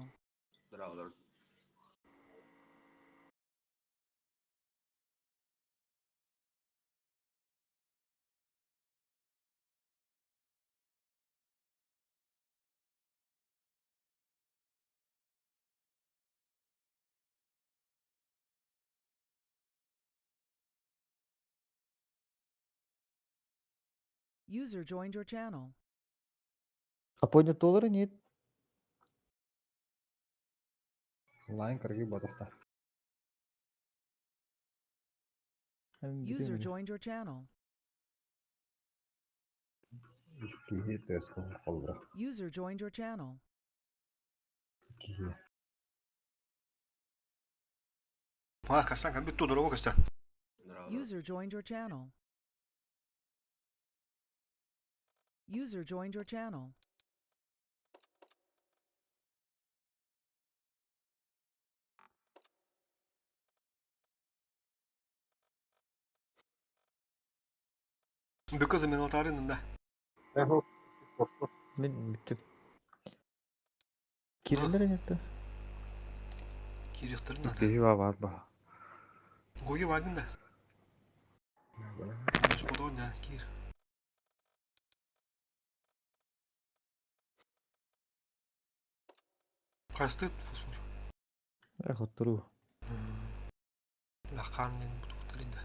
User joined your channel. А поднят доллары нет. Лайн кыргый батахта. User joined your channel. Киһи төс холбура. User joined your channel. Киһи. А, Костян, как будто дорого, Костян. User joined your channel. User joined your channel. Бүкө заменалтарын да. Мен бүттүм. Кириллер нет да? Кириллерин надо. Киһи бар ба. Гойы бардым да. Господон да, кир. Касты фосфор. Эх, оттуру. Лаканнын бутуктарында.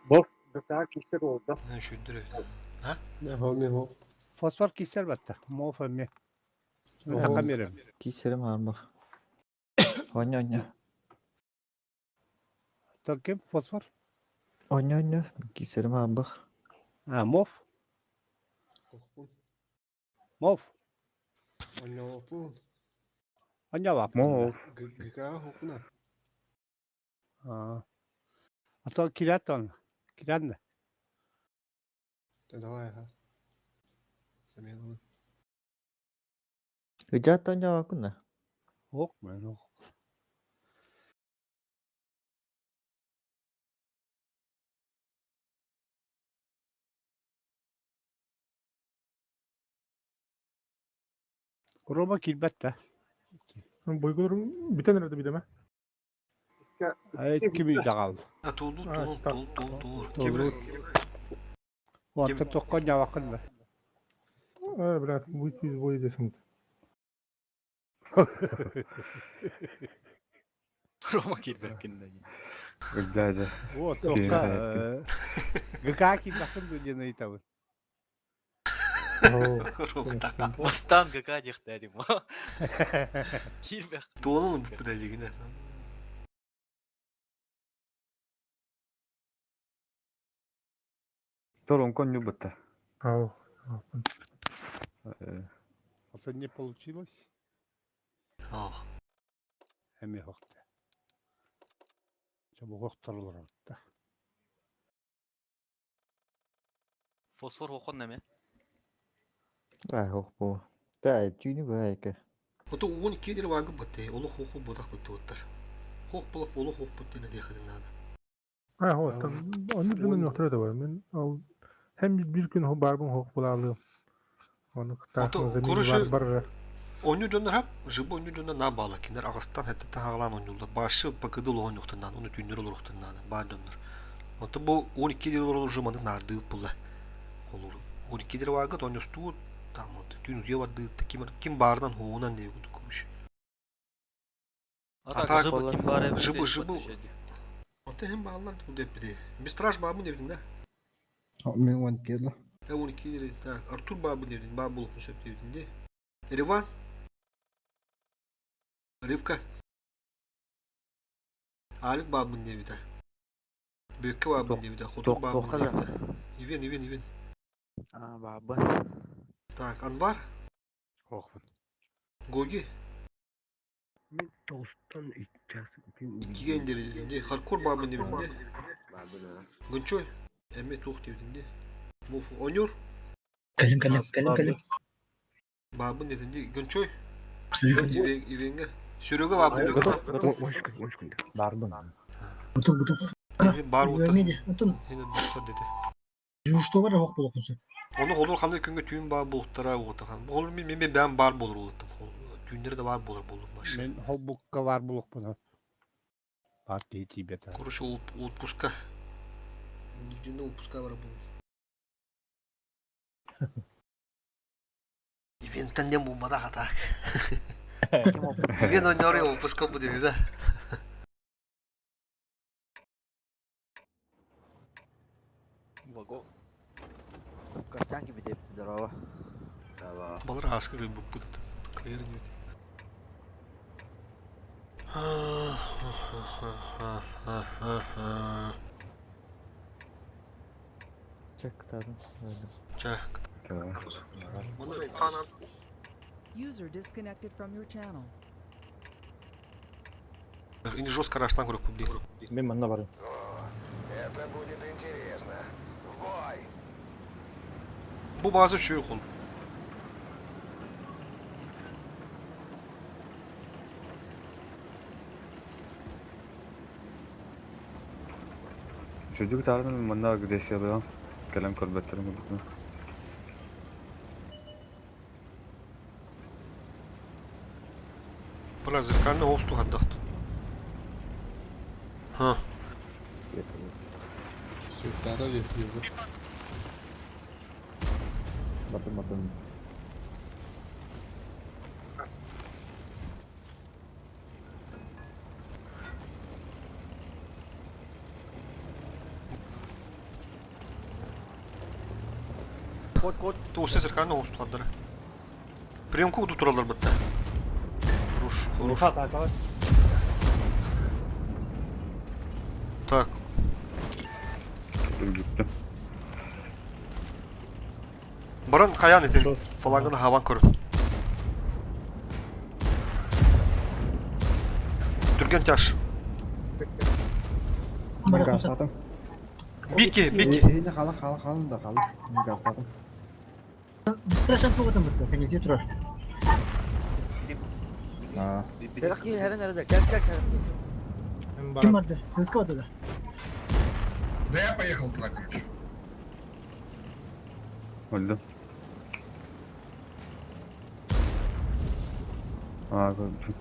Бос, бытаа кисер oldu. Ne шүндүрө. А? Фосфор кисер батта. Моф эмме. Така берем. Кисерим армах. Оня, оня. Ким фосфор? Оня, оня. Кисерим армах. А, моф? Мов. Анньалааппын да. Мол. ГК хокуна. Аа. А то кирят он. Кирят да. Да давай, ага. Замену. Ыдьаат оонньообоккун да? Ок, мен ок. Рома киирбэт да. Бойгулар бүтэн эрэ бидеме. Ай кими даҕал. А тулу А, тул так. тул тул тул. Толу. Уотта тоххо ньавакын да. Э, брат, выйти из боя десем. Рома киирбэккин да. Да, да. Вот, тоқта. ГК киирбэххин дуу диэн ыйытабын. Рома така. Бастаан ГК диэхтээ дим. Киирбэх. Туолун бу дигинэ. Торон конью бытта. Ау. Это не получилось. Ох. Эми хохта. Чобугохторлор да. Фосфор хохон неме. Аа, хох бу. Та түүнү баайка. Ото уон кидер вагы бате, олу хоху бодах бутуоттар. Хох болох болу хох буттена диэхедин наада. А, вот, там, onu жүнүн нөхтөрө да бар. Мен ал hem bir gün барбын хок булалы. Оны Ото кытаахын замин короче бар бар. Оню дьоннор хап, жыбы оню дьоннор на баала кинер ағастан хәттә хагалан онюлда. Башы пакыдыл онюхтанан, оны түйнер олорухтанан, баа дьоннор. Ото бу 12 дир олор жыманы нарды була. Олур. 12 дир вагыт онюсту там вот түйн узье барды ким ким бардан хоонан деп короче. А А так так, жыбы ким бар эбит. Жыбы жыбы. Ото hem баалар деп биде. Бистраж бабы деп да. Мен он келді. 12 дир так Артур бабы деп бабы болуп сөп деп де. Ереван. Ривка. Алик бабын деп да. Бөккө бабын деп да. Хотур бабын Тоққа деп да. да. Ивен, Ивен, Ивен. А, баба. Так, Анвар, Хохпун. Гоги, Мен толстан Кигендер, де, Харкор бабын деп де. Гончой, Эме тух деп де. Муф, Онюр, Кэлим кэлим кэлим кэлим. бабын деп де. Гончой, Ивен, Ивенге. Серега бабын деп Готов, де. готов. Барбын. Бутур бутур. Бар оттар. Үөрмеди. Отон Сені буттар деді. жушту бар хок болокун сөп. Оны холур қандай күнге түйін бар болуттара оттар. Холур мен мен бәм бар болur олуттым. Түйіндері де бар болur болдum башы. Мен холбукка бар булукпун. Бар киһи бета. Короче, отпуска. Вынужденный отпуска бар бұл. Ивенттен дем болмады ата. Ивен ойнар отпуска бу деп да. Ваго. Костян кибите здорово. Балар аскы гы буп бут. Кайыр не. Чек кытаатын. Ча. User disconnected from your channel. Ини жестко раштан көрөк бу Мен манна барым. Бу базы чүй кол. Çocuk tarzı manna агрессия Кэлэн көрбөттөрүн курдук. Була зеркально осту хаддахт. Ха. Сектара вес Бардым, бардым. Код код. Тусы зеркально осту хаддара. Приемку буду туралар битте. Хорош, хорош. Миха так, Так, Бүттүм. Баран каян ити фалангını хаван көрүп. Түргэн тяж. Гастатым. Бики, бики. Эһини хала хала халын да хала. Гастатым. Быстрашан тугатан бытта, кенете турар. Теракки херен эрэ кел кел кел. Ким барды? ССК барды да. Да я поехал туда, короче. Өлдүм. Аа, көрдүм.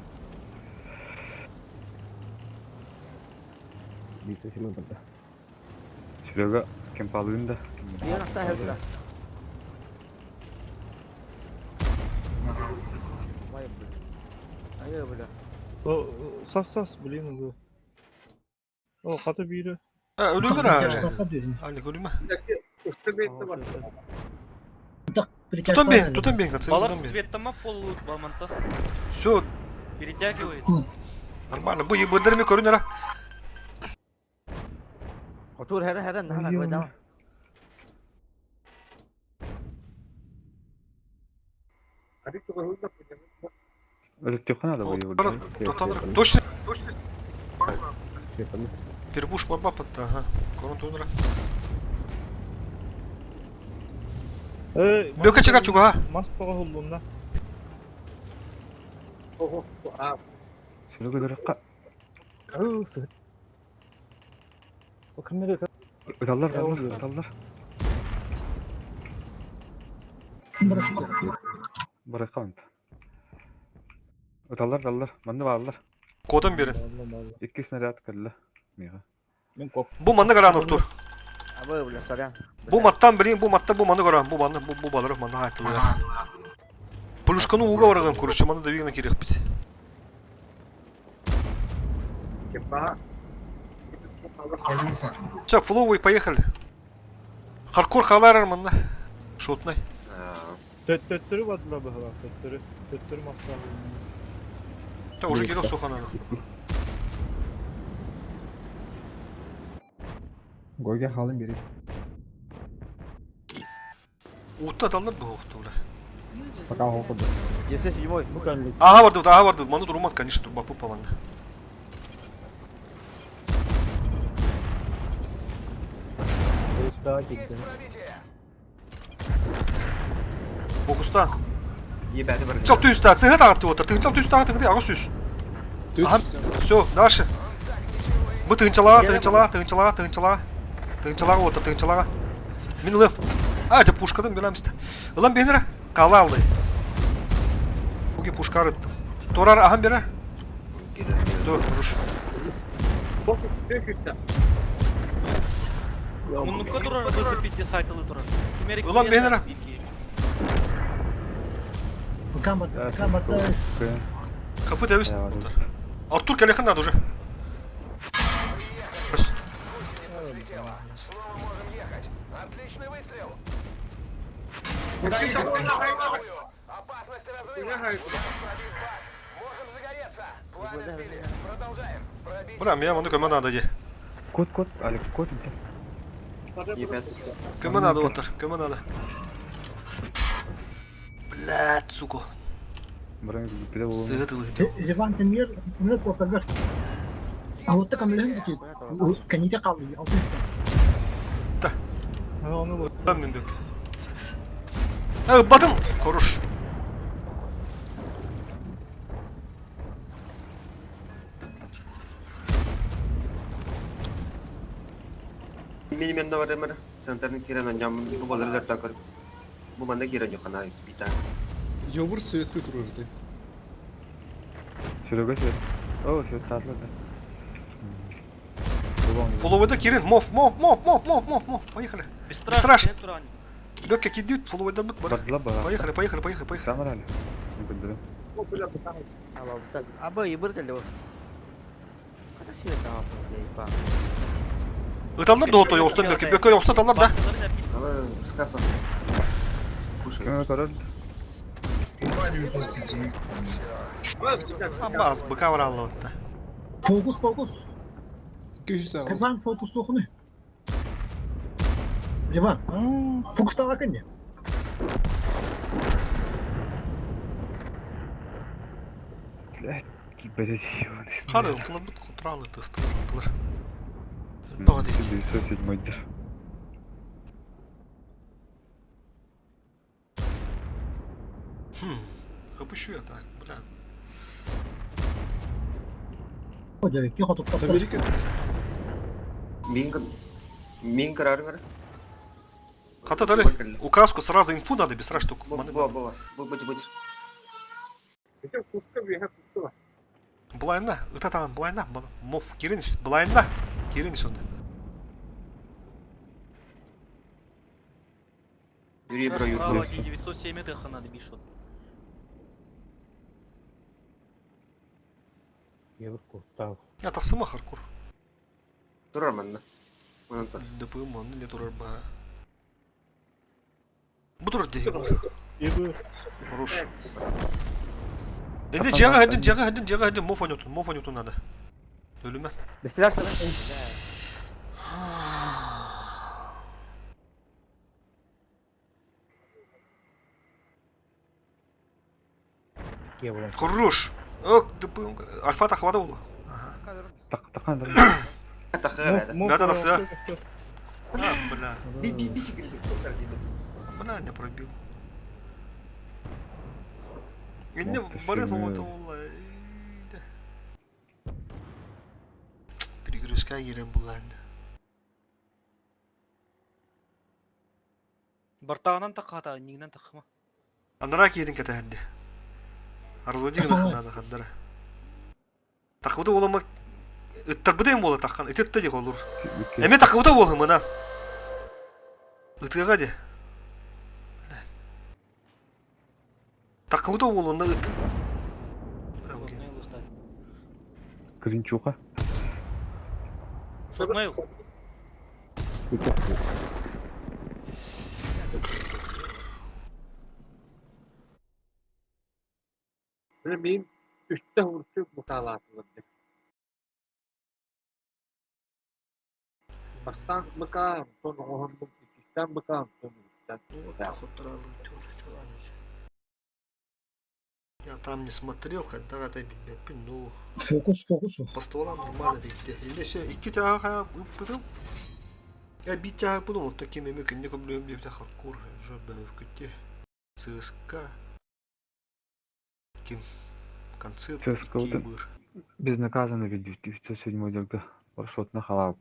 Бите хило барда. Серега кемпалыын да. Биир ахта херда. Vay бля. Айы бля. Сас сас блин бу. О хата бири. Өлүмөр Алик өлүмө. Тутан бен, тутан бен, Балар тутан бен. светтама полут балманта. Все, Перетягивает. нормально. Бу ебдерме көрүнөр. Хотур херен херен нана койдама. Өлөттүөххэ наада бу Точно. Перепуш барбаппыт, ага. Корон тунра. Бөкө чыгар чуга. Мас тоҕо да. Серега дөрөккө. Ыталлар, ыталлар, ыталлар. Баракка манта. Ыталлар, ыталлар. Манны бааллар. Кодон берин. Икки снаряд кэллэ. Мига. Бу манны гаран тур. Абы бля сорян. Бу маттан билин, бу матта бу маны гаран, бу маны бу бу балары маны айтылы. Плюшканы уга барган короче, маны да вигна керек бит. Все, флоуы, поехали. Хардкор халарар манна. Шотный. Төттөрү бадыла быһыла, төттөрү. Төттөрү мастар. Да уже керек сухананы. Гойга халын бери. Утта таллар бу тура. Пока хокуду. Десять седьмой. Ага барды, ага барды. Маны турмат, конечно, турба пупа манна. Фокуста. Чап түстә, сыгы тагы отыр. Тыгын чап түстә, тыгын агыс сүз. Ага, все, дальше. Бу тыгынчалага, тыгынчалага, тыгынчалага, тыгынчалага. Тыгынчалага отыр, тыгынчалага. Мин лып. А, жа пушкадан береміз. Ылан бенер кала алды. Буги пушка арыттым. Торар ахан бере. Dur, хорошо. Муннукка турар высыпить сайтылы турар. Кимерик Улан бенер. Быкан барды, быкан барды. Kapı devis. Артур келехин надо уже. Бра, мен оны көмө надо де. Кот, кот, Алик, кот. Көмө надо отыр, көмө надо. Блядь, сука. Баран биле болуун. Сыгы тылы. Иван Темир, Темир спортер. А вот так амлehen бити. Кените калды, алтын Да. Мен бөк. Э, бадым. Хорош. Минимум да бар Центрын кирен анжам бу балалар такыр. Бу манда кирен yok ана бита. Йобур светти турурду. Серега свет. О, свет татлы да. Фолловыда кирин. Мов, мов, мов, мов, мов, мов, мов. Поехали. Бесстрашно. Лёгкий кидют, фолловыда быт бар. Поехали, поехали, поехали, поехали. Камерали. Не Абы ебыр келди бу. Ката свет ага бу. Ыталлар да ото yoğustan бөкө. Бөкө yoğustan таллар да. Ала скафа. Кушай. Абаз быка баралла отта. Фокус, фокус. Иван фокус тохуну. Иван, фокус тага кенде. Блядь, Киирбэтэ дии. Хары ылтыларбыт кутураалы тыстылар ылтылар. Баҕа дии. 907-дэр. Хм, хапыщу я так, бля. Ки хотуктар. Америка. Мин мин кырарыңар. Хата дали. Указку сразу инфу надо, без штук. Бу бу бу бу бу. Ити куска үөһэ куска бар. Былайна, ытатаан былайна, мов киринис, былайна, киринис онда. Юрий бро Справа юрий. 907 это надо бишот. Ебір куртау. Я тахсыма харкур. Турар манна. Манан тур. ДПМ онны не турар ба. Бу турар дии бар. Хорош. Энди жага хадин, жага хадин, жага хадин, мов ойнотун, мов ойнотун надо. Өлүмө. Бестилер sana. Хорош. Ок, ДПМ. Альфа тахвада була. Тақан Тахы Да, да, да, все. А, бля. Би би би сигирди. Бля, не пробил. Инне бары ломота була. Перегрузка кирен була. Бартағынан таққата, нигінен таққыма. Анара киедин кэтээдди. Разводи гына ханада хандара. Тахыбыта болама ыттарбыта эм буола таххан ытытта дии холур. Эме тахыбыта буолумына. Ытыга ди. Тахыбыта буолуна ыт. Клинчуха. Шотмайл. Бile мин үстэ хурчу букалаатылар. Бастан быка, тон оһон иккистен быка, тон үстен. Я там не смотрел, когда это билбэппин, ну Фокус, фокус. по стволам нормально дейdi. Или все, икки тяга ыппытым. Я бит тяга буду, вот такими эми күнне көмлөм деп хардкор, уже бәвкүтте. ЦСКА. Ким? Концепт, ЦСКА икки вот быр. Безнаказанно ведь 907 дерге. Парашют на халап.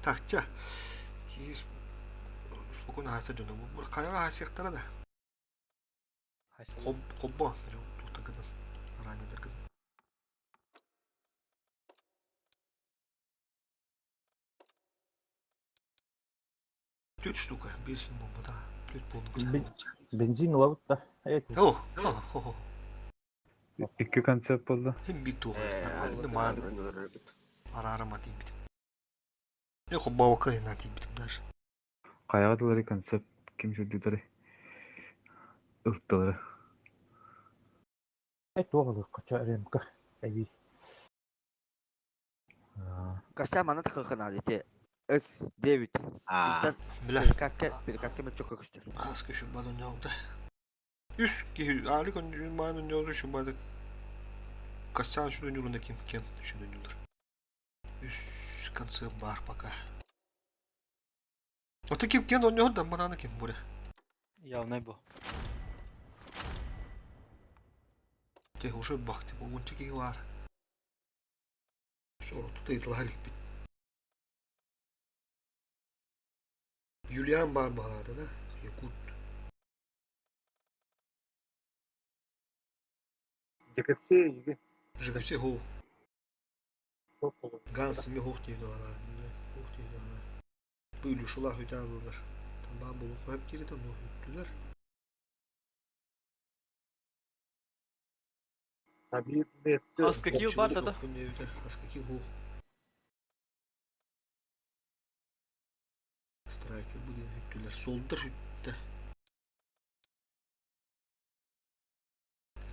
Так, ча. Хис спокойно хаса жона. Бу каяга хасыктара да. Хоб хоббо. Тутагыдан. Ранее дерган. Төрт штука, бес бомба, да. Төрт полный. Бензин лабыт да. О, о, о. Икки концепт болды. Хем бит туға. Ман. Арарама дейбит. Е, хобба окайна дейбит даже. Каягадылары концепт ким жүрдүлөрү? Ылттылары. Туоҕа кача ремка. Эби. Костя мана тахыхына дети. С9. А. Бля. Перекатка, перекатка мен чокка көстөр. Аска şu бадон яуды. Үс ки али кон ман яуды şu бады. Костян şu дөнүлүндө ким кен şu дөнүлөр. Үс концепт бар пока. Ото ким кен он да бананы ким буре. Явнай бу. Те уже бакты бу унчики бар. Сору тут ыйтылалик бит. Юлиан бар бағады да, Якут. ЖКЦ иги. ЖКЦ хо. Ганс ми хох дейді ала. Хох дейді ала. Бу шула хүтәлілер. Таба бұл қойып кереді, но хүттілер. Аска кил бар да. Аска кил хо. Страйкер бүгін хүттілер. Солдыр хүтті.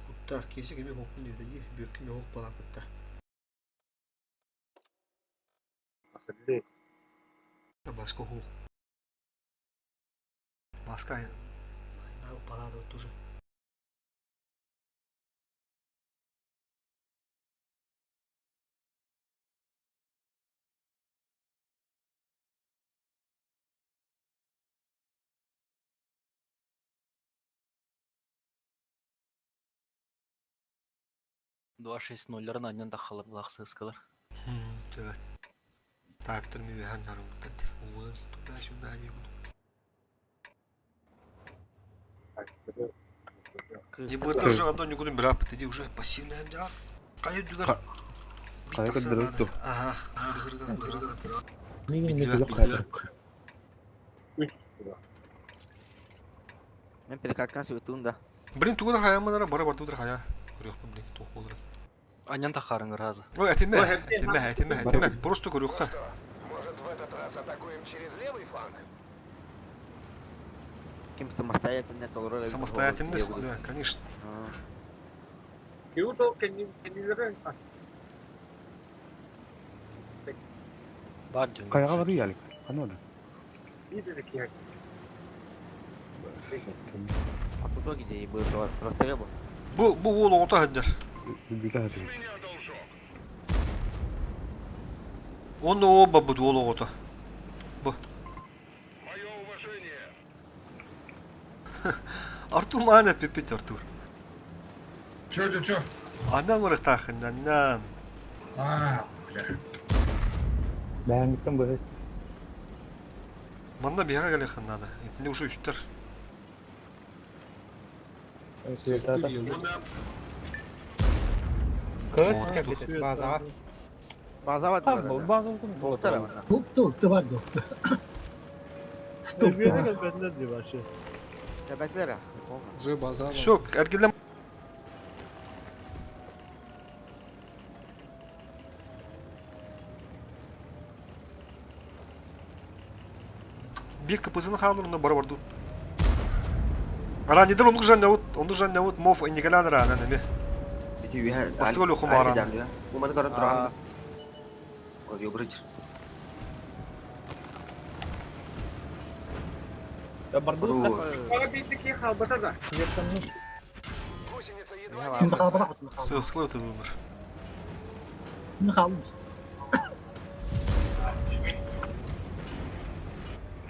Кутта кесик эми хокун дейді, бөккү ми хок балапытта. Баска хок. Баска Надо упаладывать тоже. 2-6-0-ларын анньан таххалар былаах сыыскалар. Evet. Тааптыр ми үһэн нарымтат. Уын туда-сюда ебут. Не будет уже одно никуда брап, ты уже пассивная да. Кайы дүгәр. Кайы көддөрөр ту. Ага, Мигин Билбэт, билбэт билбэт. Мен перекаткан светун да. Блин, тугуна хая манара бара бар тудыр хая. Көрөк блин, тух болыр. Анньан таххарыҥ ыраазы. Ой, этиме, этиме, этиме, этиме. Просто көрөккә. Ким самостоятельно толорор. Самостоятельность, да, конечно. Киуто кеннилere Бар диэн. Кайга бары ялик. Аны да. bir de ki А тут где был просто был. Бу бу уол оҕото сылдьар. Бүтэ хатыр. Онно оо бабыт уол оҕото. Бу. Артур маана пипит Артур. Чё, чё, чё? Аннан барыктаахын, аннан. А, бля. Бэһэҥҥиттэн быһый. Манна биһиэхэ кэлиэххин надо. Итиннэ уже үстэр. Светата. О, Кыз кэлбит базаҕа. База Там был база Толтара. Туп туп бар ду. Стоп. Кәбәтләр. Уже база. Все, эргиллэн Биир кыпызын хаалыр, онно бара бардут. Аранидер оннук жаннабыт, оннук жаннабыт мов инникелээн араанан эми. Ити үһэ Бастыгы өлөхүм бааран. Бу маны көрөн туран. Ол ёбрыч. Бардыбыт Хорош. Bana bir ki kalbata da. Şimdi kalabalık mı kaldı? Сыскылы тыбымыр. Şimdi kaldı.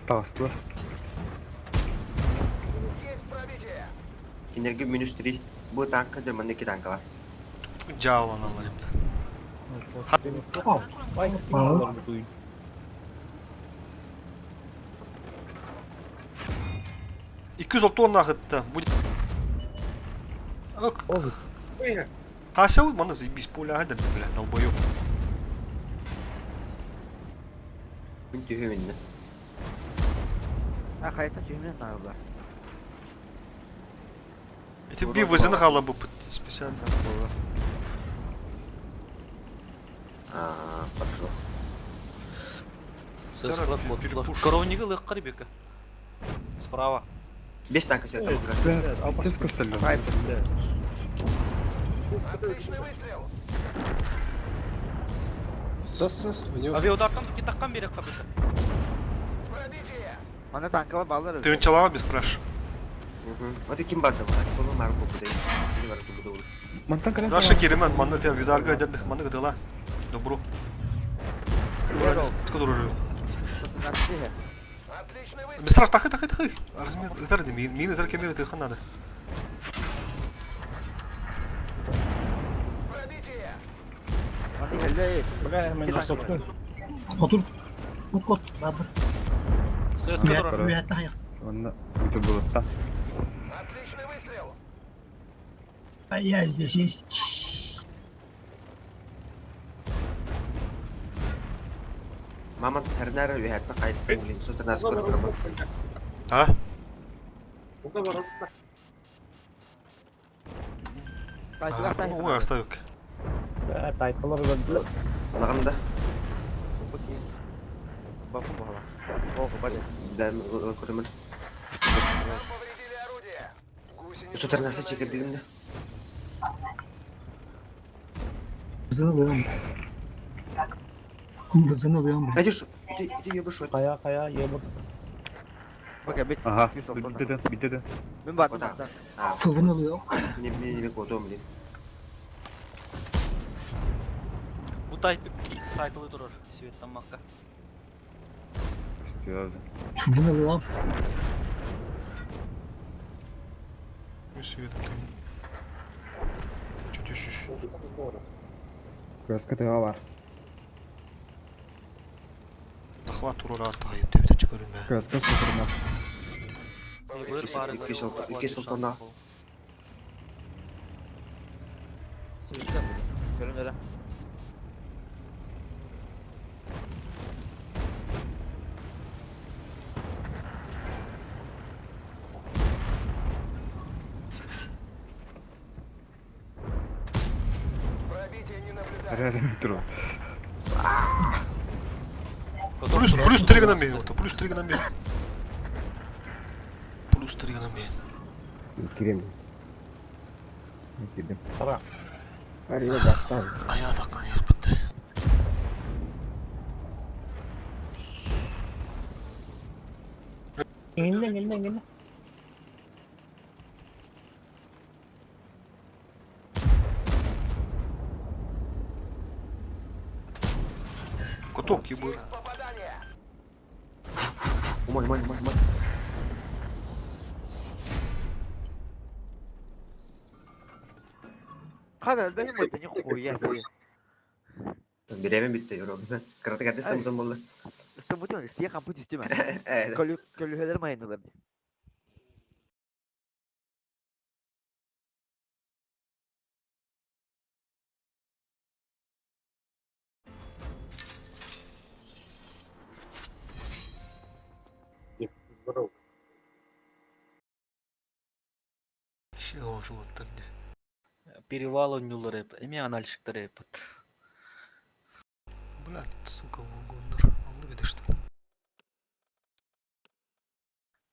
Тагыстылар. Кинерге минус 3. Бу танка дер манны ки танка бар. Жааланалар именно. Ай, Aa. 206 оннахытта. Бу Ок. Buyurun. Хаса маны заебись пуля хадер бля, долбоёб. Мин түһүм инне. А хайта түймен нарыла. Эти би вызыны хала бу специально. А, хорошо. Сыскалар боттулар. Перепуш. Коровнигы лык бека. Справа. Бес танка света. Тез көстөллөр. Сос, сос, у него Авиаудартан китаккан берек кабыта. Аны танкала баллар. Тыынчалаҕа без страш. Вот и ким бар да бар. Бу мар бу бу да. Бар бу бу. Мантан кэлэн Наша киримен манны те видарга эдерде манны гытыла. Добру. Скадуру. Без страш тахы тахы тахы. Размер ытар мин мин ытар кемер тыхын надо. Аны хәллә. Бля, мен соктун. Otur. Kut kut. Babır. Сыска турар. Üyette hayat. Онно бүтө болотта. А я здесь есть. Мама хернер үһәтне кайтты, блин, 113 көрүп калдым. А? Bunda var. Тайкалар Ой, оставил. Тайкалар бардылар. Алаган да. Бапы була. Ох, бады. Бәм көрөмөн. 113 чекердигим да. Vızını alıyorum. Vızını alıyorum. Hadi şu, ити ити ёбы шот. Кая, кая, ебут. Бу кэлбит. Ага, 290 биттеден, биттеден. Мин бардым Ота. баттан. А, Фывын ылыам. не не не котом блин. Бу тайп сайтылы турар светтан макка. Серьезно. Фывын ылыам. Светом ты. Чуть еще. Көскө тыга бар. Захват урора тайып деп те көрүнмө. Көскө сытырмас. Икки солтона. Светтен. Көрүн эрэ. Реально метро. Плюс, плюс 3 гына мен, плюс 3 гына мен. Плюс 3 гына мен. Кирем. Кирдим. Тара. Арига бастан. Кая таккан ек битти. Иңинне, иңинне, иңинне. Коток кибыр. Умай, умай, умай, умай. Хана өлбөһүм бу не хуя себе. Биремен битте yoruldu. Karate karate sandım oldu. Истамбултан истия кампы түстүмө. Evet. Көлү көлүһөлөр майнылар. Шео суыттар не. Перевал оннулар эп. Эми анальщиктар эп. Блядь, сука, вагондар. Алды кедешти.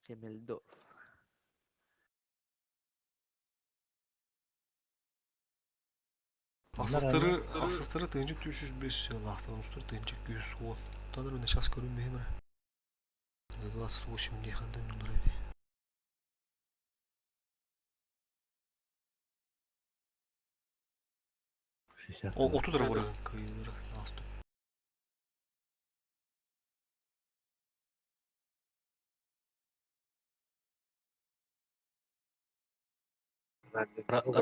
Хемелдорф. Асыстыры, асыстыры тыгынчы 305 лахта, онустыр тыгынчы 210. Таныр мен сейчас көрүнбөйм эле. За 28 дней хандан нулар эби. О, отудыр буры кыйылыр. Наступ.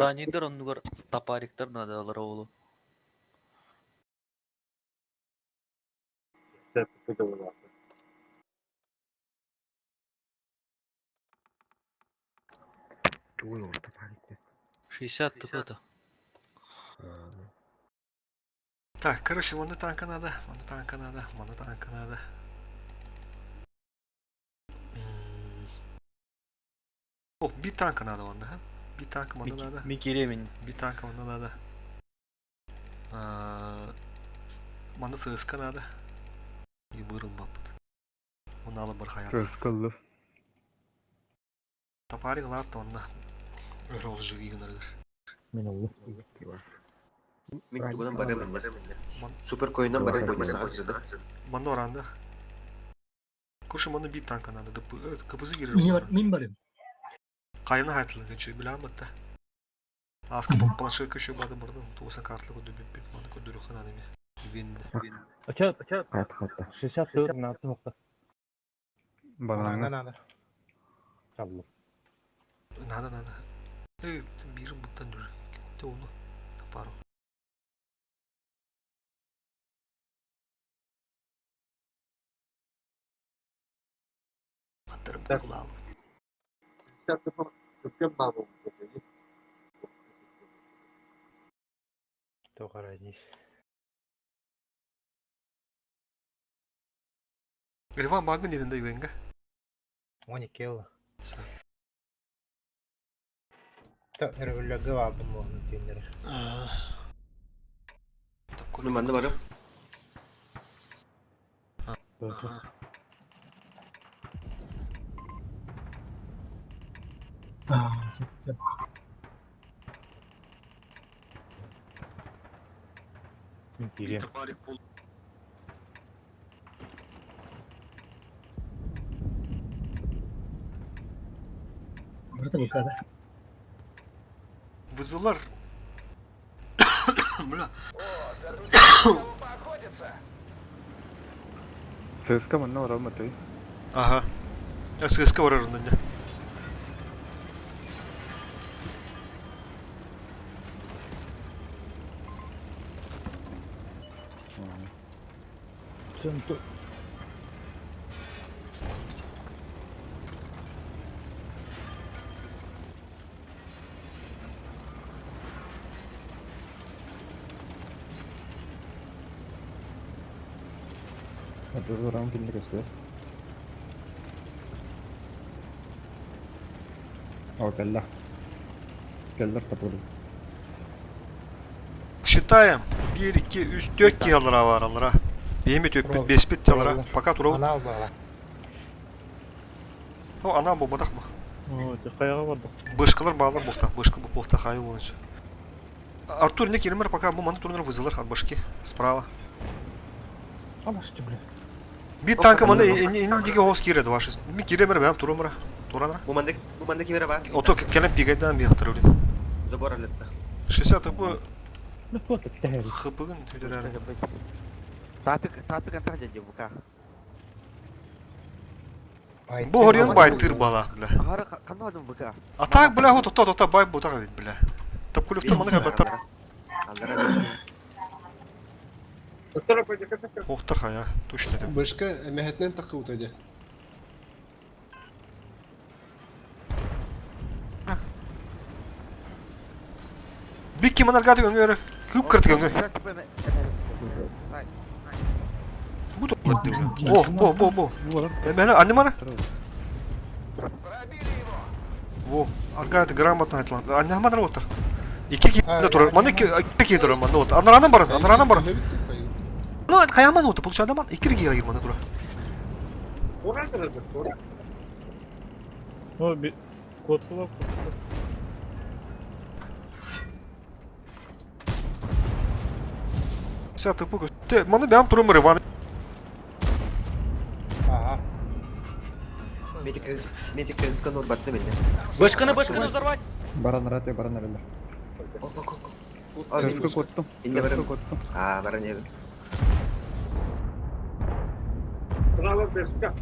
Ранидер оннугар тапариктар надалар оолу. Туй орта парикте. 60 ТП-то. Так, короче, вон танка надо, вон танка надо, вон танка надо. О, би танка надо вон, да? Би танка вон надо. Микки ремень. Би танка вон надо. Мана ЦСК надо. И вырыл бапыт. Он алы бір хаяр. Көскө Тапарик лат онна. Роз живи гыныргыр. Мен олду. Min tuğdan barem indi. Süper koyundan barem koyundan harcadı. Мана оранда. Куршы мана би танка надо. КПЗ Мин кирер. бар, мин барым. Кайына хайтылы гычы билам атта. Аска бұл планшетка еще бады барды. Туса картлы көдү бип бип мана көдүрү хана неме. Винде. Ача, ача. Кат катта. 64 наты нокта. Банана. Чаллы. Надо, надо. Э, бир буттан дүр. Те олу. Пару. Аттар буклал. Грива магын дедин да юенга. 12 ыл. Са. Өргүллөргө бардым буһун тиэннери. Min bende varım. Аа, сөп, сөп. Мин кириэм. Барыта ВК-да. Вызылар. Бля. ЦСКА манна барар матай. Ага. ССК барар онно. Dur round kimde göster. О, кэллэ. Кэллэр тапырды. Считаем. 1, 2, 3, 4 киһи бар алара. Бэйэм өтөппүт, беспит алара. Пока турабыт. Анал бала. О, ана буолбатах бу. О, хайаҕа бардық. Бышкалар баалар буохта. Бышка бу буохта хайы буолун Артур, не киример, пока бу маны турнир вызылар от башки. Справа. Алашчы, бля. Бир танка маны инин диге хос кире ваши. Ми киремер бэм турумра. Туранра. Бу манна бу манна кимера бар. Ото келен пигайдан бияқтыр блин. Забор алетта. 60 ТП Ну, кто ты, тәһәр. хпгын төдөрөр. Тапик, тапик антах дядя ВК. Бу хорьон байтыр бала, бля. Ахара канмадым ВК. А так, бля, вот то то бай бутага ведь, бля. Тапкулевта маны кабаттар. Аллара бес. Охтар хая, точно это. Бышка мәһәтнән такы үтәде. Бикки манаргады өңөр, күп кыртык өңөр. Бу топлат бля. О, бо, бо, бо. Эмәле, анне мара? Во, аргады грамотно айтлан. Анне мара отыр. Ики ки турар. Маны ики ки турар, маны от. Анаранан баран, анаранан баран. Ну, каяман оты, получа адаман. Ики ки гир маны тура. Ну, би... Кот була, Ся типу, те, маны бям турумыр Иван. Ага. Медик медик КСК нур батты менде. Башканы, башканы взорвать! Баран рате, баран аралар. Ок ок ок. А, мен ЦСКА коттум. Инде ЦСКА барам. коттум. А, баран ебем. Браво, Бешка.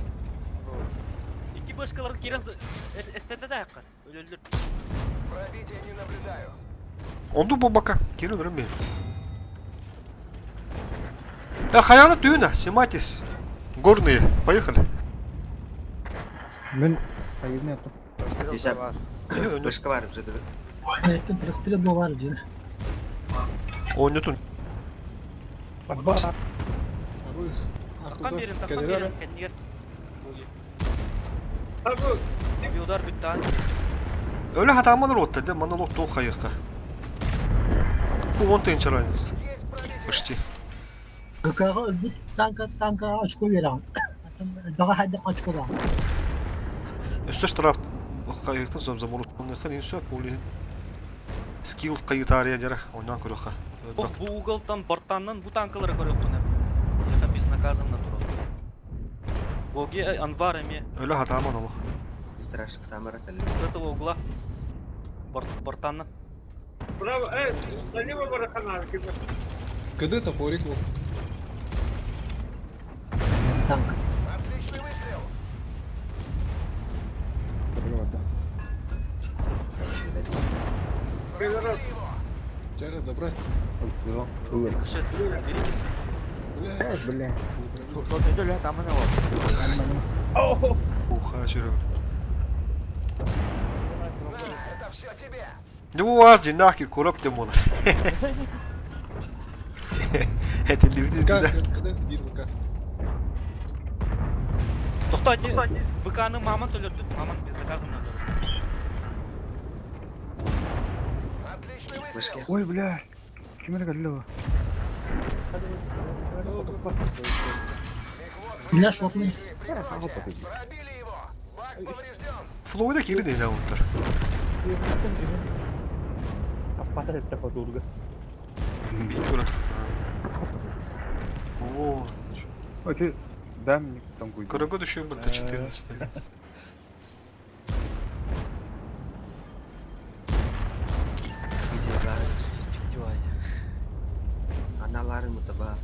Ики башкалар кирен эстете да яккар. Өлөлдөр. Онду бу бака. Кире өрөм мен. Э, хаяны түйүнэ, снимайтесь. Горные, поехали. Мен айырны аттым. Бешап. Бышка бар уже. Айттым, прострел бар диэн. Ойнотун. Артур, Таккан берин, таккан Кэллэр. берин, кэннигер. Авиудар бүттан. Өлө хатаман ротта, де маны лот тоқ хайыққа. Бу 10 тыйынча разница. Почти. ГК-ҕа өлбүт танка танкаҕа очко биэрэҕин. Баҕа хайдах очколаах. Өссө штраф хайықтын сөм заморозкын инсө пулин. Скилл кайытария дера, ойнан көрөха. Ох, бу уголтан, борттаннан бу танкалары көрөккүнэ. Яха безнаказанно турал. Боги Анвар эме Өлө хатаман олу. Страшно самара тәле. с этого угла. Борт, борттаннан. Браво, э, налево барахана. КД топорик был. Танк. Чара добрать. Рикошет, заберите. Бля. Бля. Шотойду ле тамына ол. Уха, Серега. Ну у вас нахер курап ты молар. Это люди ВК, да. КД, бир ВК. Тоқтайте, ВК-ны маман төлөрдү. Маман безнаказанно өлөрдү. Бышка. Ой, бля. Кимер кэллэ Бля, шотный. Флоуда кири дейля оттар. Аппата этте хотурга. Бит көрөтүр. Во. Оти, дай мне там хуй. Көрөгө түшүп бітті 14. Баар мыта баар.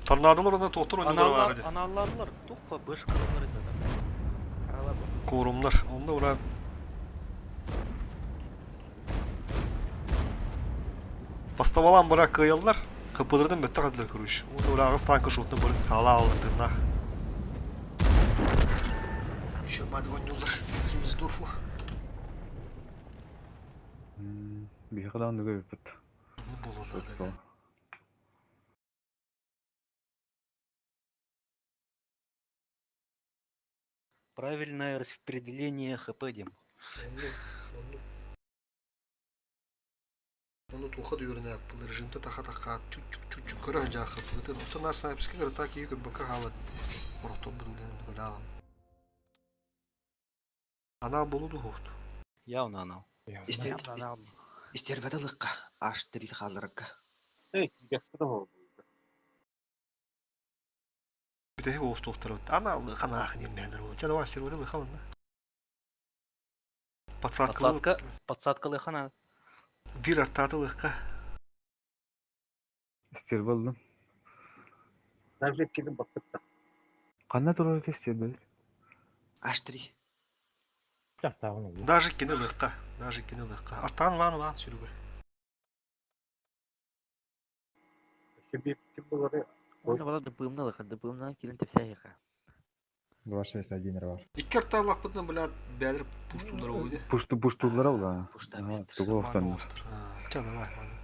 Торнадолар уонна туохтар ойуулара баар ди. Аналларлар тухха бышкалар это Куорумнар. Онно ура Поставалаан бара кыайаллар. КПлардан бөттөх этилэр короче. Уонна ура аҕыс танка шотна барын хаала аалар тыыннаах. Еще бадык оонньууллар. Химсдорфу. Биһиэхэ даҕаны эбиппит. Буолуон Правильное распределение ХП дем. Ону туохха да үөрэнээппин режимтэ таха-таха чуть-чуть көрө сылдьааххыппытын оттон наар снайперскай кырата киһи көрбөккө хаалан орохторбут үлэни гынаалам. Анал болу дуһуут. Явно анал. Истербата лыкка, аш тирит хаалларга. Эй, гастро Бүтэһик оҕустуохтарабыт. Анал ханаах диэн мээнэр буолла. Чэ давай стерводы лыха онно. Подсадка, подсадка лыха надо. Биир артааты лыхха. Стерва ыллым. Даже кини баттыкта. Ханна турар этэ стербэбит? Аш три. Даже кини лыхха. Даже кини лыхха. Артаан лаан лаан сүрүгэ. Онно бала дыппыымна лыха, дыппыымна килин тэпсээһиэхэ. 261 бар. Икки артаалаахпытынан блядь, бээлэр пуштуллара уйды. Пушту пуштуллара була. Тугу охтон. Ча давай, маннык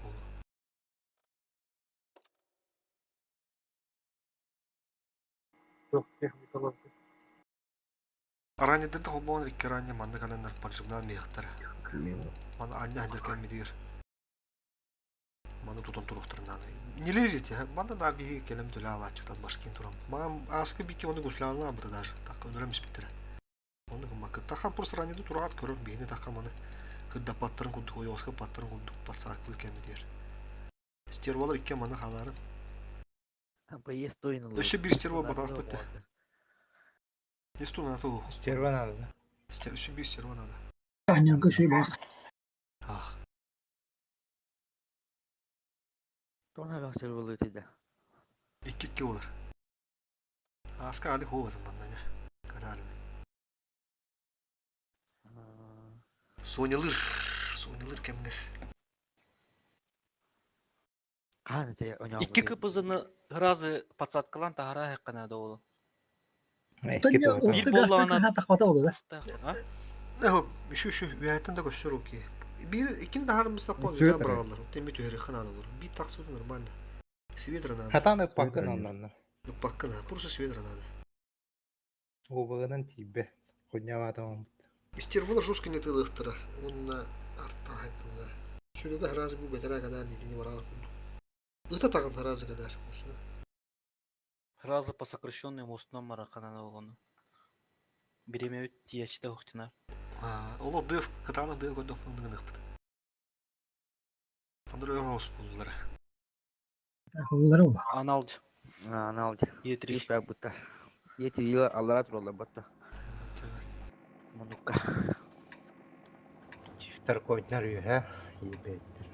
буолу. Раннедерде холбоон икки ранне маннык ананнар поджигнаан миэхтэрэ. Маны анньа сылдьар кэммитигэр маны тутан туруохтарын наада. Не лезете, манна да биһиги кэлэм төлө аалааччытан башкин турам. Маам ааскы бикки оны гуслаанна абыта даже. Такка өлөрөм испиттэрэ. Оны гыммакка. Тахан просто раннеды тураат көрөр биһини таха маны кырдаппаттарын курдук, ойоҕоско паттарын курдук подсааккылыр кэммитигэр. Стервалар икки маны хаалаарын. Поезд тойын Өссө биир стерва батаахпыт да. Есть надо того. Стерва надо, да? Өссө биир стерва надо. Анньарга үчүгэй баар. Ах. Тоҕо элбэх стервалыы да. Икки-икки буолар. Ааска али хуобатын манна дьэ. Көрөөрүм. Сонялыр. Сонялыр кэмҥэр. Хаан ити Икки КПЗ-ны разы подсадкалаан таһара наада буолу. Биир буоллаҕына тахпата буолла. Үшү үшү үөһэттэн да көстөр окей. Биир иккини таһаарыммыстаппа үтэ быраҕаллар. Теми түһэриэххэ наада олор. Биир тахсыбыт нормально. Светра надо. Хатан ыппаккын оннонно. Ыппаккын, просто светра надо. Уобаҕынан тиийбэ. Хунньаваатаммыт. Стервола жестко не тылыахтара уонна артааһайдылар. Сүрүгэ хараазы бу бэтэрээ кадаар диитини бараҕар курдук. Ыта таҕын хараазы кадаар осуна. Сразу по сокращенной мостунан мараханан оҕону. Биремэбит тиэчтэ ухтина. Ол дыв кытаана дыв көрдөх гыныхпыт. Андрей Рос буллара. Буллара ол. Аналд. Аналд. Е3. Буттар. Е3 аллара тураллар батта. Мунукка. Чифтер койнар үһэ. Ебеттер.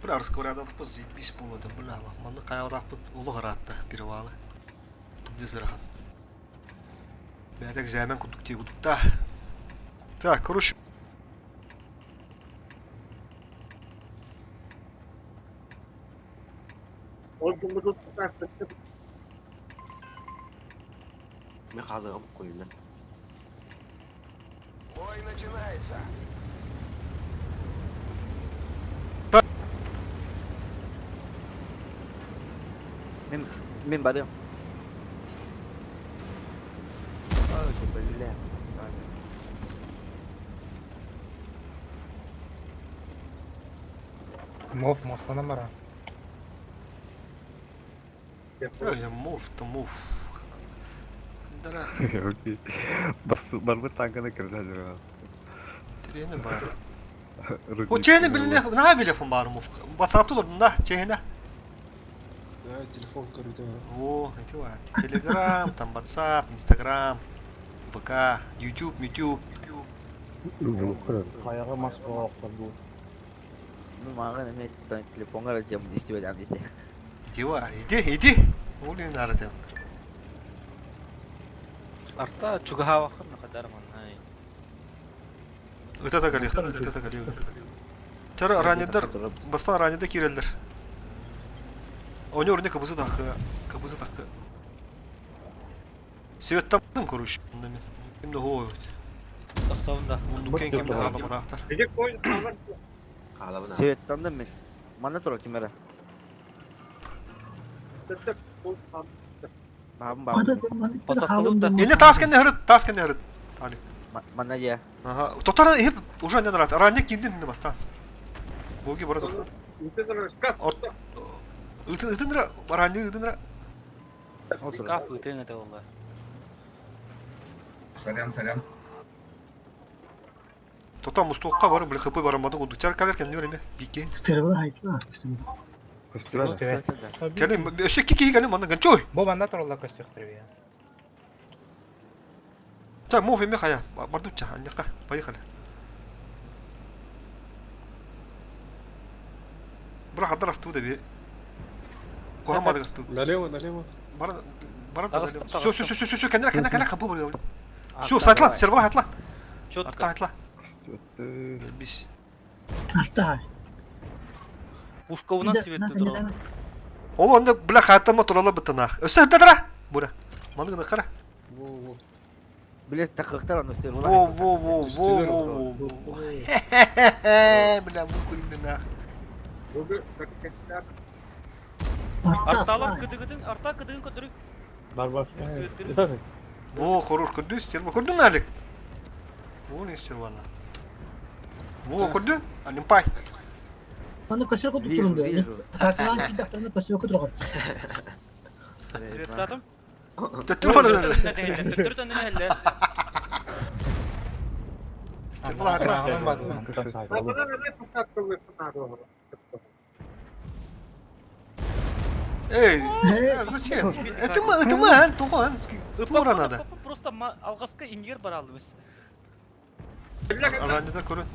Бля, разговаривать заебись было, да, бля, манны кайалаахпыт олох ыраатта перевалы. Дезырахан. Бэйэтэ экзамен курдук дии курдук Так, короче. Мен хаалыгым койунан. Бой начинается. Мен мен барыам. Ой, бля. Мов мостана мара. Мов, то мов. Дара. Барбыт танканы кирдэ Трени бар. О чэни билне на билефон бар мов. WhatsApp олордун да, чэхинэ. Да, телефон крутой. О, эти бар. Телеграм, там WhatsApp, Instagram, ВК, YouTube, YouTube. Хайаҕа мас буолар дуу. Ну, маған эме телефонга дьем истибет ам дете. Иди бар, иди, иди. Улин арытын. Арта чугаһаабаккын накадар маннай. Ыта да кэлиэх, ыта да кэлиэх. Тара раннердар, бастан раннерда киирэллэр. Они орне кыбызы тахы, кыбызы тахы. Светтамдым, короче, мен. Ким да хоо Тахсабын да. Мундукен ким да хаала бараахтар. Хаалабын. Светтандым мен. Манна турар ким эрэ. Баабын баабын. Инне таас кэннэ хырыт, таас кэннэ хырыт. Талик. Манна дьэ. Ага. Тотара иһип уже не нрат. Ранник киирдин инне бастаан. Боги бара тур. Ытын ытын ранник ытын Скаф ытыаҥ этэ буолла. Сорян, сорян. Тота мустуохха бар, бля, хп барамматын курдук. Чар калер кэннибэр эмэ, бикке. Стервела айтла. Кэлин, өссө икки киһи кэлин манна гончой. Бу манна туралла көстүөхтөр Так, мов эмэ хайа, бардучча, анньакка, поехали. Бра хаддар астуу да би. Куһан бадык астуу. Налево, налево. Бар бар Все, все, все, все, все, кэннэ кэннэ кэннэ хапы бар. Все, сайтла, сервер хатла. Четко. Арта хатла. Бис. Арта. Пушковунан сибетти турал. Ол онда бля хаттама турала бытынах. Өссө хаттадара. Бура. Маны гына кара. Во, во. Билет такыктар аны стервела. Во, во, во, во, во, во. Хе-хе-хе, бля, выкурили нах. Арталар кыдыгытын, арта кыдыгын көтөрүк. Бар бар. Во, хорош, көрдү, стерва. Көрдүң Алик? Во, не стервана. Во, көрдү? Алимпай. Аны көсөкө турунду. Карталан кийдактарына көсөкө турган. Светтатым. Төттүр бар. Төттүр төннүн элле. Стервала хатла. Эй, зачем? Это мы, это мы, а, туган, тура надо. Просто алгаска ингер бар алдыбыз. Раннеда көрөн.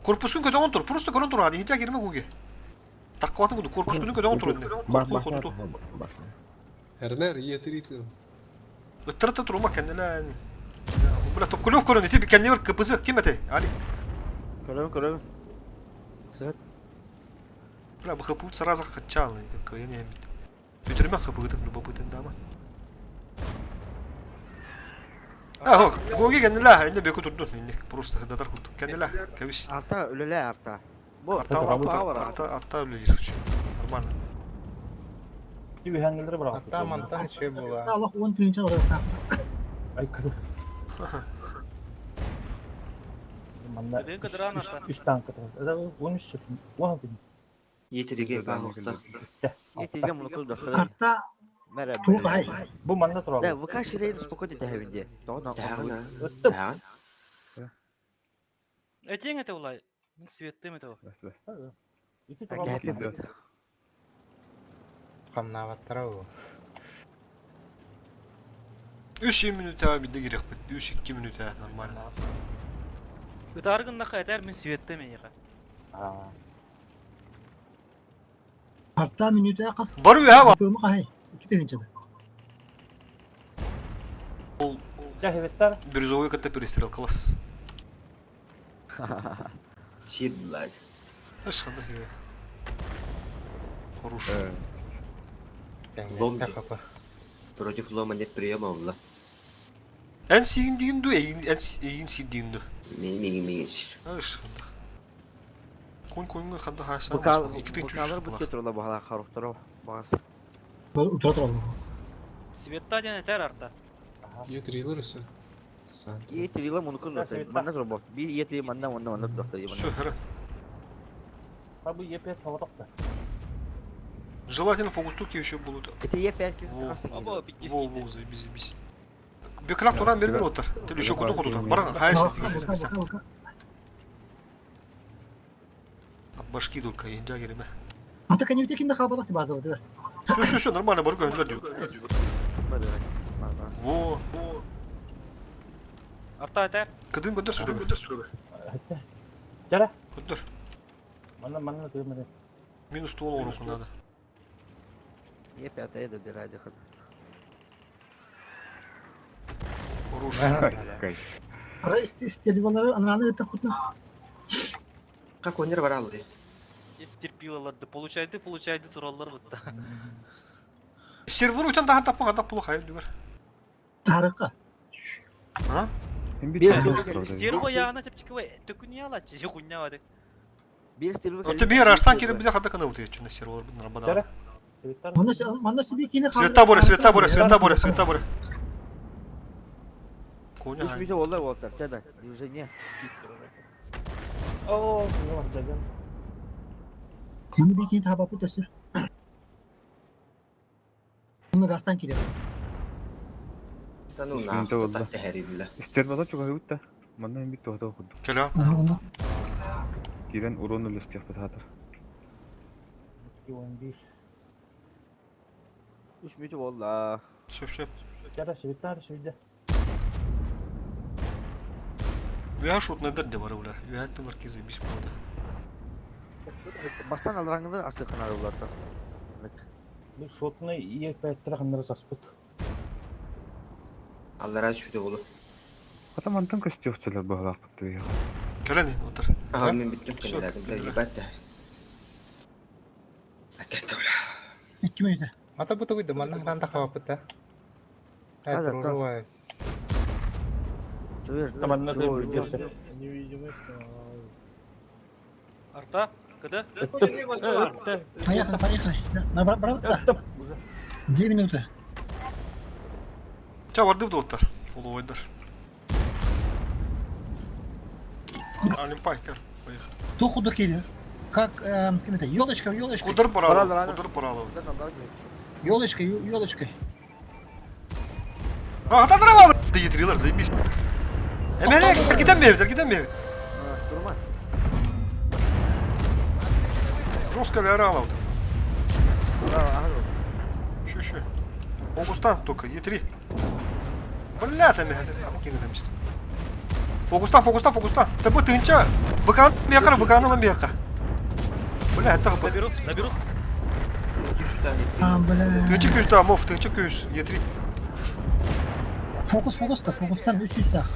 Корпусун көтөгөн тур, просто көрөн тур, adi hiç girme guge. Таккыбатын куду, корпускун көтөгөн тур инде. Корпус хоту. Эрнер, Е3. Ыттырта турума кенделе. Бля, топ кулев көрөн, ити кенде бер КПЗ ким эте? Али. Көрөм, көрөм. Сыт. Бля, бу ХП сразу хачал, я не Бүтүрмә ХП любопытен дама. А, гоги кенделе, инде беку турду, инде просто хыдатар курду. Кенделе, кебиш. Арта үлеле арта. Бу Арта, арта, арта, арта үлелер. Нормально. Түбүһәңгелер бара. Арта мантан şey була. Аллах 10 тыгынча бар. Ай кыды. Манна Кыдыгын кыдыран арта. үч танк турар. 13 16. Етереге бағықта. Етиге муну кылдыр. Арта Мере. тугай. Бу манна турар. Да, ВК ширейин спокойно тәһәвинде. Тоғын Тағын, Өттүм. тағын. Этең эте улай. Мин светтем эте. Ити турар. Хамнаваттара ол. 3 минута битте кирәк бит. 3-2 минута нормально. Ытаргын наха этер мин светтем эйга. Арта минута кас. Бар үе бар. Көмө кай. 2 тыгынча. Жахеветтар. Бирюзовый катта перестрел класс. Сир, блядь. Эш ханда хе. Хорош. Лом. Против лома нет приема, алла. Эн сигин дигин ду, эйин эн эйин сиг дигин ду. Мен мегин мегин сир. Эш ханда. Кун кун ханда хаса. Ики тын ВКлар чүш. бүтө турла баһала харуктар багас. Утура турар. Светта ден этер арта. Е3 все. Етиге муну кылдыр. Манна тур бу. Би етиге манна манна манна тур. Все, хара. Бу Е5 хаватакта. Желательно фокус туки еще будут. Эти Е5 Або Во, во, заебись, заебись. Бекрак туран бер бер отыр. Тел еще куду куду. Баран, хайсы. От башки только, инжа кереме. Ата кенебите кинде калбадак деп азабы дебер. Все, все, все, нормально, бар көндөр диyor. Во, во. Арта этер. Кыдын көдөр сүрөбө. Жара. Көдөр. Манна манна тыгын. Минус туол орусун надо. Е5 добирай дыхын. Хорош. Ара истервалары анраны это кутна. Как он баралды? Стерпилалар да получайды, получайды тураллар бутта. Сервер үтен тахан таппаға тап бұлы хайыр дүгір. Тарыка. А? Стерва яғына чапчикова төкүне алачы, же хуйня бады. Оты бир аштан кире биде хата кана утые чүнне сервер бу нарбада. Манна себе кине Света боре, света боре, света боре, света боре. Коня. Үш видео олар болтар, чада, движение. О, ну, дадам. Маны бикини таба путасы. Оны гастан кире. Да ну нахуй, так тэһэриллэ. Стервала чугаһыбыт да. Манна бит туһата курдук. Келе. Кирен урон үлестиэхпит хаатар. 15. Үш видео болла. Сөп сөп. Жара швейцар швейцар. Уя шут недер де бар бля. Уя тылар кизе бис болды. Бастан алраңылар асты каналыларда. Бу шотны Е5 траханнар саспыт. Аллара үш видео болу. Хата мантан көстүөхчүлөр баһалаахпыт туйа. Келе не отыр. Ага, мен бүттүм Всё, кэлэлэрим. кэллэ. Ебать да. Әкәтті бля. Ким это? Ата бу тугуйда манна ханта хавапыта. Аза, Таманна да Арта, кд? Поехали, поехали. На брат, брат, да. 2 минуты. Ча барды бу оттар. Фоллоуайдар. Олимпайкер. Поехали. То худо кире. Как, ким это? Елочка, елочка. Кудыр паралы, кудыр паралы. Елочка, елочкой. А, атандыра алды етрилер, заебись. Эмеле, китен бебит, китен бебит. Durma. Жестко орала вот. Ага. Еще, еще. Фокустан только, Е3. Бля, там я атакины там чисто. Фокустан, фокустан, фокустан. ТБ тынча. ВК мекар, ВК на мека. Бля, это ХП. Наберут, наберут. А, бля. Тынча күз да, мов, тынча күз, Е3. Фокус, фокус та, фокустан үс үс так.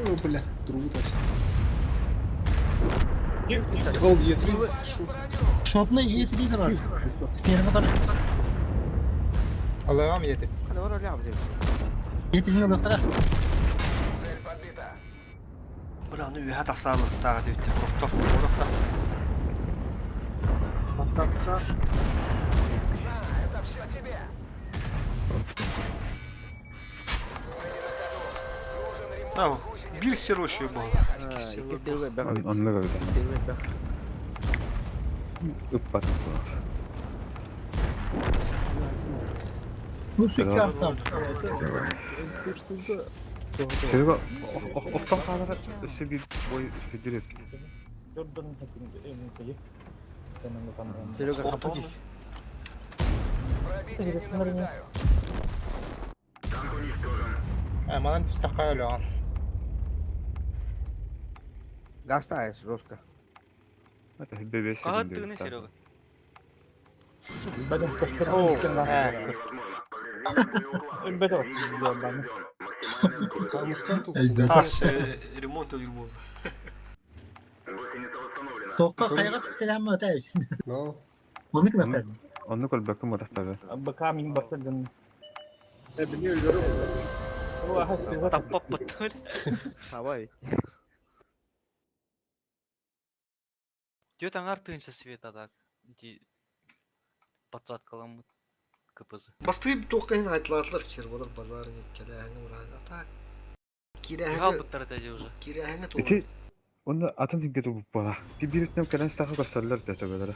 О, бля, трубу тащит. Гол Е3. Шотны Е3 бар. Стерва бар. Аллахам Е3. Hadi var öyle abi. Е3 алықтыра. Бля, ну я так салық тағы деп Роктор, рокта. А, бир стервущую было. Онны көрдө. Ыппат буолар. Ну, шикарно. Серега, охтон хаалара өссө бир бой сүдүрөп. Jordan хакин Серега, Охтон. Манан түстаққа өліған. Гаста ес жестко. Это бебес. Кахат тыгны, Серега. Тас ремонт өлір болды. Тоққа қайға теләмі өтәбіз. Но. Оны кім өтәді? Онны көрбөккүн бодахтабы. БК мин бартырдын. Таппап баттı. Давай. Дет аңар тыгынча света так. Ди подсадкаламы КПЗ. Басты тоққайын айтылатылар сервалар базарын келәңі ураңа так. Кирал Кирәңі, быттар дәде уже. кирәңі туған. Ити онны атын тиңге тубуп бала. Ти биритнем кэлэн стаха көстөллөр да төбөлөрө.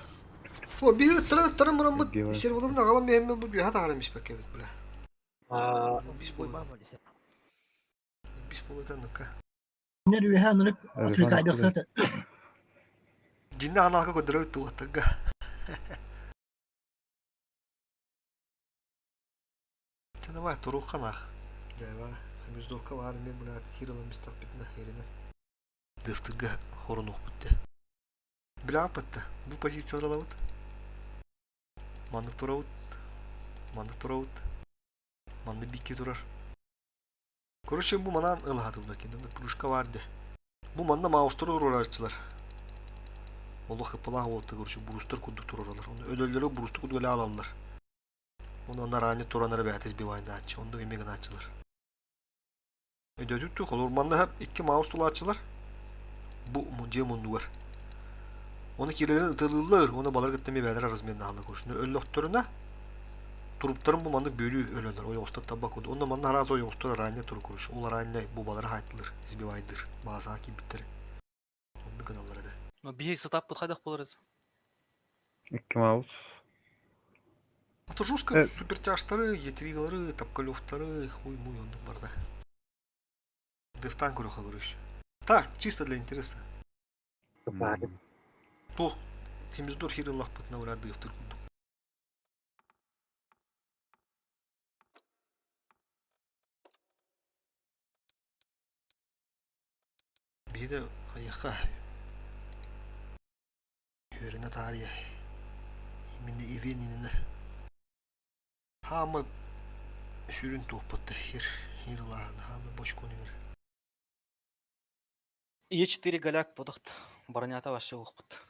О, бир тыры тыры мұрын бұт Гева. сервалар ағалам мен бұл бүйат ағарам испәк кебет, бля. Бис болды. Бис болды ныкка. Нер үйе нырып Африка айдақсырты. Динне аналға көдірі туғаттыға. Ты давай, турух қанақ. Жайва, хамиздовка бар, мен бля, кирилла мистақ бітіна херіне. Дыфтыға хорон оқ бітті. Бля, бітті. Бұл позициялар алабыт. Маннык турабыт. Маннык турабыт. Маннык бикки турар. Короче, бу манан ылаһатылла кинини плюшка бар де. Бу манна маустары туруорааччылар. Олох ыппалаах уолта короче брустар курдук туруоралар. Оны өлөллөрө брусту курдук эле алаллар. Оны онно ранее туран эрэ бэйэтэ сбивайдааччы. Оннук эмиэ гынааччылар. Өйдөөтүк холур манна икки маус тулааччылар. Бу дьиэ муннугар. Оны киирэлэрин ытылыыллар, оны балар кытта эмиэ бэйэлэрэ разменнаһаллар короче. Өллөхтөрүнэ Туруптарын бу маннык бүөлүү өлөлөр, ойоҕостор таба курдук. Онно манна араас ойоҕостор араанньа туру куруш. Ол араанньа бубалары хаайтылыр, избивайдыр, баазаҕа киирбиттэрэ. Оннук гыналлар этэ. Но биһи сатааппыт хайдах буолар этэ? Икки маус. Это жестко супертяжтары, етрилары, тапкалевтары, хуй-муй оннук барда. Дефтан көрөхө короче. Так, чисто для интереса. Туох химиздор хирыллахпытына вряд дефтыр курдук. Биһиги хайыахха үөрэнэ таарыйа именно Ивенинина хаама сүрүн туохпут да хир хир ылааһына хаама бочконугар Е4 голяк бодохт бронята вообще уохпут.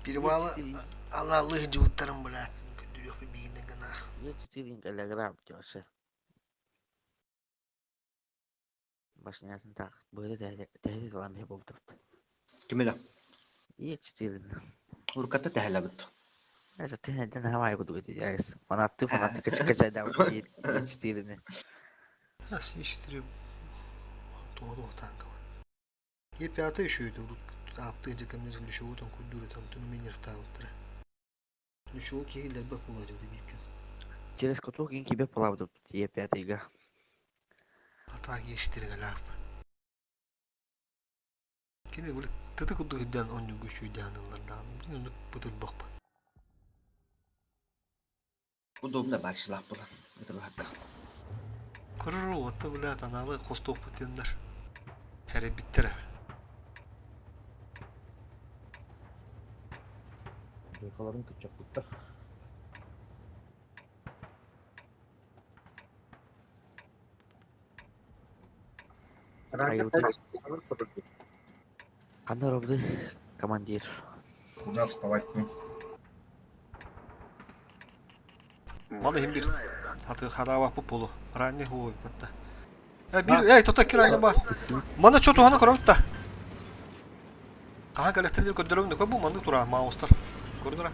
Перевалы алаалыы дьыбыттарын блядь, көрдөрүөхпүт биһигинэн гынаах. Е4 килограмм вообще. Башнясын так быһыта тэһити талам иһэ буолбут. Кимиле? Е4. Урукката тэһэлэбит. Это ты не хавай буду эти фанаты фанаты качай да Е4. Е4 туох танка. Е5 еще это аптыы дьэ кэмнэр лүшөҕү курдур этэ онтон минервтаабыттара. Лүшөҕү киһи элбэх буолааччы бииргэ. Через кутук ин кибе палабыт Е5-га. А так Е4-гэлээх. Кини били тыты курдук сылдьан онньугу сүүдээн ыллардаан оннук бытырбах Удобно баршылаах буолан ытылаһарга. Көрөр уотта блядь анаалы хостуохпут диэннэр эрэйбиттэрэ. Дойкаларын кыччаппыттар. Ханна робды командир? Куда вставать? Ну? Маны иһин бир хаты хараабаппыт буолуо. Ранний хуойбатта. Э бир эй тота кирайна ба. Маны чо туһана көрөбүт да. Хаһан кэлэхтэрдир көрдөрөбүн да бу маннык тура маустар. Көрдөрө.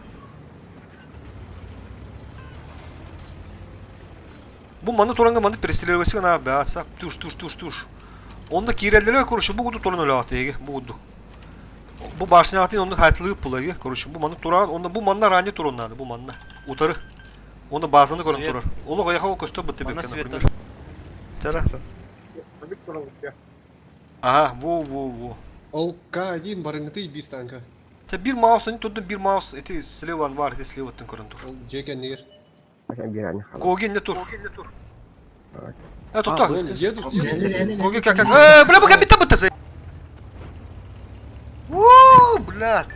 Бу маны туранга маннык перестреливайся гына баатса туш туш туш туш. Онно киирэллэрэ короче бу курдук туран өлөҕөт эһиги бу курдук. Бу башняҕытын онно хайтылыып була короче бу маннык тураан онно бу манна ранее туран наада бу манна утары. Оны базаны көрөн турар. Олох айаха көстөр бутты бекке например. Тара. Ага, во во во. Ол К1 барыҥытый биир танка. Те бир маус они турдун бир маус эти слева бар эти слева оттон көрөн тур. Ол дьиэ кэннигэр. Гоги не тур. Э, тутта. Едут, едут. Гоги как как. Э, бля, бля, битта битта. Уу, бля.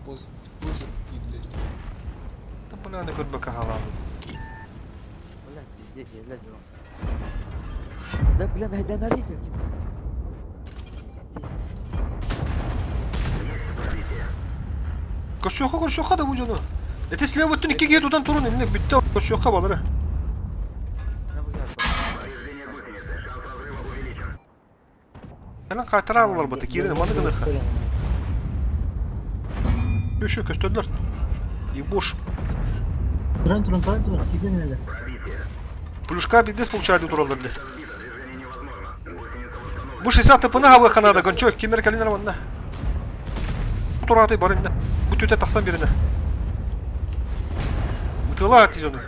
О, позже киирдэ. Да, бля, не көрбөккө хаалаабын. Бля, пиздец, я лезу. Да, бля, да нарыйда. Пиздец. Көрсүөххэ көрсүөххэ да бу дьону. Эти слева өттүн икки киһи тутан турун инник бүттэ көрсүөххэ балары. Кэлэн хаайтара алалар бата киирин маны гыныха. Еще көстөллөр. Ебуш. Туран туран туран туран киирэн эле. Плюшка биздес получайды тураллар де. Бу 60 тпны хабыахха наада гончо кимер кэлин манна. Турааты барынна. Бу түтэ тахсан берине. Ытыла тиз ону.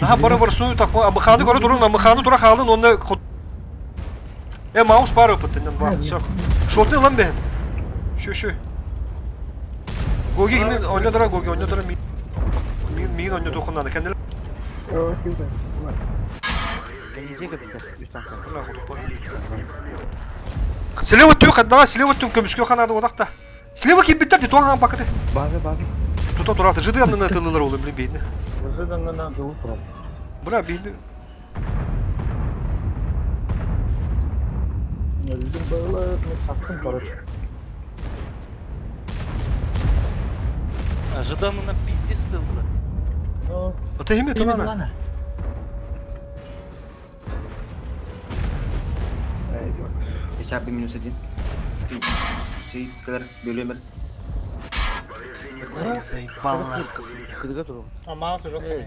Наха бары барсую так амыханы көрө турун амыханы тура хаалын онно Э маус бар опыттынан бар. Все. Шотны ылан бэһин. Шү шү. Гоги мен ойнодора Гоги ойнодора ми мин мин ойнотуоххун кэннилэр. Кэнниге көптөр үс танка. Слева түн хаддала, слева түн көмүскө ханады одақта. Слева кимбиттер де туаң бакыты. Базы, базы. Тута тураты жыды амнына тылылар олы блин бейні. Жыданна дылы турар. Бра бейні. Өлдүм быылы, мен састым, короче. Ожиданно пиздец тыл, блядь. Ну, Ата химе тылана. Hesabı минус один. Seyit kadar bölüyorum Ай, заебала. Кырга туру. Амал жок. Эй.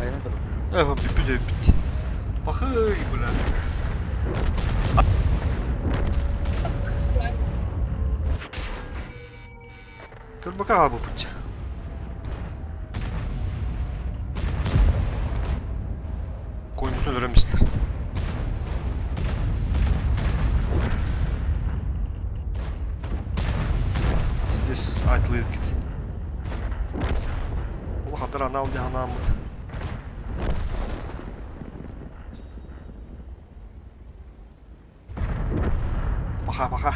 Айран туру. Эх, бит бит. Пахы, бля. Көр бака бу путча. Koyun öğrenmişler. Здесь атлыркит. Ол хабдар анал де анамыт. Баха, баха.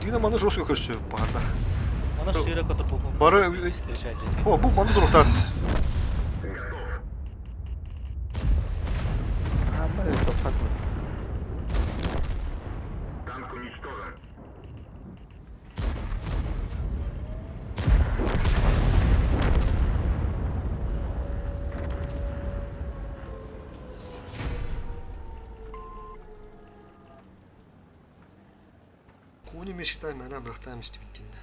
Дина маны жестко көрсө бағанда. Она широко турбо. Бары встречать. О, бу маны дурухтар. Ама топпат. Куни мечтай мана брахтам истибиттинде.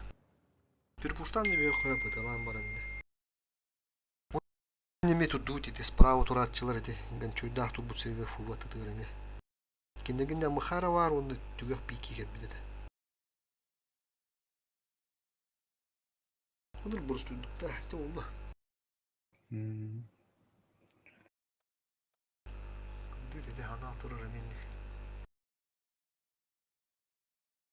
Пирпуштан не хоя быталан баранды. Неме тут дуть ити справа туратчылар ити ганчуйдах тут бутсеве фувата тыгырыме. Киндегинде махара бар онды түгөх пики кет бидете. Оныр бурус туйдук да, те олла. Кынды деде хана турар мен.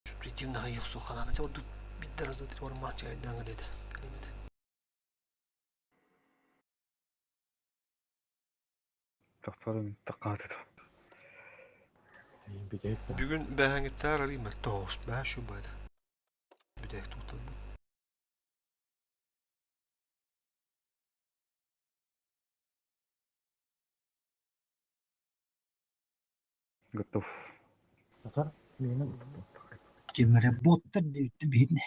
Шүпретим на хайық суханана, те орду биддарызды те орман чайдан деди. Калимет. Тохторум тақааты. Бүгүн бәһәңиттер арыймар тоос бәһ шу байды. Бүдәк туктал бу. Готов. Татар, менин Кемере боттар дейбитти бейни.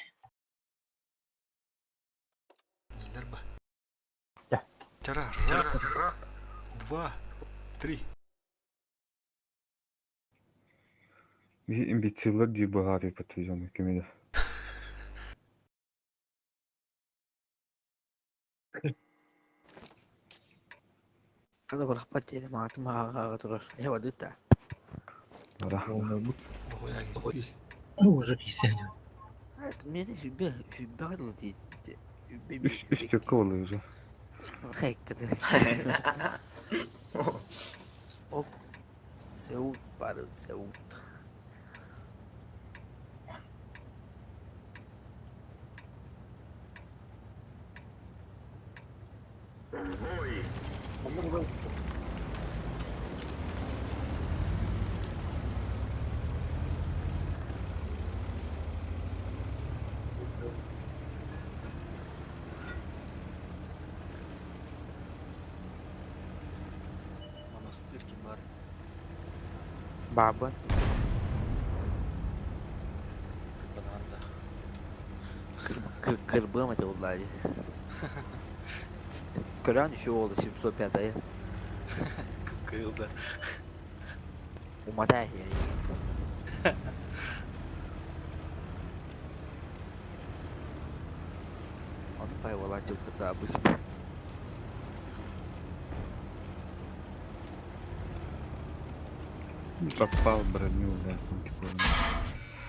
Нелер ба? Да. Тара, раз, два, три. Имбециллер дии быһааты подтвержденный кемеде. Када барахпат деді мағаты мағаға турар. Эва дыта. Бара. Ну, уже киселди. Мени хүбе хүбе кадыл дейdi. Үс үс төккө болду уже. Хайкады. Оп. Сеут бары Сеут. Монастырь бар. Баба. Бананда. Кырбым это уллари. Көрөн еще oldu 705 ayı. Кыылда. Уматай. Onu payvalan çok da обычно. Попал броню, да. типа,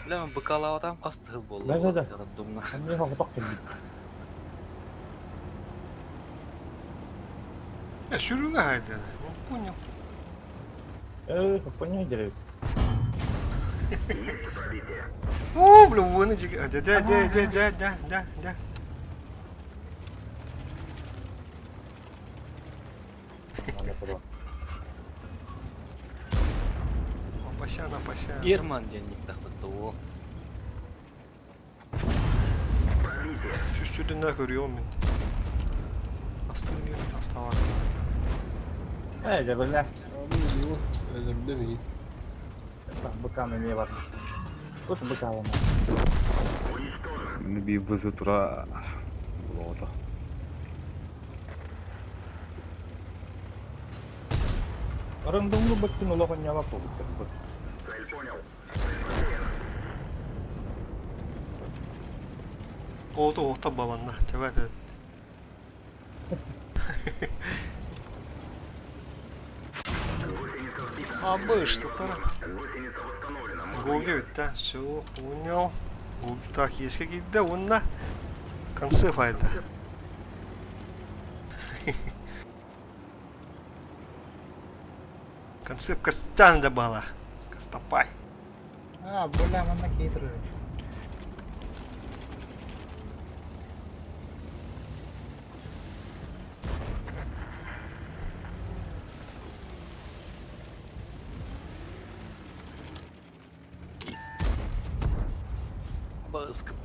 Бля, мен быкалап кастыгыл болду. Да, да, да. Рандомно. Эмне хоготок келди. Сүрүҥэ хайдана. Понял. Понял деревья. О, бля, вынудили. Да, да, да, да, да, да, да, да. Апасян, апасян. Герман диэн никтахпыт ол. Сүстүдүнэ көрүөм мин. Астыгын астабар. Э, бля. Өлөрдө миин. Быкам эмиэ бар. Тут быкалама. Мені бій вези тура болота. Рандомну быктын олохон ньава кубуттар. Олду ота бабанна. Тебет. А мышь татара. Гоги ведь, да? Все, понял. Так, есть какие-то, да, он на конце файда. Концепт Костян бала. Костопай. А, бля, манна кейтер.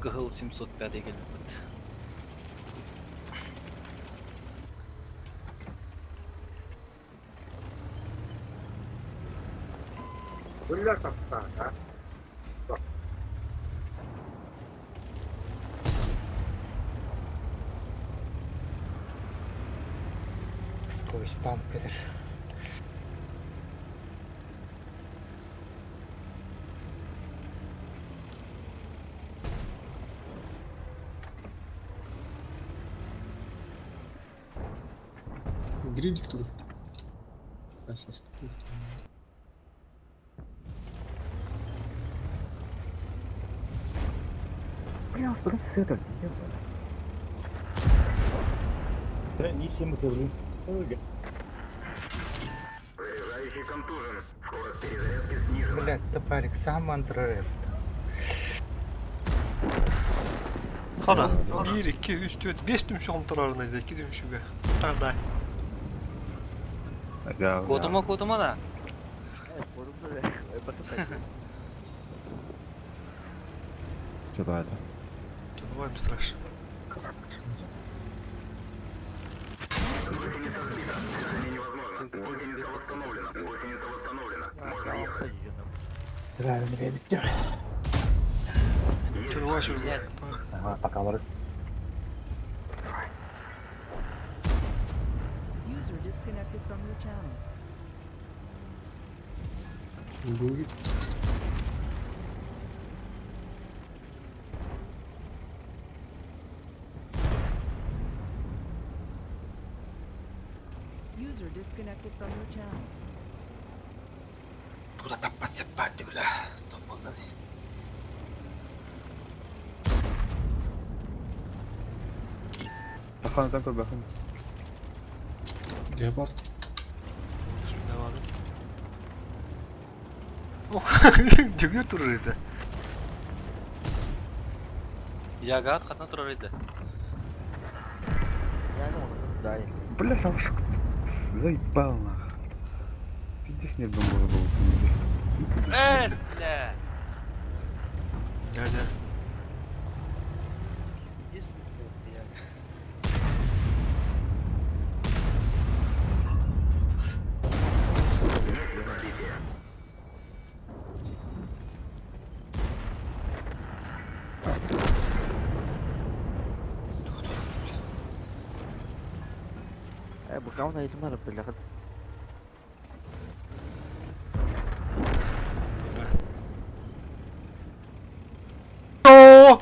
Кыһыл 705 келбит. Бля, таптаа. Сквозь танк, Петр. Гриль тут. Не всем это блин. Блядь, топарик, сам Андреев. Қана, 1, 2, 3, 4, 5 түмші тұрарына еді, 2 түмшіге. Тағдай. Котума, котума да. Что это? Давай, мистраш. Давай, сюда. Пока, лары. User disconnected from your channel. Гоги. User disconnected from your channel. Куда таппат сеппарди бля. Топпалдан. Тахан там көрбәхін. Гепард. Давай. Дүгер тұрыр еді. Ягат хатна турар edi. Бля, сам заебал нах. Пиздец нет бы можно было. Эс, бля. Дядя. Пиздец, бля. Букавна айтымар бля. О!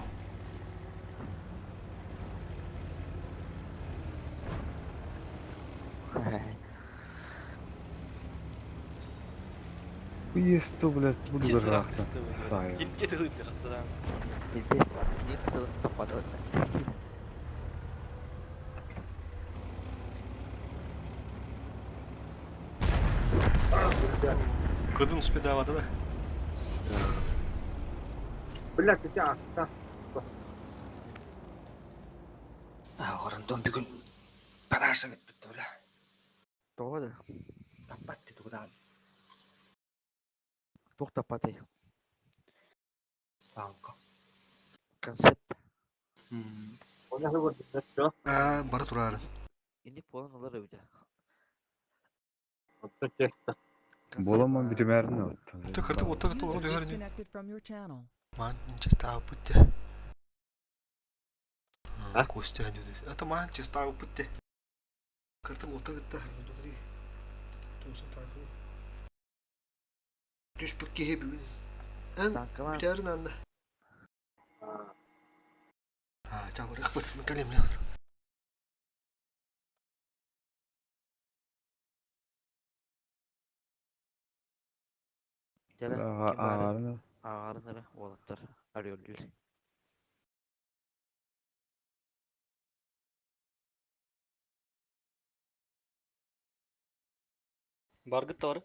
Есть то, блядь, буду Тесырақ жараться. істі Келіп кетіп қастадан. Пиздец, не хотел топадать. Кыдын успедавата да. Бля, ты аста. Орон бүгүн параша бит бля. Тоҕо да? Таппат тугудаан. Туох таппатай? Танка. Концепт. Аа, бара турарын. Инник буолан ылар эбитэ. Боламан битимээрин Ты кырдык отта кытта User олору дөһөрүн. disconnected from your channel. Ман честаа путте. Костя ханюды. Это ман честаа путте. Кырдык отта кытта ханюды. Туса так. Түспүк киһи бүгүн. Эн Танкалаан бүтэрин анна. Аа, чабырык бит. Калем. Дьэ, ким баарый? Ааҕарына. Ааҕарын эрэ уолаттар арыаллыыр. Баргыт тары.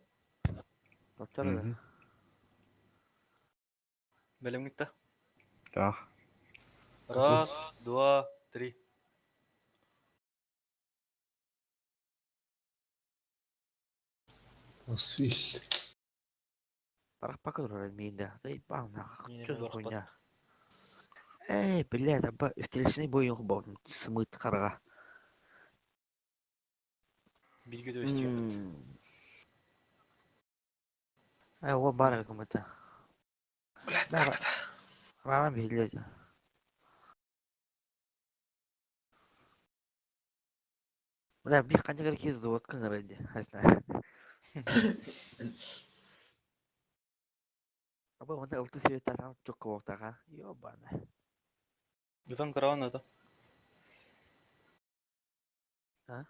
Топтор эрэ. Бэлэмҥит да. Таах. Раз, два, три. Асил. Барахпака турар миин да. Заебал нахуй. Не, Чё за барахпат. хуйня? Эй, блядь, аба встречный бой болдум. Смыт хараҕа. Бииргэ түбэстиэхпит. Э, о бар кому-то. Блядь, Да, как это? Рано блядь. Бля, бих канча киз вот кыңыр Хасна. Аба онда ылты света чокко боктаға. Ёбана. Ытан караван это. А?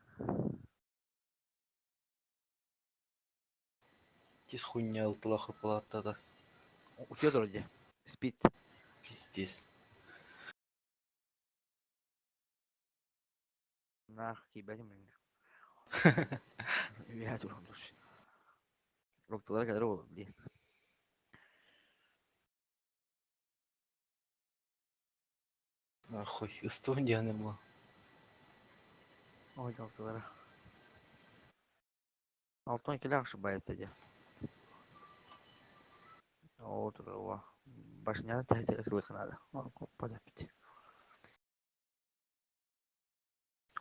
Тис хуйня ылтылах ыпылатта да. Утуйа вроде. Спит. Пиздец. Нах, ебать, блин. Я турам душ. Ылтылар кадыр ол, блин. Нахуй, ыстуын диэн була. Ой, ылтылар. Алтон келе ошибается де. О, турова. Башняны тәһәтә ысылык надо. Подопить.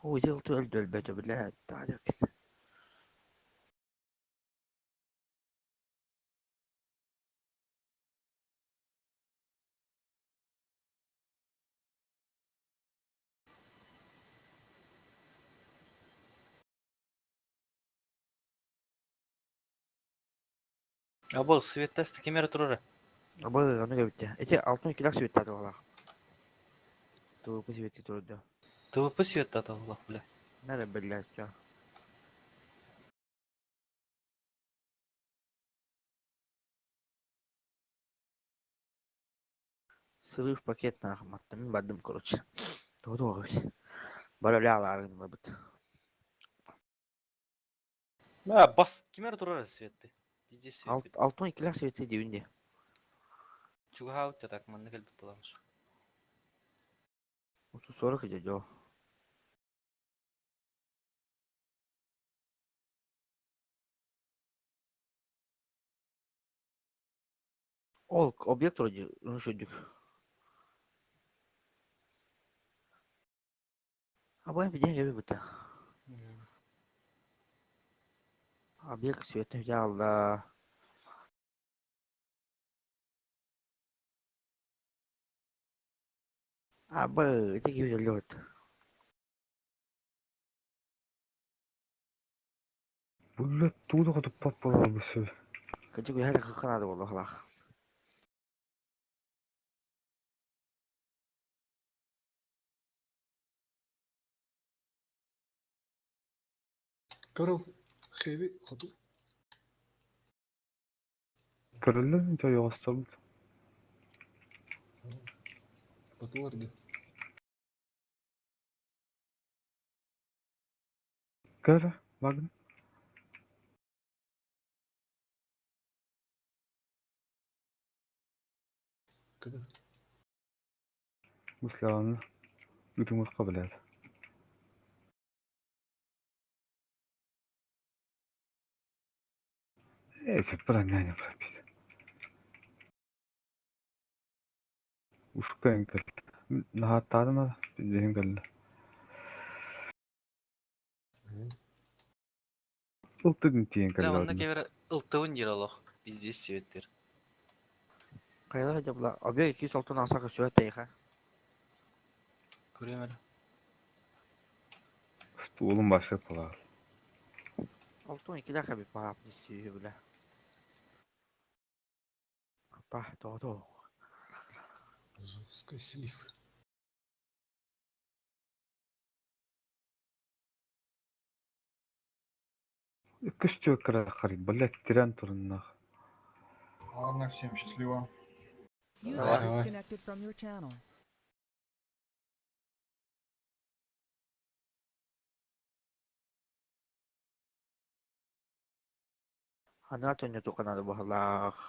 Ой, дел өлдө өлбөтө, блядь, тадык. Аба светтасты кемере турары. Абы, аны кебитте. Эти алтын килак светтады олар. ТВП свети турду. ТВП светтаты олах, бля. Нере, блядь, чё. Срыв пакет нахуй, маттым, бадым, короче. Тоғыз. Бара ляларын бабыт. Мә, бас кемере турары светти. Пиздец светти. Алтын килак свети дебинде. Чугаут так манны келбит буламыш. 30 идет, дё. Ол объект вроде, ну что, дюк. А будем где будто. Объект света взял, да. А, Б, это лед. Бұлла тууда хотуппат буолар бу. Качы күйәлі қықынады ол охлақ. Карл, хэви, хоту. Көрөллөр жойоҕосторбут. Хоту Көрө, бардым. Мысляваны. Үтүмүт қабылят. Эти броня не пробит. Ушка эҥкэл. Наһааттаатым диһин кэллэ. Ылтыгын тиийэн Да, онно кэллэ. кемер ылтыбын диир олох. Пиздец сибеттер. Кайлар дьабла. Объект 2 солтун аса көсүө тейха. Көрүөм эрэ. Стулум башы палар. Алтын 2 дә хәбиб бап дисүйе биле. Па, то то. Жесткий слив. Көстө кыра харит. Блять, тиран туруннах. Ладно, всем счастливо. User Давай. Давай. disconnected from your channel. Анра төнне туканады бахлах.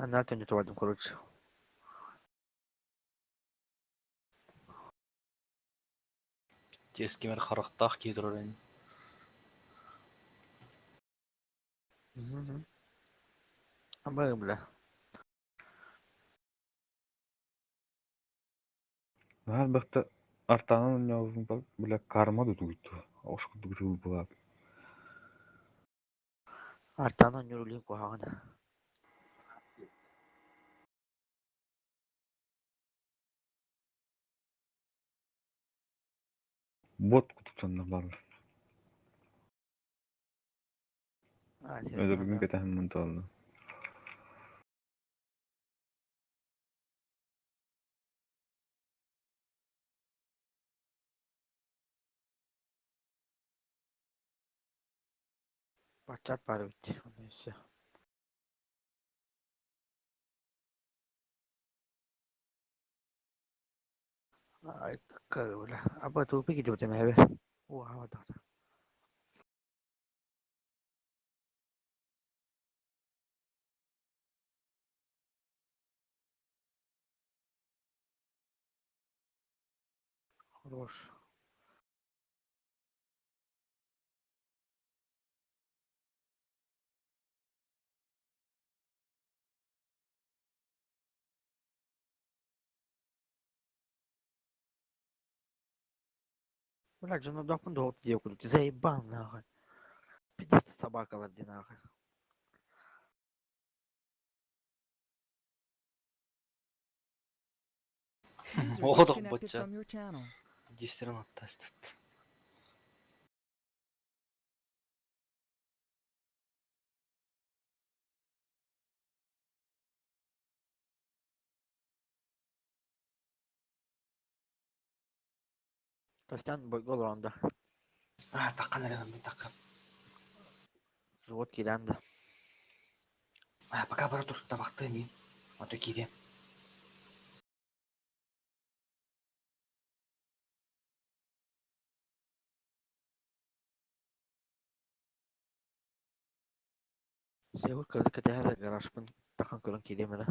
Анра төнне тувадым, короче. Тес кемер харахтаах киирэр ини. Абы бля. Нахар бахта артанан нявын бля карма дутугутту. Ошку дугуту була. Артана нүрүлүн кухагана. Бот кутукчанна бар. А, Öyle бүгүн кетәһем мынталны. Бачат бар бит. Нейсе. Ай, бля. Аба тупи китеп темәбе. О, ава тахта. Хорош. Бля, жана дохпун дохот дие кудук. Заебал нахуй. Пиздец собакалар ди нахуй. User Оҕо disconnected бочча. from your channel. Дестерин аттастыт. Костян бойгол ронда. А, таққан әрі мен таққан. Взвод килянда. А, пока бара тұр, табақты мен. Ото кейде. Сеур кырды кәтәһәр гаражпын тахан көрін килемені.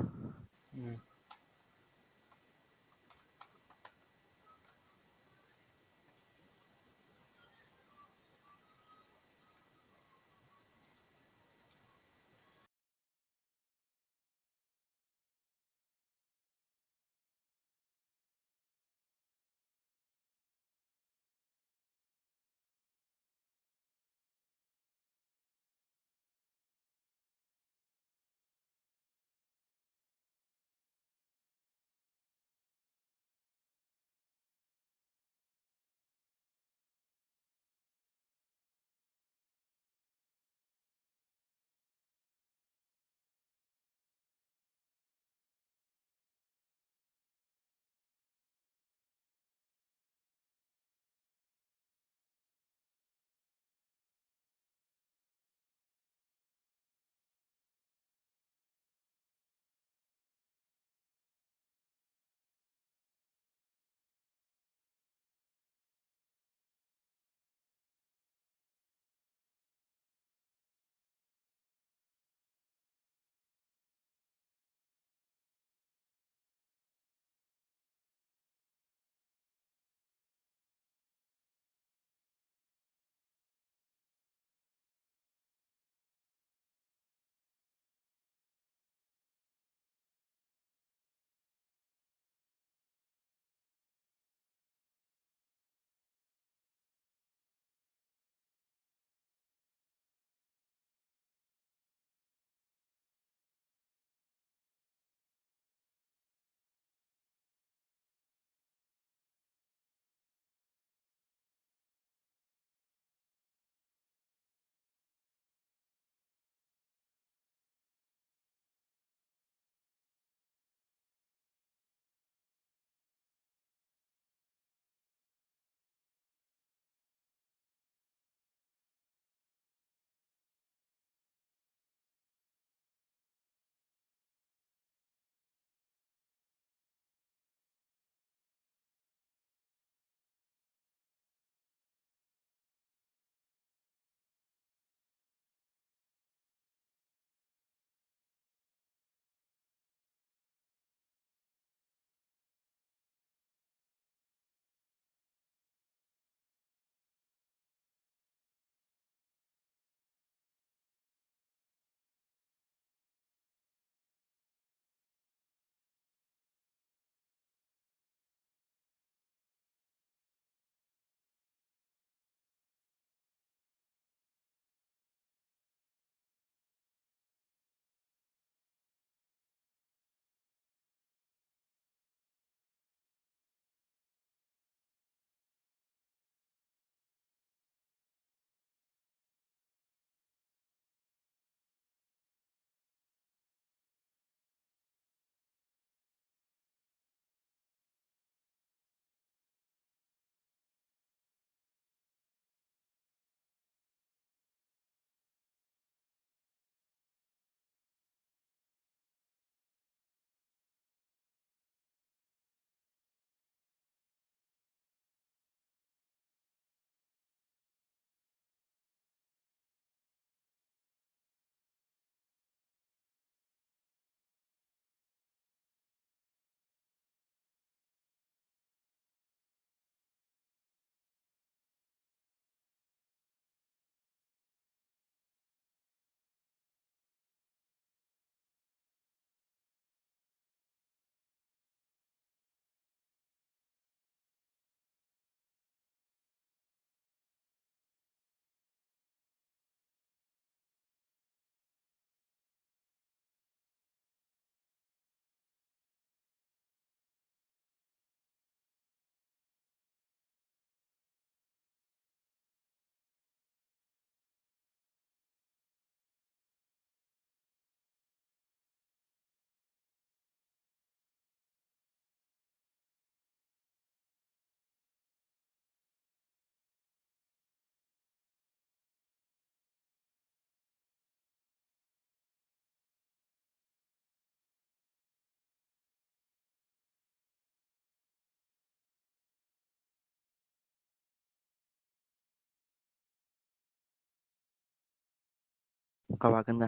Хабакында.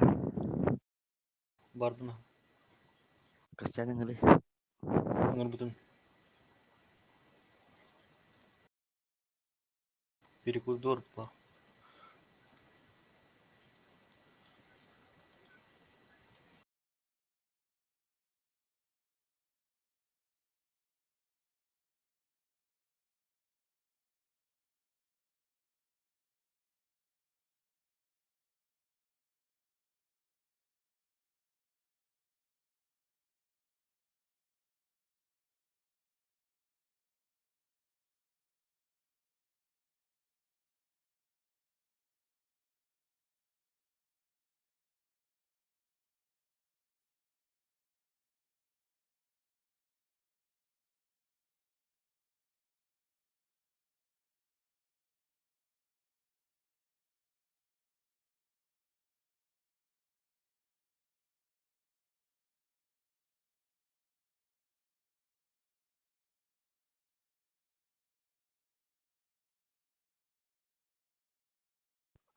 Бардым. Костян ыҥырыы. Ыҥырбытым. Перекурдор была.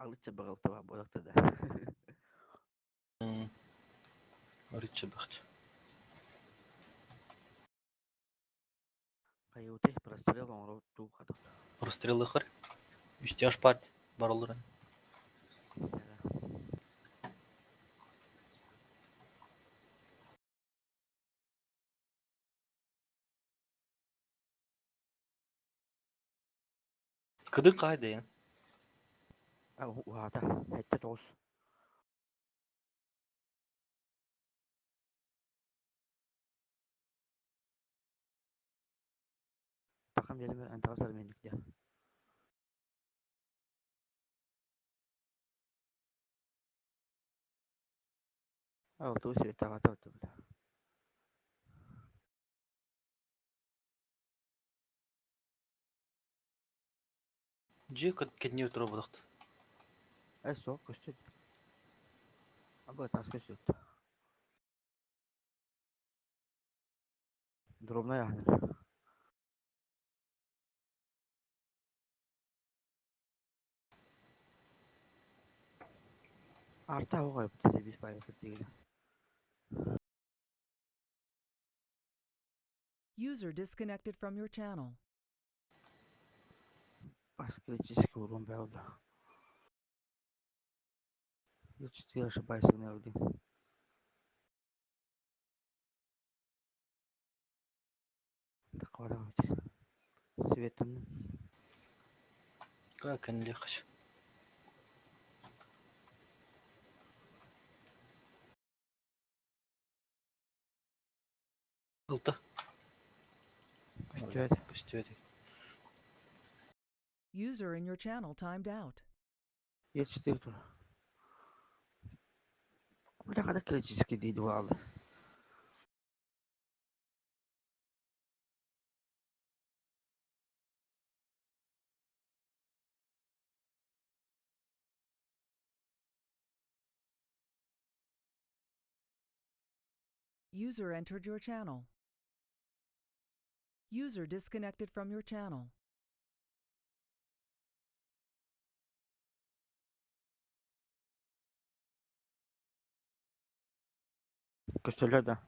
Алычча баҕалтаба буолахта да. Арычча бахт. Хайыутай прострел оҥорор дуу хата. Прострелыхар. Үстяш парт баралырын. Кыдык қайда Уһаата, хэттэ тоҕус. Такам дьэлэмэр антаҕа сармиэннүк дьэ. Алтуу светтаҕата оттубута. Дьиэ кэнниэ тура бодохт. Э суох көстүт. Абы тас көстүт. Дробная аһынар. Арта оҕой бит бай бит User disconnected from your channel. Бас критический урон был, да. Я четыре ошибаюсь, на один. Так, ладно, Светон. Как они легче. Ылта. Көстүөт. Көстүөт. User in your channel timed out. Я четыре тур. Бля, когда критический дейді алды. User entered your channel. User disconnected from your channel. Көстөлөр да.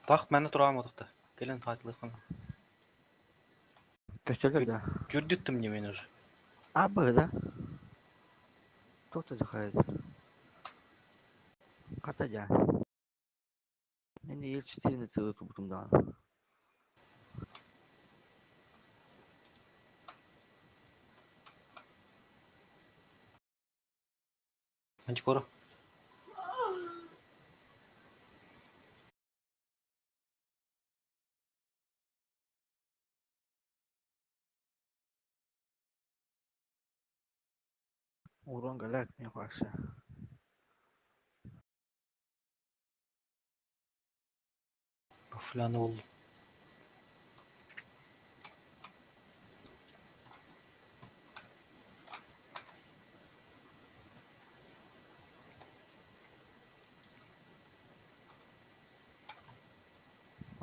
Тахт мэне тураам отукта. Келен тайтылыкын. Көстөлөр да. Көрдүттүм не мен уже. А, был, да? Кто-то заходит. Хата дя. Мен ел четыре целый тубутум да. Антикора. Урон голяк мне вообще. Бафлянул.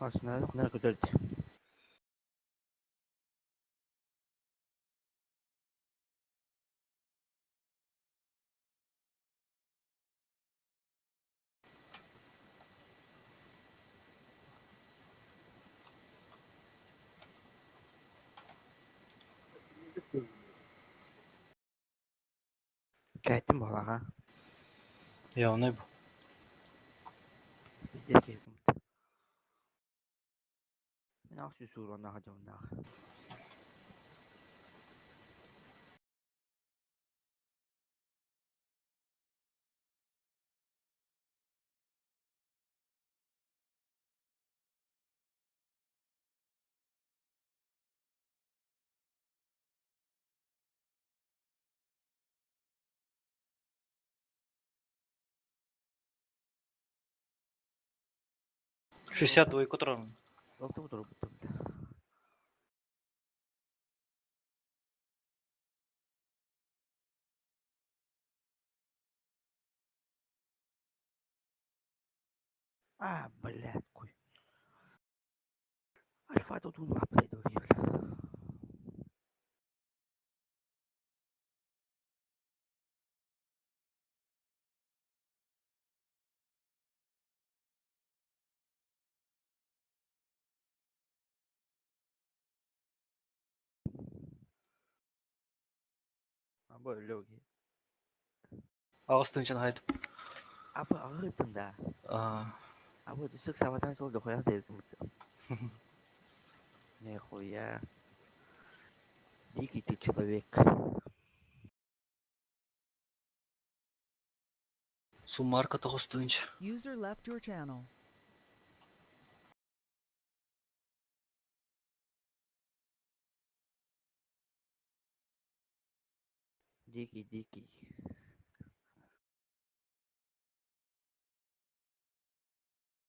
Aslında ne kadar. Кэттим буолаҕа. Явный бу. Биир киһи Мин ахсы сууруоннаах дьоннаах. 62 турар. Олту турбутум. А, блядь, куй. Альфа тут он лапает, бля. Абы лёги. Ағыс тынчын хайт. Абы ағытын да. А, Абы түсік сабатан сол дохуя заеб. Нихуя. Дикий ты человек. Сумарка тоғыз тынч. User left your channel. Дикий, дикий.